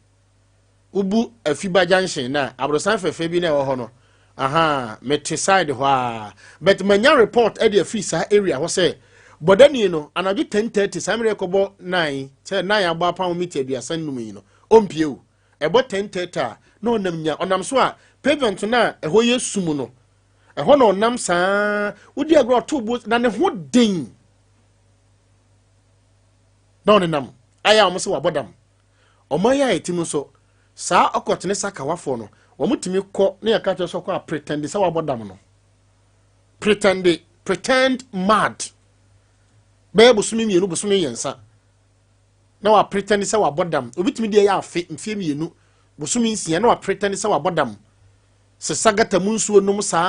Wobu Afiba Junction na aborosan fɛfɛ bi na ɛwɔ hɔ no, aha mete side hɔ a, but manya report ɛde afiri saa area hɔ sɛ bɔdani no anadwo 10:30 saa mmerɛ kɔbɔ 9 sɛ 9 abɔ apam mita 35 yi no ɔmpie o. Ɛbɔ 10:30 a na ɔnam nya ɔnam so a pavement no a ɛhɔ yɛ sum no, ɛhɔ na ɔnam saa wodi agorɔ ɔto bo na ne ho den na ɔnenam ayɛ a wɔn sɛ wabɔ dam. Ɔman yi a yɛte mu nso saa ɔkɔtene sakawafoɔ no, wɔn tumi kɔ ne yɛka kyerɛ sɛ ɔkɔ a pretend sɛ wabɔ dam no, pretend mad bɛyɛ bosome 2, bosome 3 na wa pretend sɛ wabɔ dam. Obi tumi deɛ yɛ afe, mfie 2, bosome 6 na wa pretend sɛ wabɔ dam, sesa gata mu nsuo nom saa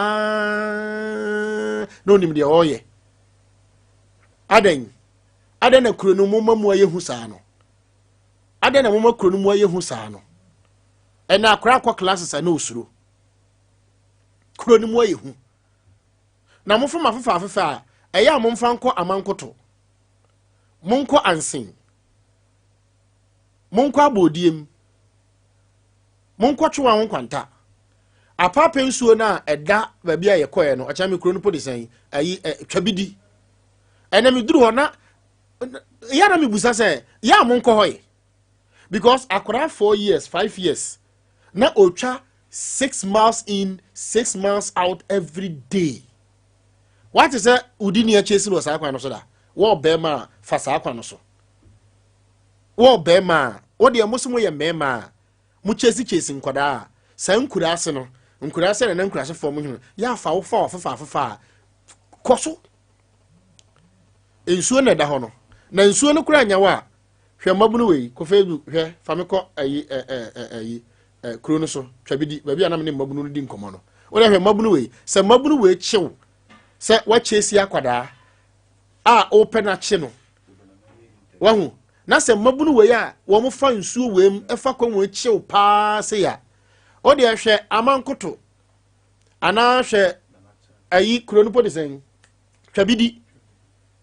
na onim deɛ ɔreyɛ. Adan adan na kuro no mo ma mu ayɛ hu saa no? Adan na mo ma kuro no mu ayɛ hu saa no? Ɛna akora akɔ classes a na osuro kuro no mu ayɛ hu na mofo ma afefa afefa a ɛyɛ a momfa nkɔ amankoto, monkɔ ansen, monkɔ abɔɔdiem, monkɔ twewa ho nkwanta apaapa nsuo no a ɛda baabi a yɛkɔɛ no. Ɔkyɛn me kuro no po de sɛn ayi ɛ twabidi. Ɛnna meduru hɔ na yɛ na mebusa sɛ yɛ a monkɔ hɔ yi because akwadaa 4 years, 5 years na otwa 6 miles in, 6 miles out every day. Wate sɛ wodi ni akyi esi wɔ saa kwan no so da? Wɔɔ bɛrima a fa saa kwan no so, wɔɔ bɛrima a wɔdeɛ mo so mo yɛ mmarima a mo kyesi kyesi nkwadaa a saa nkuraase no, nkuraase na na nkuraase fam hwene yɛ afa wo fa wɔ afefa afefa a kɔ so nsuo na ɛda hɔ no na nsuo no kora nyawa a hwɛ mmabunu wei kɔ Facebook. Hwɛ, fa me kɔ ayi ɛ ɛ ɛ ayi ɛ kuro no so twabidi baabi a nam ne mmabunu no di nkɔmɔ no. Wɔde hwɛ mmabunu wei sɛ mmabunu wei kyew sɛ wakyɛ si akwadaa a ɔpɛ n'akye no wahu na sɛ mmabunu wei a wɔn fa nsuo wei mu ɛfa kɔn wɔn kyew paa se ya ɔde hwɛ amankoto anaa hwɛ ayi kuro no po de sɛn twabidi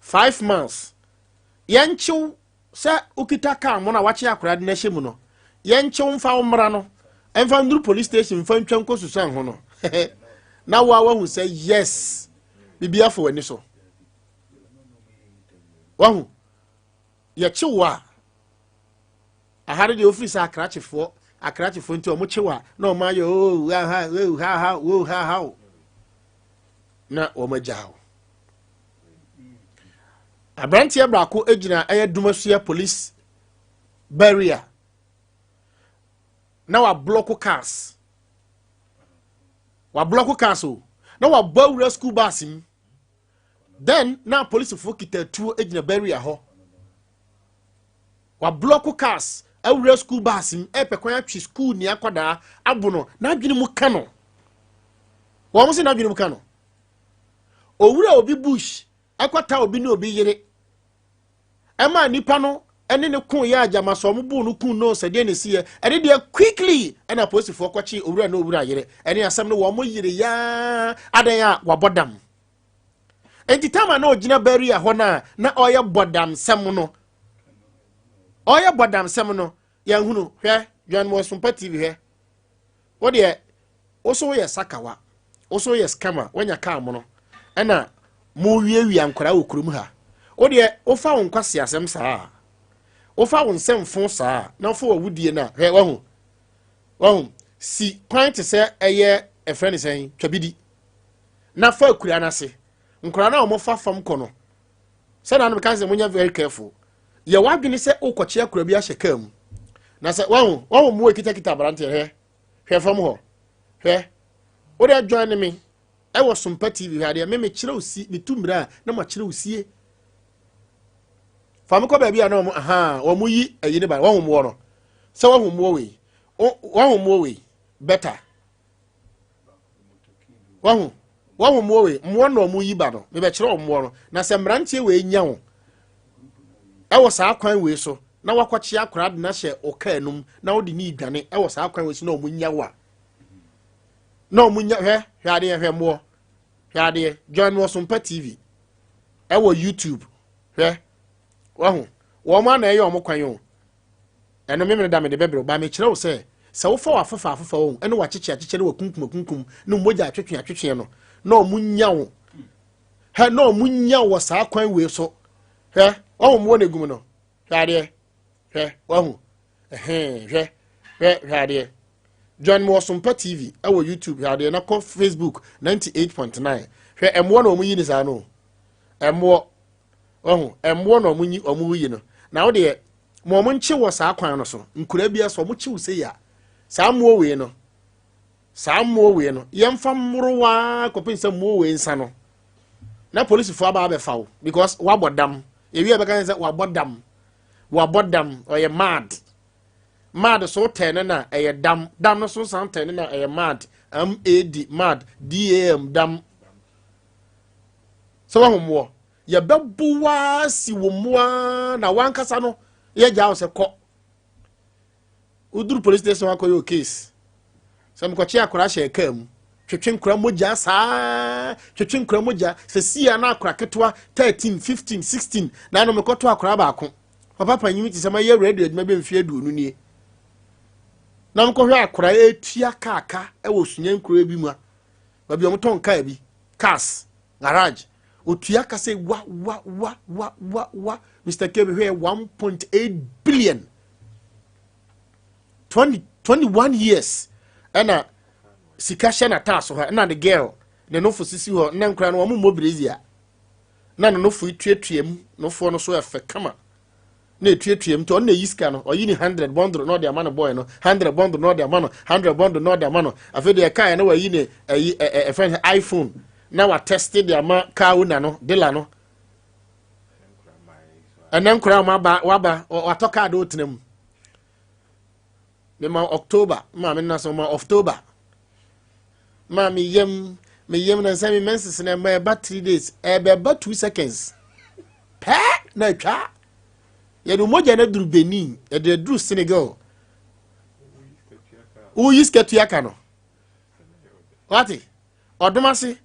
5 miles yɛnkyew sɛ wokita kaa mo na wakye akwadaa de n'ahyɛ mu no, yɛnkyew mfa wo mmara no mfa nduru police station mfa ntwa nkɔ susan ho no na wo a wahu sɛ yes, biribi afɔ w'ani so. Wahu yɛkye wo a aha no deɛ ofiri sɛ akrakyefoɔ akrakyefoɔ nti ɔmo kye wo a na ɔmo ayɛ oo ha ha oo ha ha oo ha ha o na wɔn agya wo. Aberanteɛ baako gyina ɛyɛ Dumasua police barrier na wablock cars, wablock cars o, na wabɔ awura school bus mu. Then na polisifoɔ kita tuo gyina barrier hɔ, wablock cars awura school bus mu, ɛpɛ kwan atwe school ni akwadaa abo no. N'adwene mu ka no, wɔn sɛ n'adwene mu ka no owura obi bush ɛkɔta obi ne obi yere ɛma nipa no ɛne ne ko yɛ agyama sɛ ɔmo bu no kun no sɛdeɛ ne si yɛ ɛne deɛ quickly ɛna polisifoɔ kɔkye owura ne owura yere ɛne asɛm no wɔn mo yere yaa. Adan a wabɔ dam nti tama na ogyina barrier hɔ na na ɔyɛ bɔdamsɛm no, ɔyɛ bɔdamsɛm no yɛn hunu. Hwɛ, dwan wɔ Sompa TV. Hwɛ. Wo deɛ, wo so woyɛ sakawa, wo so woyɛ scammer, woanya kaa mono, ɛna mowiawia nkwadaa wɔ kurom ha. Wo deɛ, wofa wo nkwaseasɛm saa a, wofa wo nsɛmfo saa a, na wofa w'awudie no a, hwɛ, wahu, wahu, si kwan te sɛ ɛyɛ ɛfrɛ ne sɛn, twabidi, na fa akura no ase. Nkwadaa no a wɔfa fam kɔ no, sɛdeɛ ano meka sɛ monyɛ very careful. Yɛ w'adwene sɛ wokɔkye akura bi ahyɛ kaa mu. Na sɛ wahu, wahu mmoa ekitakita aberanteɛ, hwɛ, hwɛ fam hɔ, hwɛ, wode join ne me ɛwɔ Sompa TV hwɛ adeɛ, me mekyerɛ wo si, metu mmerɛ a na makyerɛ wo sie. Fa me kɔ baabi a na wɔn, aha, wɔn yi ayi ne ba, wahu mmoɔ no, sɛ wahu mmoɔ wei, wahu mmoɔ wei, better. Wahu, wahu mmoɔ wei, mmoɔ na wɔn yi ba no, mebɛkyerɛ wɔn mmoɔ no, na sɛ mmeranteɛ wei nya wo ɛwɔ saa kwan wei so, na wakɔkye akwaraa de no ahyɛ ɔkaa num na wode ne dwane ɛwɔ saa kwan wei so na wɔn nya wo a, na wɔn nya, hwɛ, hwɛ adeɛ, hwɛ mmoɔ, hwɛ adeɛ, join wɔ Sompa TV ɛwɔ YouTube, hwɛ, wahu, wɔn a na ɛyɛ wɔn kwan o. Ɛno memene da mede bɛbrɛ wo, ba mekyerɛ wo sɛ, sɛ wofa w'afefa afefa wɔn ɛne w'akyekye akyekyɛ ne w'akunkum akunkum ne mogya atwetwe atwetwe no, na wɔn nya wo, hwɛ, na wɔn nya wɔ saa kwan wei so, hwɛ, wɔn mmoɔ na egum no, hwɛ adeɛ, hwɛ, wahu, ɛhɛn, hwɛ, hwɛ, hwɛ adeɛ. Join me wɔ Sompa TV ɛwɔ YouTube, hwɛ adeɛ, na kɔ Facebook 98.9, hwɛ ɛmmoɔ na wɔn yi ne saa no, ɛmmoɔ, wahu, ɛmmoɔ na wɔn yi, wɔn yi no, na wo deɛ, ma wɔn nkye wɔ saa kwan no so, nkura bi so wɔn kye wo sei a, saa mmoɔ wei no, saa mmoɔ wei no, yɛmfa mmorowaa kɔpem sɛ mmoɔ wei nsa no, na polisifoɔ aba abɛfa wo, because wabɔ dam, ewi a bɛka sɛ wabɔ dam, wabɔ dam, ɔyɛ mad, mad so tɛn ne na ɛyɛ dam, dam no so san tɛn ne na ɛyɛ mad, m a d mad, d a m dam, sɛ wahu mmoɔ, yɛbɛbo waa si wo mmoa na wankasa no yɛgya wo sɛ kɔ, woduru police station akɔyɛ o case sɛ mekɔkye akora hyɛ kaa mu, twetwe nkora mogya saa, twetwe nkora mogya sɛ sia na akora ketewa 13 15 16 na ano mekɔto akora baako papa panyin te sɛ mayɛ radio adwuma bi mfeɛ 20 nie, na mekɔhwɛ akora etua kaaka ɛwɔ sunya nkuro bi mu a baabi a wɔtɔn kaa bi, cars garage, otua ka sɛ wa wa wa wa wa wa. Mr. K hwɛ 1.8 billion, 20 21 years, ɛna sika hyɛ n'ataa so ha, ɛna the girl ne nofo sisi hɔ, na nkura no wɔn mmɔ brezia na ne nofo etuatua mu, nofoɔ no so ɛfɛ kama na etuatua mu, nti ɔno na eyi sika no, ɔyi ne 100 bundle na ɔde ama no, boy no 100 bundle na ɔde ama no, 100 bundle na ɔde ama no. Afei deɛ ɛka yɛ na wayi ne ɛyi ɛ ɛ ɛfɛn iPhone na watɛste de ama car owner no, dealer no. Ɛnɛ nkora wɔn aba, waba watɔ car de otena mu. Mema October maame nna so ma October maa me yam, me yam na nsɛm mi menses na ɛma ɛba 3 days, ɛbɛba 2 seconds pɛɛ na atwa. Yɛde mogya no aduru Benin, yɛde aduru Senegal, woyi sika tua ka no, wate ɔdom ase,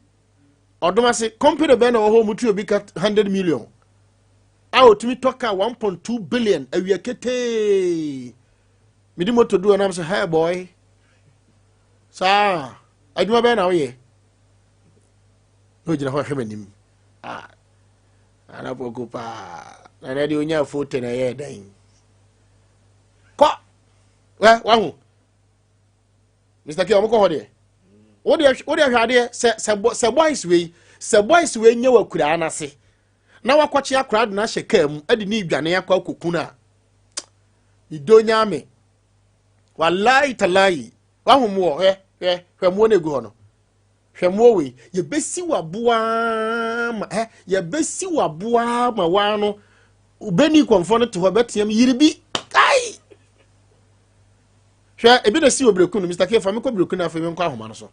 ɔdom ase company bɛn na wɔ hɔ mutu obi ka 100 million a otumi tɔ car 1.2 billion awia ketee? Mede moto du ɔnam sɛ, hey boy, saa adwuma bɛn na woyɛ? Na ogyina hɔ hwɛ m'anim, ah, anapɔko paa na na deɛ onya foto na ɛyɛ dɛn kɔ ɛ wahu Mr. K, ɔmo kɔ hɔ deɛ, wodeɛ wodeɛ hwɛ adeɛ sɛ sɛ sɛ boys wei, sɛ boys wei nyɛ wɔ akuraa n'ase na wakɔkye akwaraa de n'ahyɛ kaa mu de ne dwane akɔ akɔku no a, ido nyame wallahi talayi. Wahu mu wɔ hwɛ, hwɛ, hwɛ mmoɔ no egu hɔ no, hwɛ mmoɔ wei, yɛbɛsi waboa ma ɛ, yɛbɛsi waboa ma waa no obɛni kɔnfoɔ no te hɔ bɛteam yiribi kai. Hwɛ ebi na si wɔ bereku no. Mr. K, fa me kɔ bereku no, afei me nkɔ ahoma no so.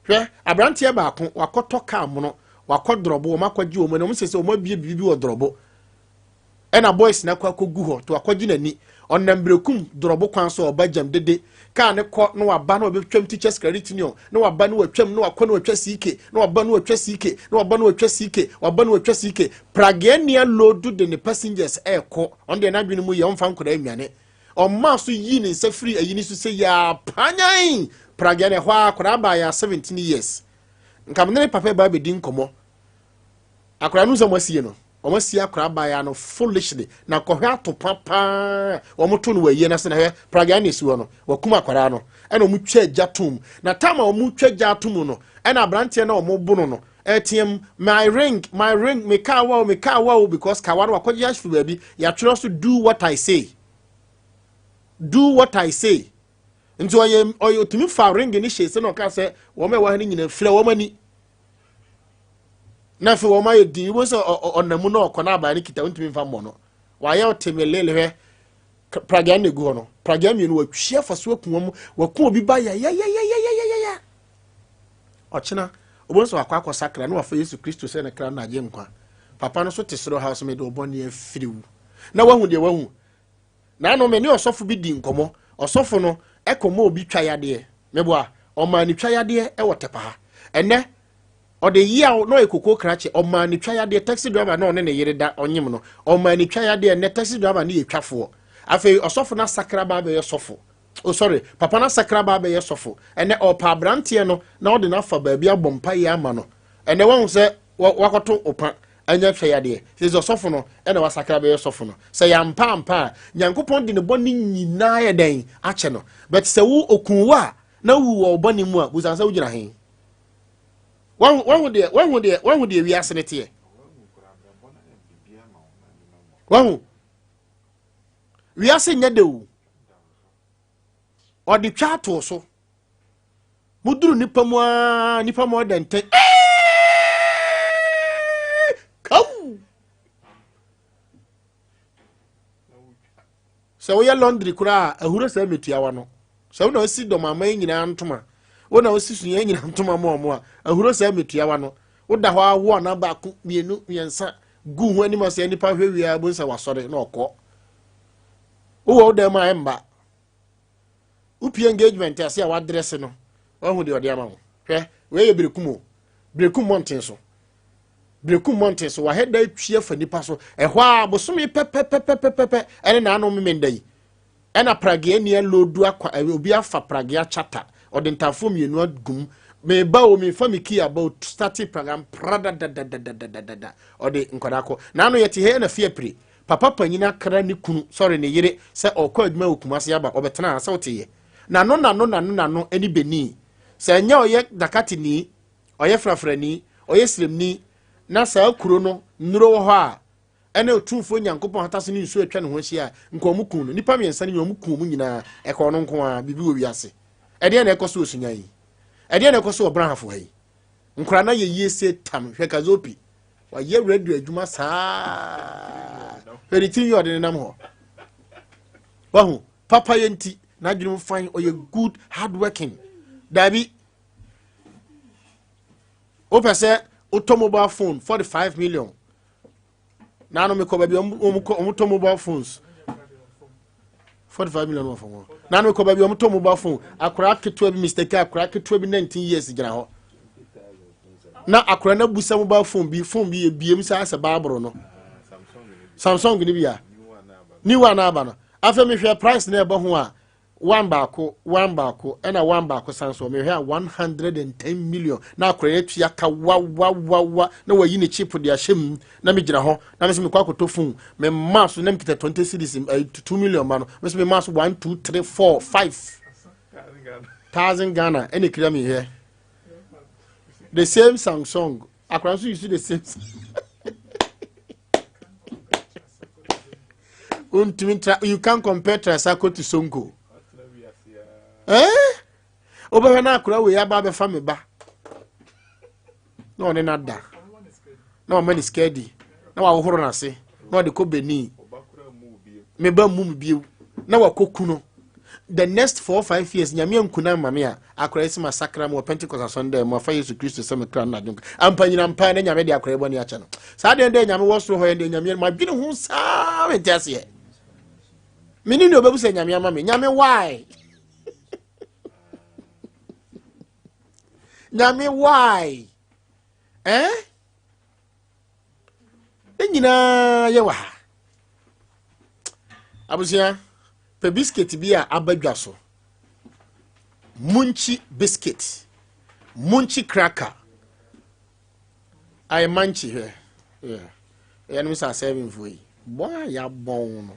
Hwɛ aberanteɛ baako wakɔtɔ kaa mono, wakɔ drɔbo, wɔn akɔgye wɔn ani, wɔn sɛ sɛ wɔn abie biribi wɔ drɔbo, ɛna boys na akɔ akɔgu hɔ to akɔgye n'ani. Ɔnam berekum drɔbo kwan so, ɔba gyam dede kaa ne kɔ na waba na ɔbɛtwam Teachers Credit Union na waba na watwam na wakɔ na watwa ck na waba na watwa ck na waba na watwa ck, waba na watwa ck. Prageania load de ne passengers ɛɛkɔ. Ɔno deɛ n'adwene mu yɛ ɔmfa nkwadaa nnwane. Ɔmaa so yi ne nsa firi ayi ne so sɛ yaa panyan Pragea no ɛhɔ ara akwadaa baa yɛ 17 years. Nka me ne ne papa ba bɛdi nkɔmmɔ. Akwadaa no sɛ wɔn asie no, wɔn asie akwadaa baa yɛ no foolishly. Na kɔhwɛ atopa paa wɔn to no wɔ ayie no ase na hwɛ pragea no esi hɔ no, wɔkum akwadaa no. Ɛna wɔn twa gya tom. Na tam a wɔn twa gya atom no, ɛna aberanteɛ na wɔn bo no no ɛteam my ring, my ring, me car wa o, me car wa o, because kawa no wakɔgye afiri baabi. Yɛatwerɛ so do what I say. Do what I say. Nti ɔyɛ ɔyɛ otumi fa ring ne hyɛ sɛ na ɔka sɛ wɔn a ɛwɔ ha no nyinaa fira wɔn ani. Na afei wɔn ayɛ din wɔn sɛ ɔnam mu na ɔkɔ na aban no kita ntumi nfa mmɔ no. Wayɛ ɔte me lele hwɛ pragea na egu hɔ no. Pragea mmienu wɔatwi afa so aku wɔn wɔku obi ba yayayayayayaya. Ɔkyena wɔn nso akɔ akɔ sakra na wafa Yesu Kristo sɛ ne kra na agye nkwa. Papa no so te soro ha so mede ɔbɔne afiriw. Na wahu deɛ wahu. Naano me ne ɔsɔfo bi dii nkɔmmɔ. Ɔsɔfo no kɔma obi twa yadeɛ. Meboa, ɔmaa no twa yadeɛ wɔ Tɛpa ha. Ɛnnɛ, ɔde yaw na ɔyɛ kokoo krakye, ɔmaa no twa yadeɛ. Taxi driver na ɔne ne yere da ɔnyem no, ɔmaa no twa yadeɛ. Ɛnnɛ, taxi driver no yɛ twafoɔ. Afei, ɔsɔfo no asakra ba abɛyɛ sɔfo. Oh, sorry, papa no asakra ba abɛyɛ sɔfo. Ɛnnɛ, ɔpɛ aberanteɛ no na ɔde no afa baabi abɔ mpaeɛ ama no. Ɛnnɛ, wahu sɛ wakɔto opa anya hwɛ yadeɛ. Sɛ sɛ ɔsɔfo no ɛna wasakra bɛyɛ sɔfo no. Sɛ yɛampa ampa a, Nyankopɔn de ne bɔne nyinaa yɛ dɛn akyɛ no. But sɛ wo okun wo a, na wu wɔ wo bɔne mu a, busan sɛ wogyina he? Wahu wahu deɛ wahu deɛ wahu deɛ wiase no teɛ. Wahu wiase nyɛ de o. Ɔde twa ato so. Moduru nipa mu aa nipa mu ɔda ntɛn. Kaw! Sɛ woyɛ laundry koraa a ahuro sɛ metua wa no. Sɛ wo na wosi dɔm aman nyinaa ntoma, wo na wosi sunyɛ nyinaa ntoma ma ɔmo a, ahuro sɛ metua wa no. Woda hɔ awo ana baako, mmienu, mmiɛnsa gu ho anim asɛ nipa hwɛ wie a bohu sɛ wasɔre na ɔkɔ. Wowɔ wo dan mu a ɛmba. Wopie engagement ase a wadrɛse no, wahu deɛ ɔde ama wo. Hwɛ, wei yɛ berekum o. Berekum mmɔnten so. Berekum mmɔnten so, wahɛ da atwi afa nipa so. Ɛhɔ a bosome pɛpɛpɛpɛpɛ ɛne n'ano memenda yi. Ɛna pragea ni aloodu akwa, obi afa pragea chata. Ɔde ntafoɔ mmienu agum. Meba o, mefa me key aba o, starte pragea pradadadadadadada. Ɔde nkwadaa kɔ. N'ano yɛte ha na fie apire. Papa panyin akra ne kunu, sorry ne yere, sɛ ɔrekɔ adwuma wɔ Kumasi aba, ɔbɛtena ha, sɛ wote yɛ. N'ano n'ano n'ano n'ano ne Benin. Sɛ ɛnyɛ ɔyɛ Dakatini, ɔyɛ Frafrani, ɔyɛ Siremni, na saa kuro no nnuro wɔ hɔ a, ɛne Otumfoɔ Nyankopɔn hata so ne nsuo atwa ne ho ahyia a, nka wɔn kun no. Nnipa mmiɛnsa no nyinaa wɔn kun wɔn nyinaa, ɛka ɔno nko ara, biribi wɔ wiase. Ɛdeɛn na ɛkɔ so wɔ Sunya yi? Ɛdeɛn na ɛkɔ so wɔ Brahafo ha yi? Nkora na yɛ yie se tam, hwɛ Kazopi. Wayɛ radio adwuma saa. Hwɛ ne tiri yɛ ɔde nenam hɔ. Wahu, papa yɛ nti, n'adwene mu fan, ɔyɛ good, hard working. Dabi, wopɛ sɛ wotɔ mobile phone 45 million. Naano mekɔ baabi wɔn tɔ mobile phones. 45 million wɔ fam hɔ. Naano mekɔ baabi wɔn tɔ mobile phone. Akwaraa ketewa bi Mr. K akwaraa ketewa bi 19 years gyina hɔ. Na akwaraa no abusa mobile phone bi phone bi ebiem saa sɛ baaboro no. Samsung ni bi a. New one aba no. Afei mehwɛ price na ɛbɔ ho a One baako, one baako, ɛna one baako san so. Mehwɛ a 110 million na akora yɛ tua ka wa wa wa wa na wayi ne chip de ahyɛ mu na megyina hɔ na mesɛ mekɔ akɔtɔ phone me mma so na mekita 20 cedis eh, 2 million ma no mesɛ me mma so 1 2 3 4 5 thousand Ghana ɛna ekira mi hɛ the same Samsung akora nso use the same wontumi ntra you can compare Trasacco to Sonko eh wobɛhwɛ no akora wei aba abɛfa me ba na ɔne no ada na ɔma ne sika adi na wahohoro no ase na ɔde kɔ Benin me ba mmu me bio na wakɔ ku no the next 4, 5 years nyame ankuna ama me a akora yi sɛ masakra mu wɔ Pentecost asɔndɛ mu afa Yesu Kristo sɛ me kra no nadwenka ampa nyina mpa na nyame de akora yi bɔne akyɛ no saa deɛ dɛ nyame wɔ soro hɔ yɛ deɛ nyame madwene ho saa mente aseɛ mene ne ɔbɛbu sɛ nyame ama me nyame why nyame why eh Ne nyinaa yɛ wɔ ha. Abusua, pɛ biscuit bi a aba dwa so. Munchie biscuit, Munchie cracker. Ayɛ manchi hwɛ. Yeah. Ɛyɛ no sɛ asɛmfo yi. Bɔn a yɛabɔn no.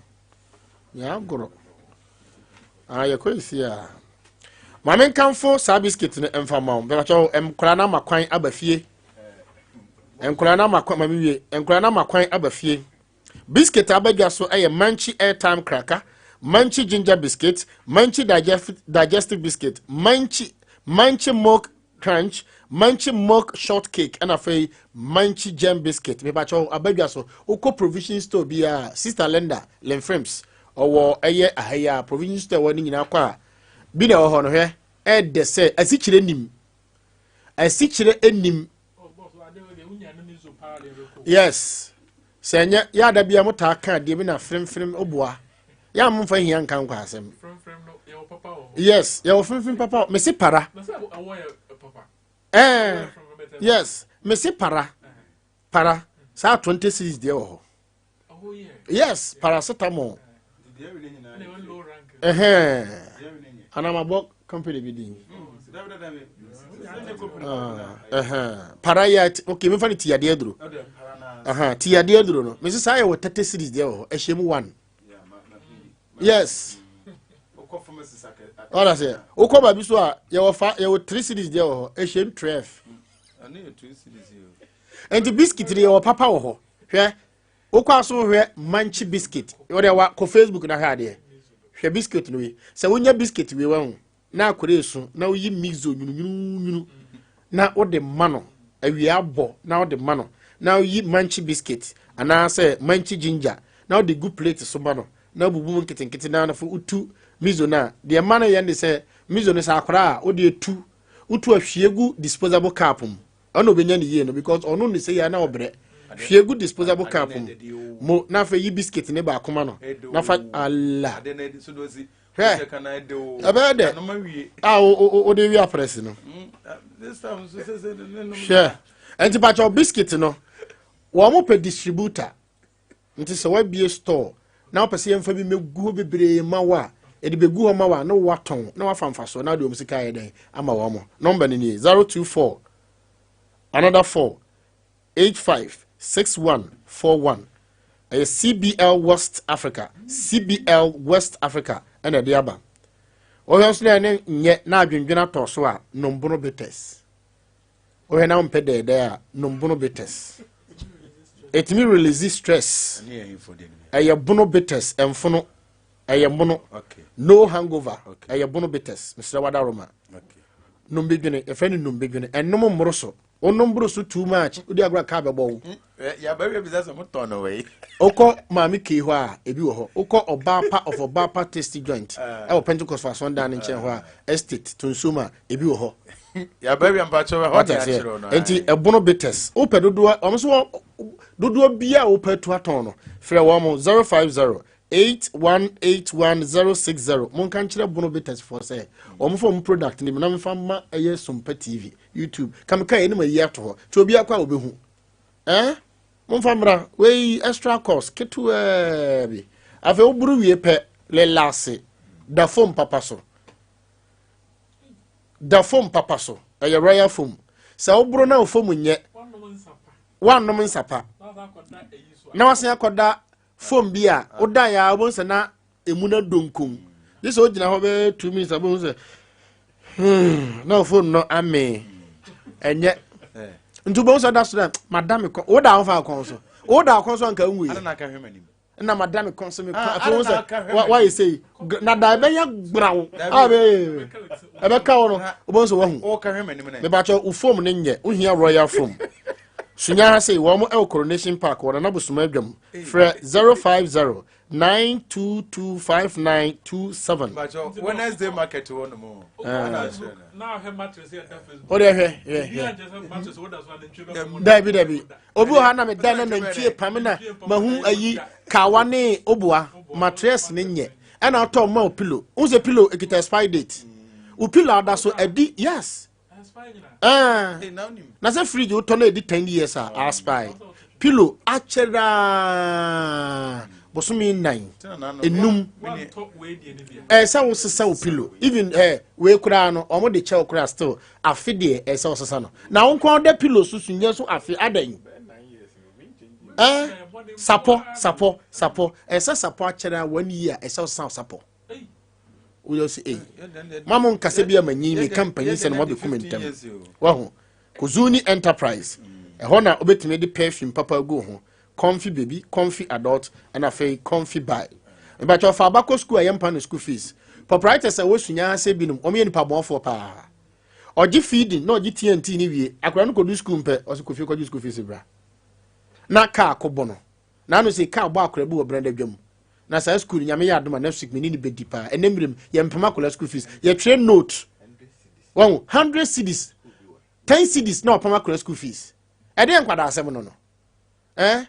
Yɛagorɔ. Ah, yɛkɔ esi a. Maame nkamfo saa biscuit no mfa ma wo. Bɛbɛkyɛw nkwadaa no ama kwan aba fie. Nkwadaa no ama kwan maame wie. Nkwadaa no ama kwan aba fie. Biscuit a aba dwa so yɛ Munchie Airtime Cracker, Munchie Ginger Biscuit, Munchie Digestive Biscuit, Munchie Munchie Milk Crunch, Munchie Milk Shortcake, ɛna afei Munchie Gem Biscuit. Mepakyɛw aba dwa so. Wokɔ provision store bi a Sister Linda Limfrims ɔwɔ ɛyɛ aha yi a provision store wɔ ne nyinaa kɔ a bi na ɛwɔ hɔ no hwɛ ɛdɛ sɛ asikyire nim asikyire nim. Yes sɛ ɛnyɛ yɛ ada bia mo taa ka adeɛ bi na fremfrem oboa yɛ a momfa hia nka nkɔ asɛm. Yes yɛwɔ fremfrem papa mese para eh yes mese para para saa 20 series deɛ wɔ hɔ. Yes paracetamol ɛhɛn anamabɔ company bi din ɛhɛn para yɛ ok mefa no tiadeɛ aduro ɛhɛn tiadeɛ aduro no mesi saa yɛ wɔ 30 series deɛ wɔ hɔ ɛhyɛ mu one. Yes ɔda sɛ wokɔ baabi so a yɛwɔ fa yɛwɔ 3 series deɛ wɔ hɔ ɛhyɛ mu 12 nti biscuit no yɛwɔ papa wɔ hɔ. Hwɛ wokɔ aso hwɛ manchi biscuit wɔde wa kɔ Facebook na hwɛ adeɛ hwɛ biscuit no wei sɛ wonya biscuit wei wahu na akɔrɛ esu na woyi mizo nwununwunu na wode ma no awia abɔ na wode ma no na woyi manchi biscuit anaasɛ manchi ginger na wode gu plate so ma no na wobubu mu nketenkete na nafo wotu mizo no a deɛ ma no yɛ ne sɛ mizo no sɛ akɔrɛ a wode etu wotu ahwie gu disposable cup mu ɔna obenya ne yie no because ɔno ne sɛ yɛ na ɔbrɛ hwie gu disposable cup mu mo na afei yi biscuit ne baako ma no na fa ala hwɛ ɛbɛyɛ dɛ a wode wi aprɛse no hwɛ ɛnti pakyɛw biscuit no wɔn mo pɛ distributor nti sɛ wabie store na wopɛ sɛ yɛmfa bi mɛgu hɔ bebree ma wo a ɛde bɛgu hɔ ma wo a na woatɔn na wafa mfasoɔ na wode wɔn sika ayɛ dɛn ama wɔn mo nɔmba no nie 024 another 4 85 61 41 ɛyɛ CBL West Africa CBL West Africa ɛna ɛde aba wɔhwɛ nso na ɛne nyɛ na adwendwene atɔ so a nombono bitters wohwɛ na wompɛ dɛɛdɛɛ a nom bono bitters ɛtumi release stress ɛyɛ bono bitters ɛmfono ɛyɛ mono no hangover ɛyɛ bono bitters mesrɛ wada roma nom bidwene yɛfrɛ no nom bidwene ɛnom mmoro so wonom boro so too much wode agorɔ kaa bɛbɔ wo wokɔ maame kei hɔ a ebi wɔ hɔ wokɔ ɔbaa pa of ɔbaa pa tasty joint ɛwɔ Pentecost fa asɔndan no nkyɛn hɔ a estate tonsum a ebi wɔ hɔ. Nti ɛbono bitters wopɛ dodoɔ wɔn nso dodoɔ bia a wopɛ tu atɔn no frɛ wɔn 050 8181060 monka nkyerɛ bono bitters foɔ sɛ wɔn fɔ wɔn product no bi na mefa ma ɛyɛ Sompa TV YouTube kameka yɛ ne ma yi ato hɔ tí obi akɔ a obehu momfa mmra wei extra cost ketewaa bi afei woburu wie pɛ lelase da fam papa so da fam papa so ɛyɛ royal foam sɛ woboro na wo fam nyɛ woannom nsapa na wasan akɔda foam bi a woda yɛ a wobɛhu sɛ na emu no donkom gye sɛ wogyina hɔ bɛyɛ 2 minutes a wobɛhu sɛ na wo phone no amee ɛnyɛ nti wobɛhu sɛ da so dɛ mada me kɔn woda wo fa kɔn so woda kɔn so anka nwui na mada me kɔn so me kɔn afei wo sɛ wayɛ sei na da ɛbɛyɛ gbraw a ɛbɛka wo no wobɛhu sɛ wahu mebakyɛ wo foam no nyɛ wohia royal foam sunya ha sei wɔn ɛwɔ Coronation Park wɔ Nana Bosoma adwam frɛ 050 9225927. Wednesday market wɔ no mu. O de hwɛ hwɛ hwɛ. Dabi dabi. Obi wɔ ha na me da na nantwie pam na mahu ayi kawa ne oboa mattress ne nyɛ ɛna atɔ ma o pillow. N sɛ pillow ekita expire date. O pillow ada so ɛdi yes. Na sɛ fridge wotɔ no ɛdi 10 years a expire. Pillow akyɛraa. Bosome nnan, enum. Ɛyɛ sɛ wosesa wo pillow. Even eh, wei koraa no, wɔn de kyɛw koraa still. Afe deɛ ɛyɛ sɛ wosesa no. Na wo nko da pillow so sunyɛ so afe adɛn? Eh, sapɔ, sapɔ, sapɔ. Ɛyɛ sɛ sapɔ akyɛrɛ a one year ɛyɛ sɛ wosesa wo sapɔ. Woyɛ sɛ ei. Ma mo nkasa bi a manyin meka mpanyin sɛ no moabɛku me ntɛm. Wahu. Kozuni Enterprise. Ɛhɔ na wobɛtumi de perfume papa agu ho. Comfy baby, comfy adult, ɛna afei comfy buy. Mebakyɛ ɔfa aba kɔ school a yɛmpa no school fees. Proprietors a wɔsunya sɛ binom, wɔn yɛ nipa bɔnfoɔ paa. Ɔgye feeding na ɔgye TNT ne wie. Akwadaa no kɔdu school mpɛ, ɔsɛ kɔfie kɔgye school fees bra. Na kaa kɔbɔ no. Na ano sɛ kaa bɔ akwadaa bi wɔ branda dwam. Na saa school nyame yɛ adom a next week me ne ne bɛdi paa. Ɛnɛ mmerɛ mu, yɛmpem akwadaa school fees. Yɛtwerɛ note. Wɔn 100 cedis, 10 cedis na ɔpam akwadaa school fees. Ɛdeɛ nkwadaa asɛm no no. Eh?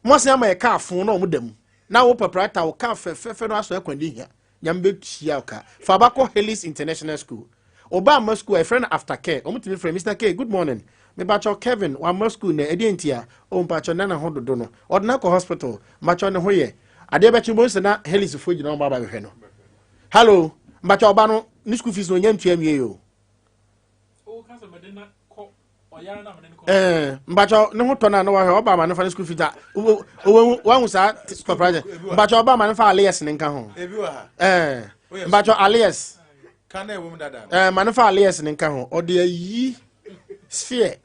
Mo asan ama yɛ kaa fon na ɔmo da mu. Na wo paprata wo kaa fɛfɛɛfɛ no aso ɛkwan de hia. Nyame bɛtua wo ka. Fa ba kɔ Haley's International School. Ɔba amma school a yɛfrɛ no after care. Ɔmo tumi frɛ Mr. K, good morning. Mepakyɛw Kevin wamma school nnɛ, ɛdeɛn ntia? Oh mpakyɛw nnɛ ne ho dodo no. Ɔde no akɔ hospital. Mpakyɛw ne ho yɛ. Adeɛ bɛkye wobɛhu sɛ na Haley's foɔ gyina hɔ aba abɛhwɛ no. Hello, mpakyɛw ɔba no ne school fees no ɔnya ntua nwie o. Eh, mpakyɛw ne ho tɔ no a na wahwɛ ɔba ama ne fa ne school fees a wahu saa surprise mpakyɛw ɔba ama ne fa alias ne nka ho eh, mpakyɛw alias eh, ma ne fa alias ne nka ho ɔde ayi sphere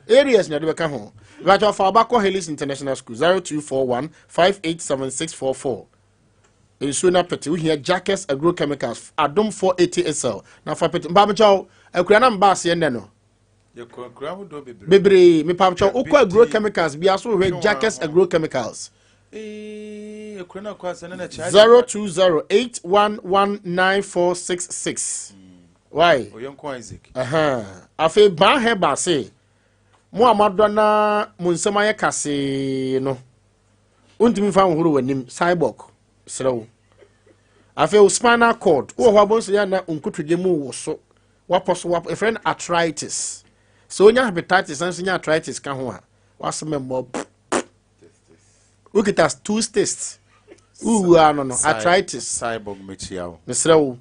areas na ɛde bɛka ho mpakyɛw fa ɔba kɔ Haley's International School 0241 587644 nsuo no apete wohia Jackers Agrochemicals Adom 480 SL na fa pete mpakyɛw akura na mba aseɛ nnɛ no bebree mepakyɛw wokɔ agro chemicals bia so wohwɛ Jackers Agrochemicals 0208119466 why afei baa hɛba se mo a moadɔ na mo nsɛm ayɛ kasee no wontumi mfa nhohoro w'anim cyborg serɛ wo afei wo spinal cord wowɔ hɔ abɔnso yɛ na nkotodwe mu wo so wapɔ so wapɔ ɛfrɛ no arthritis sɛ wonya hepatitis na nso nya arthritis ka ho a wasɛm mmɔ wokita two states wowu ano no arthritis cyborg mekyia wo mesrɛ wo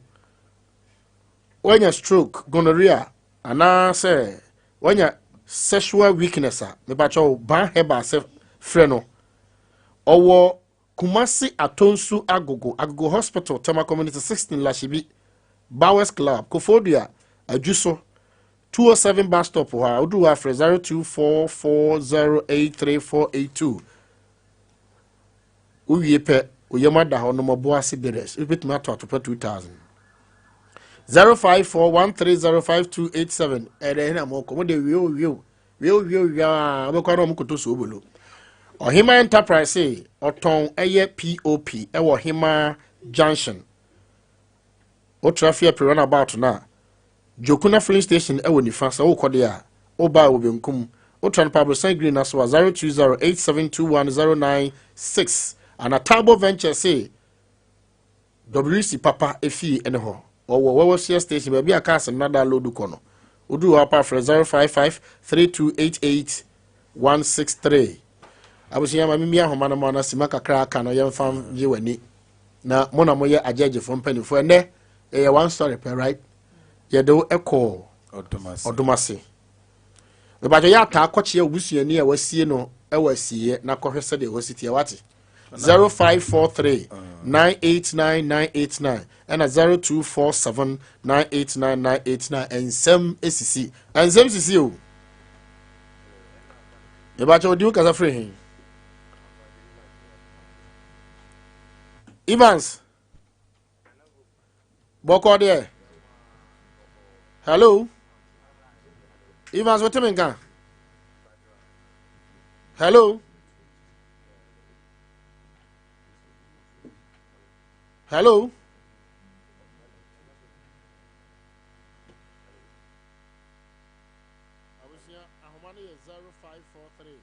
woanya stroke gonorrhea anaasɛ wanya sexual weakness a mepakyɛ wo ban heba sɛ frɛ no ɔwɔ Kumasi Atonsu Agogo Agogo Hospital Tema Community 16 Lashibi Bowers Club Koforidua Adwuso 207 bus stop hɔ a woduru hɔ afrɛ 0244083482 wowie pɛ oyam ada hɔ nom ɔbo ase beres wobɛtumi ato atopɛ 2000 0541305287 ɛdɛ hena mɔkɔ mo de wie o wie o wie o wie o wie a wobɛkɔ na ɔmo koto so obolo Ɔhema Enterprise ɔtɔn ɛyɛ POP ɛwɔ Ɔhema Junction wotra fie pere runabout no a Jokuna filling station ɛwɔ nifa sɛ wokɔ deɛ a woba wɔ benkum wotra no Pabrosan Green aso a 0208721096 ana Tabo Ventures se WC papa efie ɛne hɔ ɔwɔ Wɔwɔsia station baabi a cars nnada load kɔ no woduru hɔ apa frɛ 0553288163 abusua ma mimi ahoma no mu ana sima kakra aka no yɛmfa gye w'ani na mo na moyɛ agyɛgyefoɔ mpanimfoɔ ɛnɛ ɛyɛ one story pɛ right yɛde wo ɛkɔɔ ɔdomase mebakyɛ yɛ ataa kɔkyeɛ obusuani a wasie no ɛwɔ asieɛ na kɔhwɛ sɛdeɛ ɛhɔ si teɛ wate 0543 989 989 ɛna 0247 989 989 nsɛm esisi nsɛm sisi o mebakyɛ odi wo kasa firi he Evans bɔkɔ deɛ hello Evans wote me nka hello hello abusua ahoma no yɛ 0543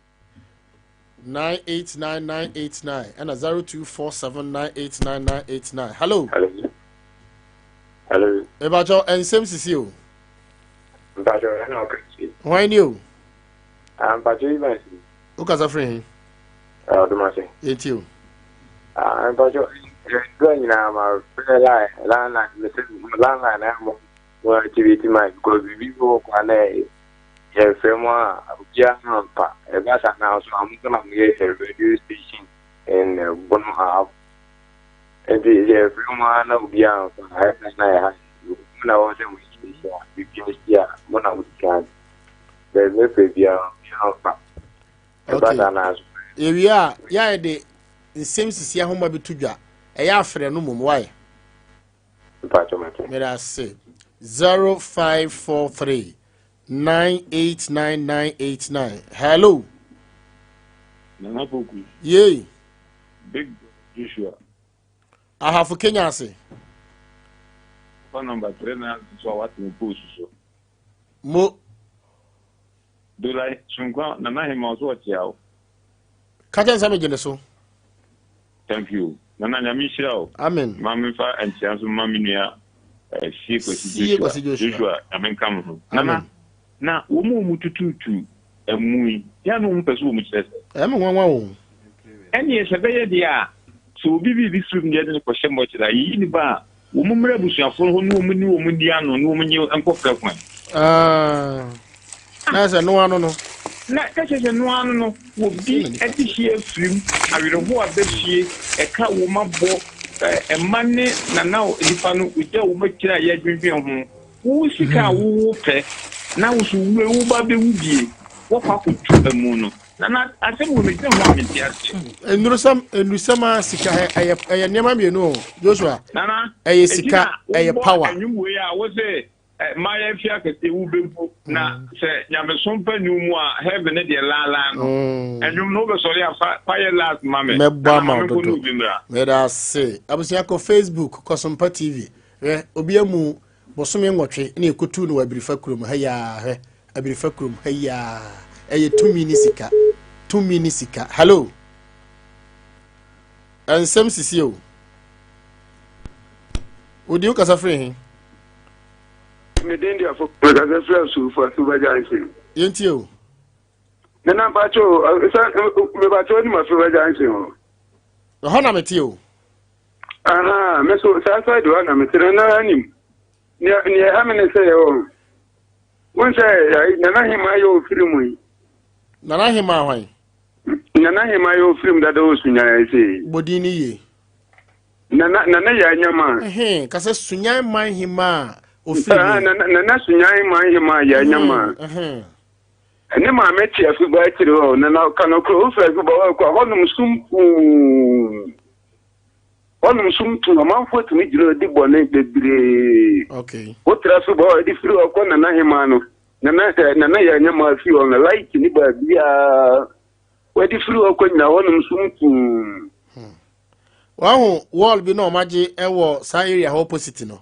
989989 ɛna 0247 989989 hello hello hello mebakyɛw ɛnsɛm sisi o mpakyɛw ɛna ɔkɛkyi hwan ni o ah mpakyɛw Evans wokasa firi he ɔdomase yɛntie o. Ah, mpacho, ndura nyinaa ma frɛ line, landline, mese landline na mo mo activate my because biribi wɔ kwan na yɛfrɛ mu a obiara mpa. Ɛba saa na nso a mo nso na moyɛ radio station in Bono Ahafo. Nti yɛfrɛ mu a na obiara mfa, ɛna na ɛha. Mo na wɔn sɛ mo yɛ station a biribi asi a mo na mo di kan. Bɛɛ mefrɛ biara obiara mfa. Okay. Yɛwie a, yɛayɛ de nsɛm sisi ahoma bi to dwa. Ɛyɛ afrɛ no mmom, why? Mede ase. 0543 989989. Hello. Nana Poku. Yei. Big Joshua. Ahafo Kenya ase. Fa number 3 na so a wate me post so. Mo. Dola Sunkwa Nana Hema ɔso ɔkyea wo. Ka kyerɛ sɛ megye ne so. Thank you. Nana Nyame nhyira wo. Amen. Ma memfa nkyea nso mma me nua eh, Sie Kwasi Joshua. Joshua Nyame nka mo ho. Nana, na wɔn a wɔn tututu ɛmu yi, yɛ na wɔn pɛ so wɔn kyerɛ sɛ. Ɛyɛ me nwanwa o. Ɛneɛ sɛ bɛyɛ deɛ a, sɛ obi biribi firi mu deɛ de no kɔhyɛ mɔkyerɛ a, yɛyi ne ba a, Wɔn mmra abusuafoɔ hɔ ne wɔn ne wɔn nni ano ne wɔn nye nkɔfrɛ kwan. Ah, na sɛ noa no no. Na kɛkyɛ sɛ noa ano no, wɔbi de hye afirim, awerɛhoɔ aba fie, ɛka wɔn abɔ, mma ne nana nipa no, wɔgya wɔn akyire a yɛdwendwen ho. Wo sika a wo pɛ, na wo so wue, wo ba bɛwu bie, wɔkɔ akɔtu amu no. Nana, asɛm wɔ medwene ho a mente aseɛ. Nnurusɛm nnurusɛm a sika ɛyɛ ɛyɛ nneɛma mmienu o Joshua. Nana, ɛyɛ sika ɛyɛ power. Ɛnwom wei a wose mmaayɛ fi akɛseɛ wo bɛbu na sɛ nyamesom pa nnwom mu a heaven ne deɛ laalaa no. Ɛnwom no wobɛsɔre a fa fa yɛ last ma me. Mɛbɔ Nana ama ma menkɔ ne dodo. obi mmra. Meda ase. Abusua kɔ Facebook kɔ Sompa TV. Hwɛ obi amu Bosome nwɔtwe na yɛkɔtuu no wɔ Abirifa kurom ha yi ara, hwɛ, Abirifa kurom ha yi ara. Ɛyɛ tumi ne sika, tumi ne sika. Hello, nsɛm sisi o. Wodi wo kasa firi he? Me din de afo mekasa firi asuufo asuba junction. Yɛntie o. Nana mpakyɛ o, sɛ mepakyɛ onim asuba junction hɔ. Ɛhɔ na mete o. Aha, me so saa side hɔ na mete no na anim. Nea nea ɛha me ne sɛ yɛ hɔ. Won sɛ Nana Hema yɛ ofiri mu yi. Nana Hema hwan? Nana Hema yɛ ofiri mu dada wɔ Sunyan ase. Bodin ne yie. Nana Nana yɛ anyama. Ɛhɛn, kasa Sunyan man Hema a ofiri mu. Nana Nana Sunyan man Hema yɛ anyama. Ɛhɛn. Ne maame te afiba akyiri hɔ. Nana ka no koro ofiri afiba hɔ kɔ hɔnom sum puu. Hɔnom sum tu, amanfoɔ tumi gyina hɔ di bɔne bebree. Okay. Wotra so bɔ hɔ de firi hɔ kɔ Nana Hemaa no. Nana eh, Nana yɛ anyama fie hɔ no, light ni baabiara. Wɔde firi hɔ kɔ nyina hɔnom sum tuu. Hmm. Wahu wall bi na ɔmagye ɛwɔ saa area hɔ opposite no.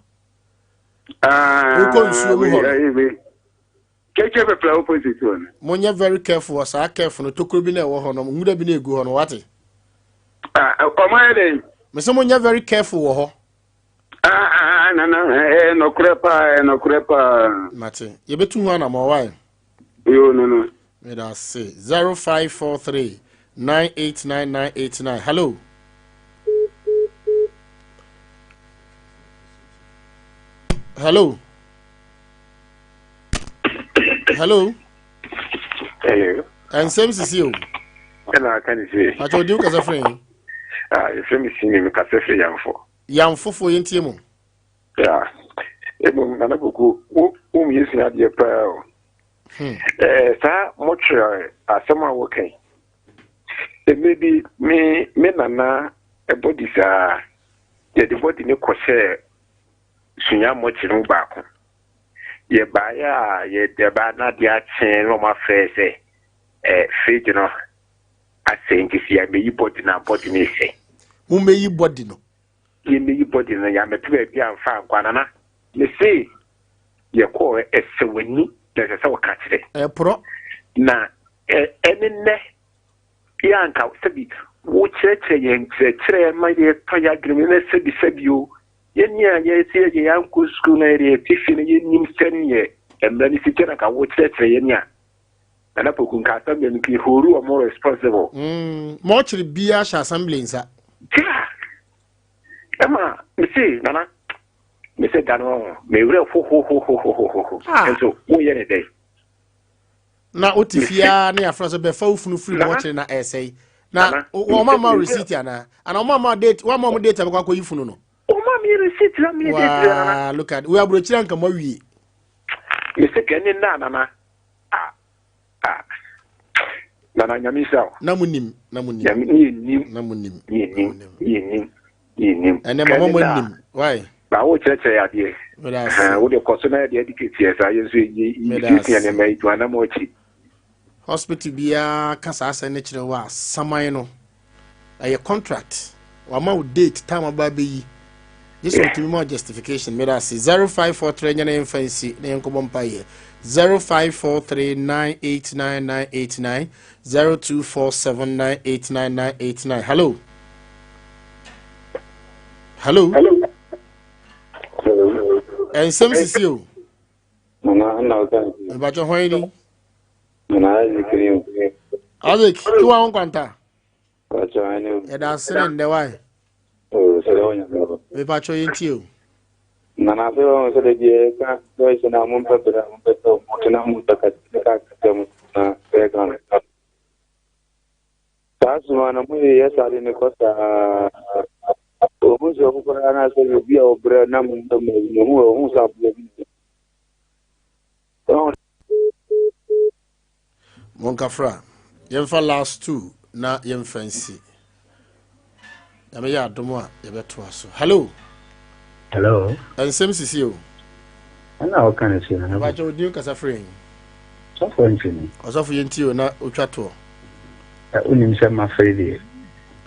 Ah, Wokɔ nsuo mu hɔ no. Kɛkyɛ pɛpɛ opposite hɔ no. Monyɛ very careful wɔ saa careful no tokuro bi na ɛwɔ hɔ no nwura bi na egu hɔ no wate. Ah, ɔmo ayɛ dɛn? Mese monyɛ very careful wɔ hɔ. Ah, ah, ah, nana, ɛɛ nɔkorɛ paa, ɛɛ nɔkorɛ paa. Mate, yɛbɛtu ho anamɔ wae. Yo, nana. Meda ase. 0543 989989. Hello. Hello. Hello. Hello. Nsɛm sisi o. Ɛna aka ne se. Pàtó odi kasa firi yi. Ah, yɛfrɛ me Simi, me kasa firi Yamfo. Yamfo fo yɛn tie mu. Ya. Ebom Nana Koko, wo wo mu yɛsua adeɛ paa o. Hmm. Eh, saa mɔtwerɛ asɛm a wɔka yi. Ɛmɛ bi me me nana ɛbɔ di saa yɛde bɔdi ne kɔhyɛ sunya mɔkyere mu baako. Yɛbaeɛ a yɛba na adeɛ akye na wɔn afrɛ sɛ ɛ fridge no asɛe nti sɛ yɛamɛyi body no a body no resɛe. Mommɛyi body no. Yɛmmɛyi body no yɛamɛpɛ baabi amfa ankɔ anana mese yɛkɔɔ ɛsɛ w'ani na ɛsɛ sɛ wɔka kyerɛ. Ɛporɔ. Na ɛne nnɛ yɛ anka sɛbi wokyerɛkyerɛ yɛn nkyerɛkyerɛ ma yɛtɔ yɛn adwene mu na sɛbi sɛbi o Yɛn a yɛte yɛ yɛankɔ sukuu na yɛde yɛte fie no yɛnnim sɛdeɛ mmara no si teɛ na nka wokyerɛkyerɛ yɛn a, Nana Poku nka assembly no nka yɛhoru wɔn responsible. Mɔkyere biara hyɛ assembly nsa. Yeah. Ɛma mese nana mese da no ho mewerɛ hohohohohoho Ah. nso woyɛ ne dɛn? Na wote fie ara ne yɛafrɛ sɛ bɛfa wo funu firi mɔkyere na ɛsɛe na wɔma ma receipt anaa ana wɔma ma date wɔma mo date abɛkɔ akɔyi funu no. Wɔma mi receipt na mi date nana. Waa look at we aburokyire anka mo awie. Mese kɛne nna nana ah ah nana nyame nhyira wo. Na mo nim na mo nim. Nyame ne nim na mo nim ne nim ne nim ne nim. Ɛnɛ mama mo nim why. Na wo kyerɛkyerɛ yɛ adeɛ. Meda ase. Wo de kɔ so na yɛde educate yɛ saa yɛn nso yɛ yɛsua nneɛma yi tu anam akyi. Hospital biara ka saa asɛm no kyerɛ wo a saman no ɛyɛ contract wama wo date time aba abɛyi gye sɛ ɔtumi ma justification. Meda ase. 0543 nyɛ na yɛmfa nsi na yɛnkɔbɔ mpayɛ. 0543989989, 0247989989. Hello, hello. Hello. Ɛnsɛm sisi o. Mebakyɛ hwan ni? Isaac kiwa ho nkwanta. Yɛda ase ne ndɛ wae. Mepakyɛ yɛntie o. Nana sɛ wɔn sɛ de deɛ ɛka sɛ na mo mpɛ bere a mo pɛ sɛ mo tena mo mpɛ kasa kasa mu na sɛ ka no saa soma no mo yɛ saa de ne kɔ saa ohun sɛ ɔmo koraa na sɛ obi a ɔbrɛ na mo mpɛ mo ayi mo ohun sɛ aboa bi. Monkafra yɛmfa last two na yɛmfa nsi. Nyame yɛ adom a yɛbɛtoa so. Hello. Hello. Ɛnsɛm sisi o. Ɛna ɔka no si na. Abakyɛ odin kasa frɛ yi. Sɔfo ntini. Ɔsɔfo yɛntie o na otwa toɔ. Wonim sɛ mafere deɛ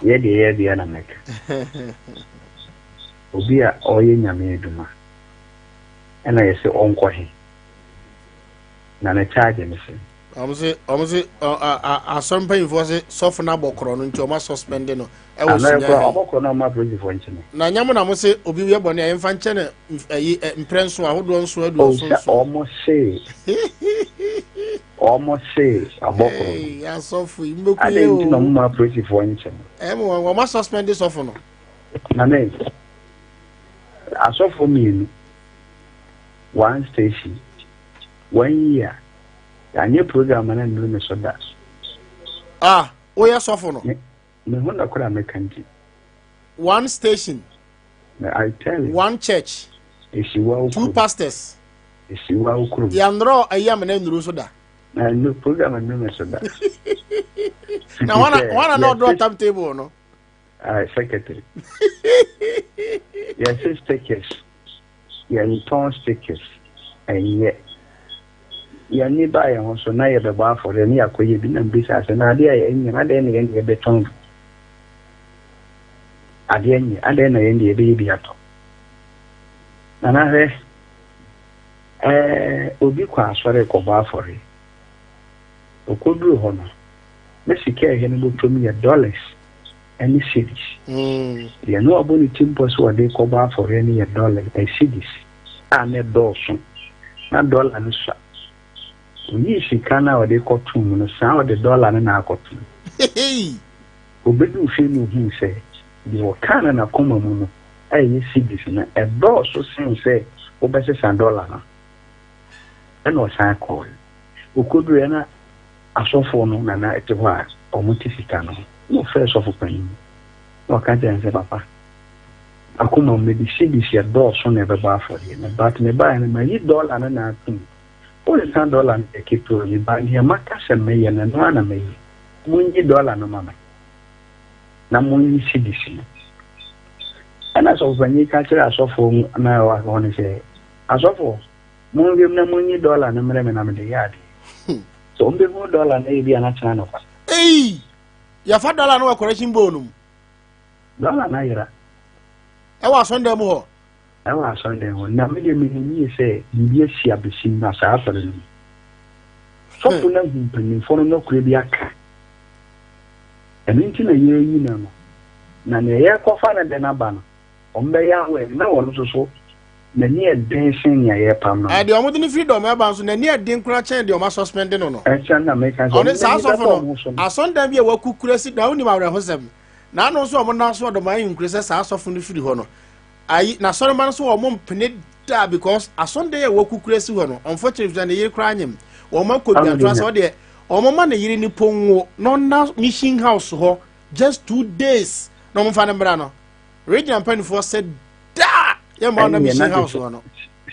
yɛ deɛ yɛ bia na mɛka. Obi a ɔyɛ nyame adwuma ɛna yɛsɛ ɔnkɔ he na ne charge ne sɛn? Ɔmo se ɔmo se asɔre mpanyinfoɔ se sɔfo no abɔ korɔ no nti ɔmo asuspend no ɛwɔ sunya ha. Ɔbɔ korɔ no ɔmo apolisifoɔ nkyɛn. Na nyɛ mo na mo se obi yɛ bɔne a yɛmfa nkyɛ no ɛyi mprɛ nson ahodoɔ nson aduɔson nson. Ɔmo se ɔmo se abɔ korɔ no. Asɔfo yi mbɛku yɛ o. Adɛn nti na ɔmo ma apolisifoɔ nkyɛn? Ɛmo wɔn asuspend sɔfo no. Nane asɔfo mmienu one station one year. Yɛanyɛ program no annuru me so da. Ah, woyɛ sɔfo no? Me ho nɔkorɛ a meka nti. One station. I tell you. One church. Esiwa wo Two kurom. pastors. Esiwa wo kurom. Yɛandrɔ ayi amena nnuru so da. Na no program annuru me so da. Na wana wana na ɔdrɔ tam table no. Ah, secretary. Yɛse stickers. Yɛntɔn stickers. Ɛnyɛ. Yɛn ani baa yɛn ho so na yɛbɛbɔ afɔreɛ na yɛakɔyɛ bi na mebisaa sɛ, na adeɛ a ɛnyɛ no adɛn na yɛn deɛ yɛbɛtɔn bi? Adeɛ nyɛ, adɛn na yɛn deɛ yɛbɛyɛ bi atɔ? Nana hwɛ, ɛɛ obi kɔ asɔre kɔbɔ afɔreɛ. Ɔkɔduru hɔ no, na sika a ɛhɛ no bɔtɔ mu yɛ dollars ne cedis. Deɛ na wabɔ ne ti mpɔ sɛ ɔde kɔbɔ afɔreɛ no yɛ dollars, cedis. a na ɛdɔɔso, na dɔla no sua. Oyii sika no a ɔde kɔtoo mu no, saa ɔde dɔla no na akɔto mu. Obeduu fie no ohuu sɛ deɛ ɔkaa no n'akoma mu no a ɛyɛ cedis no, ɛdɔɔso sen sɛ wobɛsesa dɔla no. Ɛnna ɔsan kɔe. Okoduruiɛ na asɔfoɔ no na na ɛte hɔ a wɔte sika no ho. Ɛnna ɔfrɛɛ sɔfo panin no, na ɔka kyerɛɛ no sɛ, Papa, Akoma mu, mede cedis yɛ dɔɔso na ɛbɛbɔ afɔdeɛ no, but mebaeɛ no mayi dollar no na ato mu. Wonsesa dollar no yɛ ketewa bi, but deɛ maka sɛ mɛyɛ no, ɛno ara na mɛyɛ. Monyi dollar no ma me, na monyi cedis no. Ɛna sɔfopanyin ka kyerɛɛ asɔfoɔ no a ɛwɔ hɔ no sɛ, Asɔfoɔ, monhwɛ mu na monyi dollar no mmrɛ me na mede yɛ adeɛ. Sɛ wɔbɛhunu dollar no ebia na kyena anɔpa. Ei! Yɛfa dollar no wɔ correction bowl no mu. Dɔla no ayera. Ɛwɔ asɔndan mu hɔ. Ɛwɔ asɔndan hɔ. Na me deɛ menim yie sɛ biribi asi abɛsi na saa asɔre no mu. Sɔfo no ahu mpanimfoɔ no nɔkorɛ bi aka. Ɛno nti na yɛreyi no no. Na nea yɛrekɔfa no de no aba no, wɔbɛyɛ aware na wɔn nso so n'ani yɛ den sen nea yɛrepam no no. Deɛ wɔde no firi dɔm ɛba nso n'ani yɛ den koraa kyɛn deɛ wɔn asuspɛnde no no. Ɛkyɛn na meka sɛ Ɔne saa asɔfo no, asɔndan bi a wɔakukura si na wonim awerɛhosɛm. Na ano nso a wɔnam so ɔdɔm ayi nkure sɛ saa asɔfo no firi hɔ no. Ayi n'asɔremma no so wɔn mpene da because asɔndan a wɔkukura si hɔ no, unfortunately sɛ ne yere koraa nyem wɔn akɔ dwantoa sɛ ɔdeɛ wɔn ma ne yere ne ponwo na ɔna mission house hɔ just 2 days na wɔn fa ne mmra no, regional mpanimfoɔ sɛ daa yɛ mma ɔna mission house hɔ no.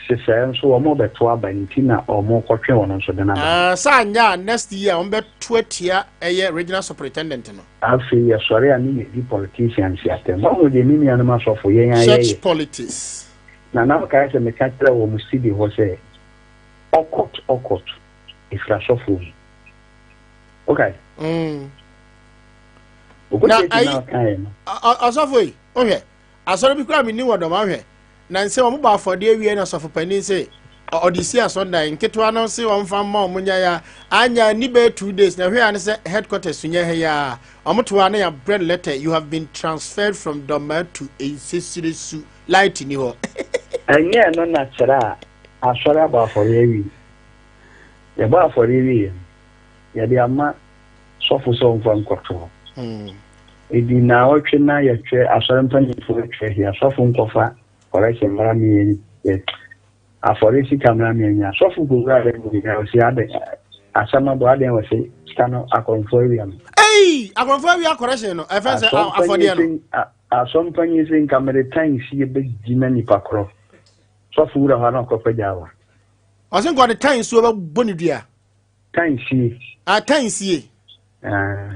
Sesɛɛ nso wɔn bɛto aba nti na wɔn kɔtwe wɔn nso de n'aba. Sɛ anya a next year wɔn bɛto atia ɛyɛ regional superintendent no. Afei yɛsɔre a ne yɛdi politicians atɛm. Wahu deɛ me nuanom asɔfo yɛn ara Church yɛyɛ. politics. Na na mekae sɛ meka kyerɛɛ wɔn studio hɔ sɛ ɔkɔt ɔkɔt ɛfiri asɔfoɔ mu. Wokae? Na Okotie ayi na ɔkaeɛ no. Ɔsɔfo yi, wohwɛ asɔre bi koraa menni wɔ dɔm ahwɛ na nsɛ wɔn bɔ afɔdeɛ wie na sɔfo panin se ɔde si asɔndan nketewa no se wɔn fa mma wɔn nya ya anya ni bɛyɛ 2 days na hwɛ a ne sɛ headquarters so nyɛ ha yi a wɔn to a na yɛabrɛ no letter, "You have been transferred from Dɔmaa to Nsesire light ni hɔ. Ɛnyɛ ɛno na kyerɛ a asɔre abɔ afɔre awie. Yɛbɔ afɔre wie no, yɛde ama sɔfo sɛ ɔmfa nkɔto hɔ. Ɛdi naawɔtwe na yɛtwerɛ asɔre mpanimfoɔ atwerɛ hia sɔfo nkɔfa correction mmara mmienu yɛ afɔre sika mmara mmienu. Asɔfo kɔwura dɛ mu nyinaa ɔsi adɛn, asɛm abɔ adɛn, wɔ sɛ sika no akɔmfoɔ awia no. Ei, akɔmfoɔ awia correction no, ɛfɛn sɛ afɔdeɛ no. Asɔmpanyin sɛ nka mede tan sie bɛgyina nipa korɔ. Sɔfo wura hɔ a na ɔkɔfa gya wa. Ɔsɛ nka ɔde tan nsuo bɛbɔ ne dua. Tan sie. Ah, tan sie. Ah.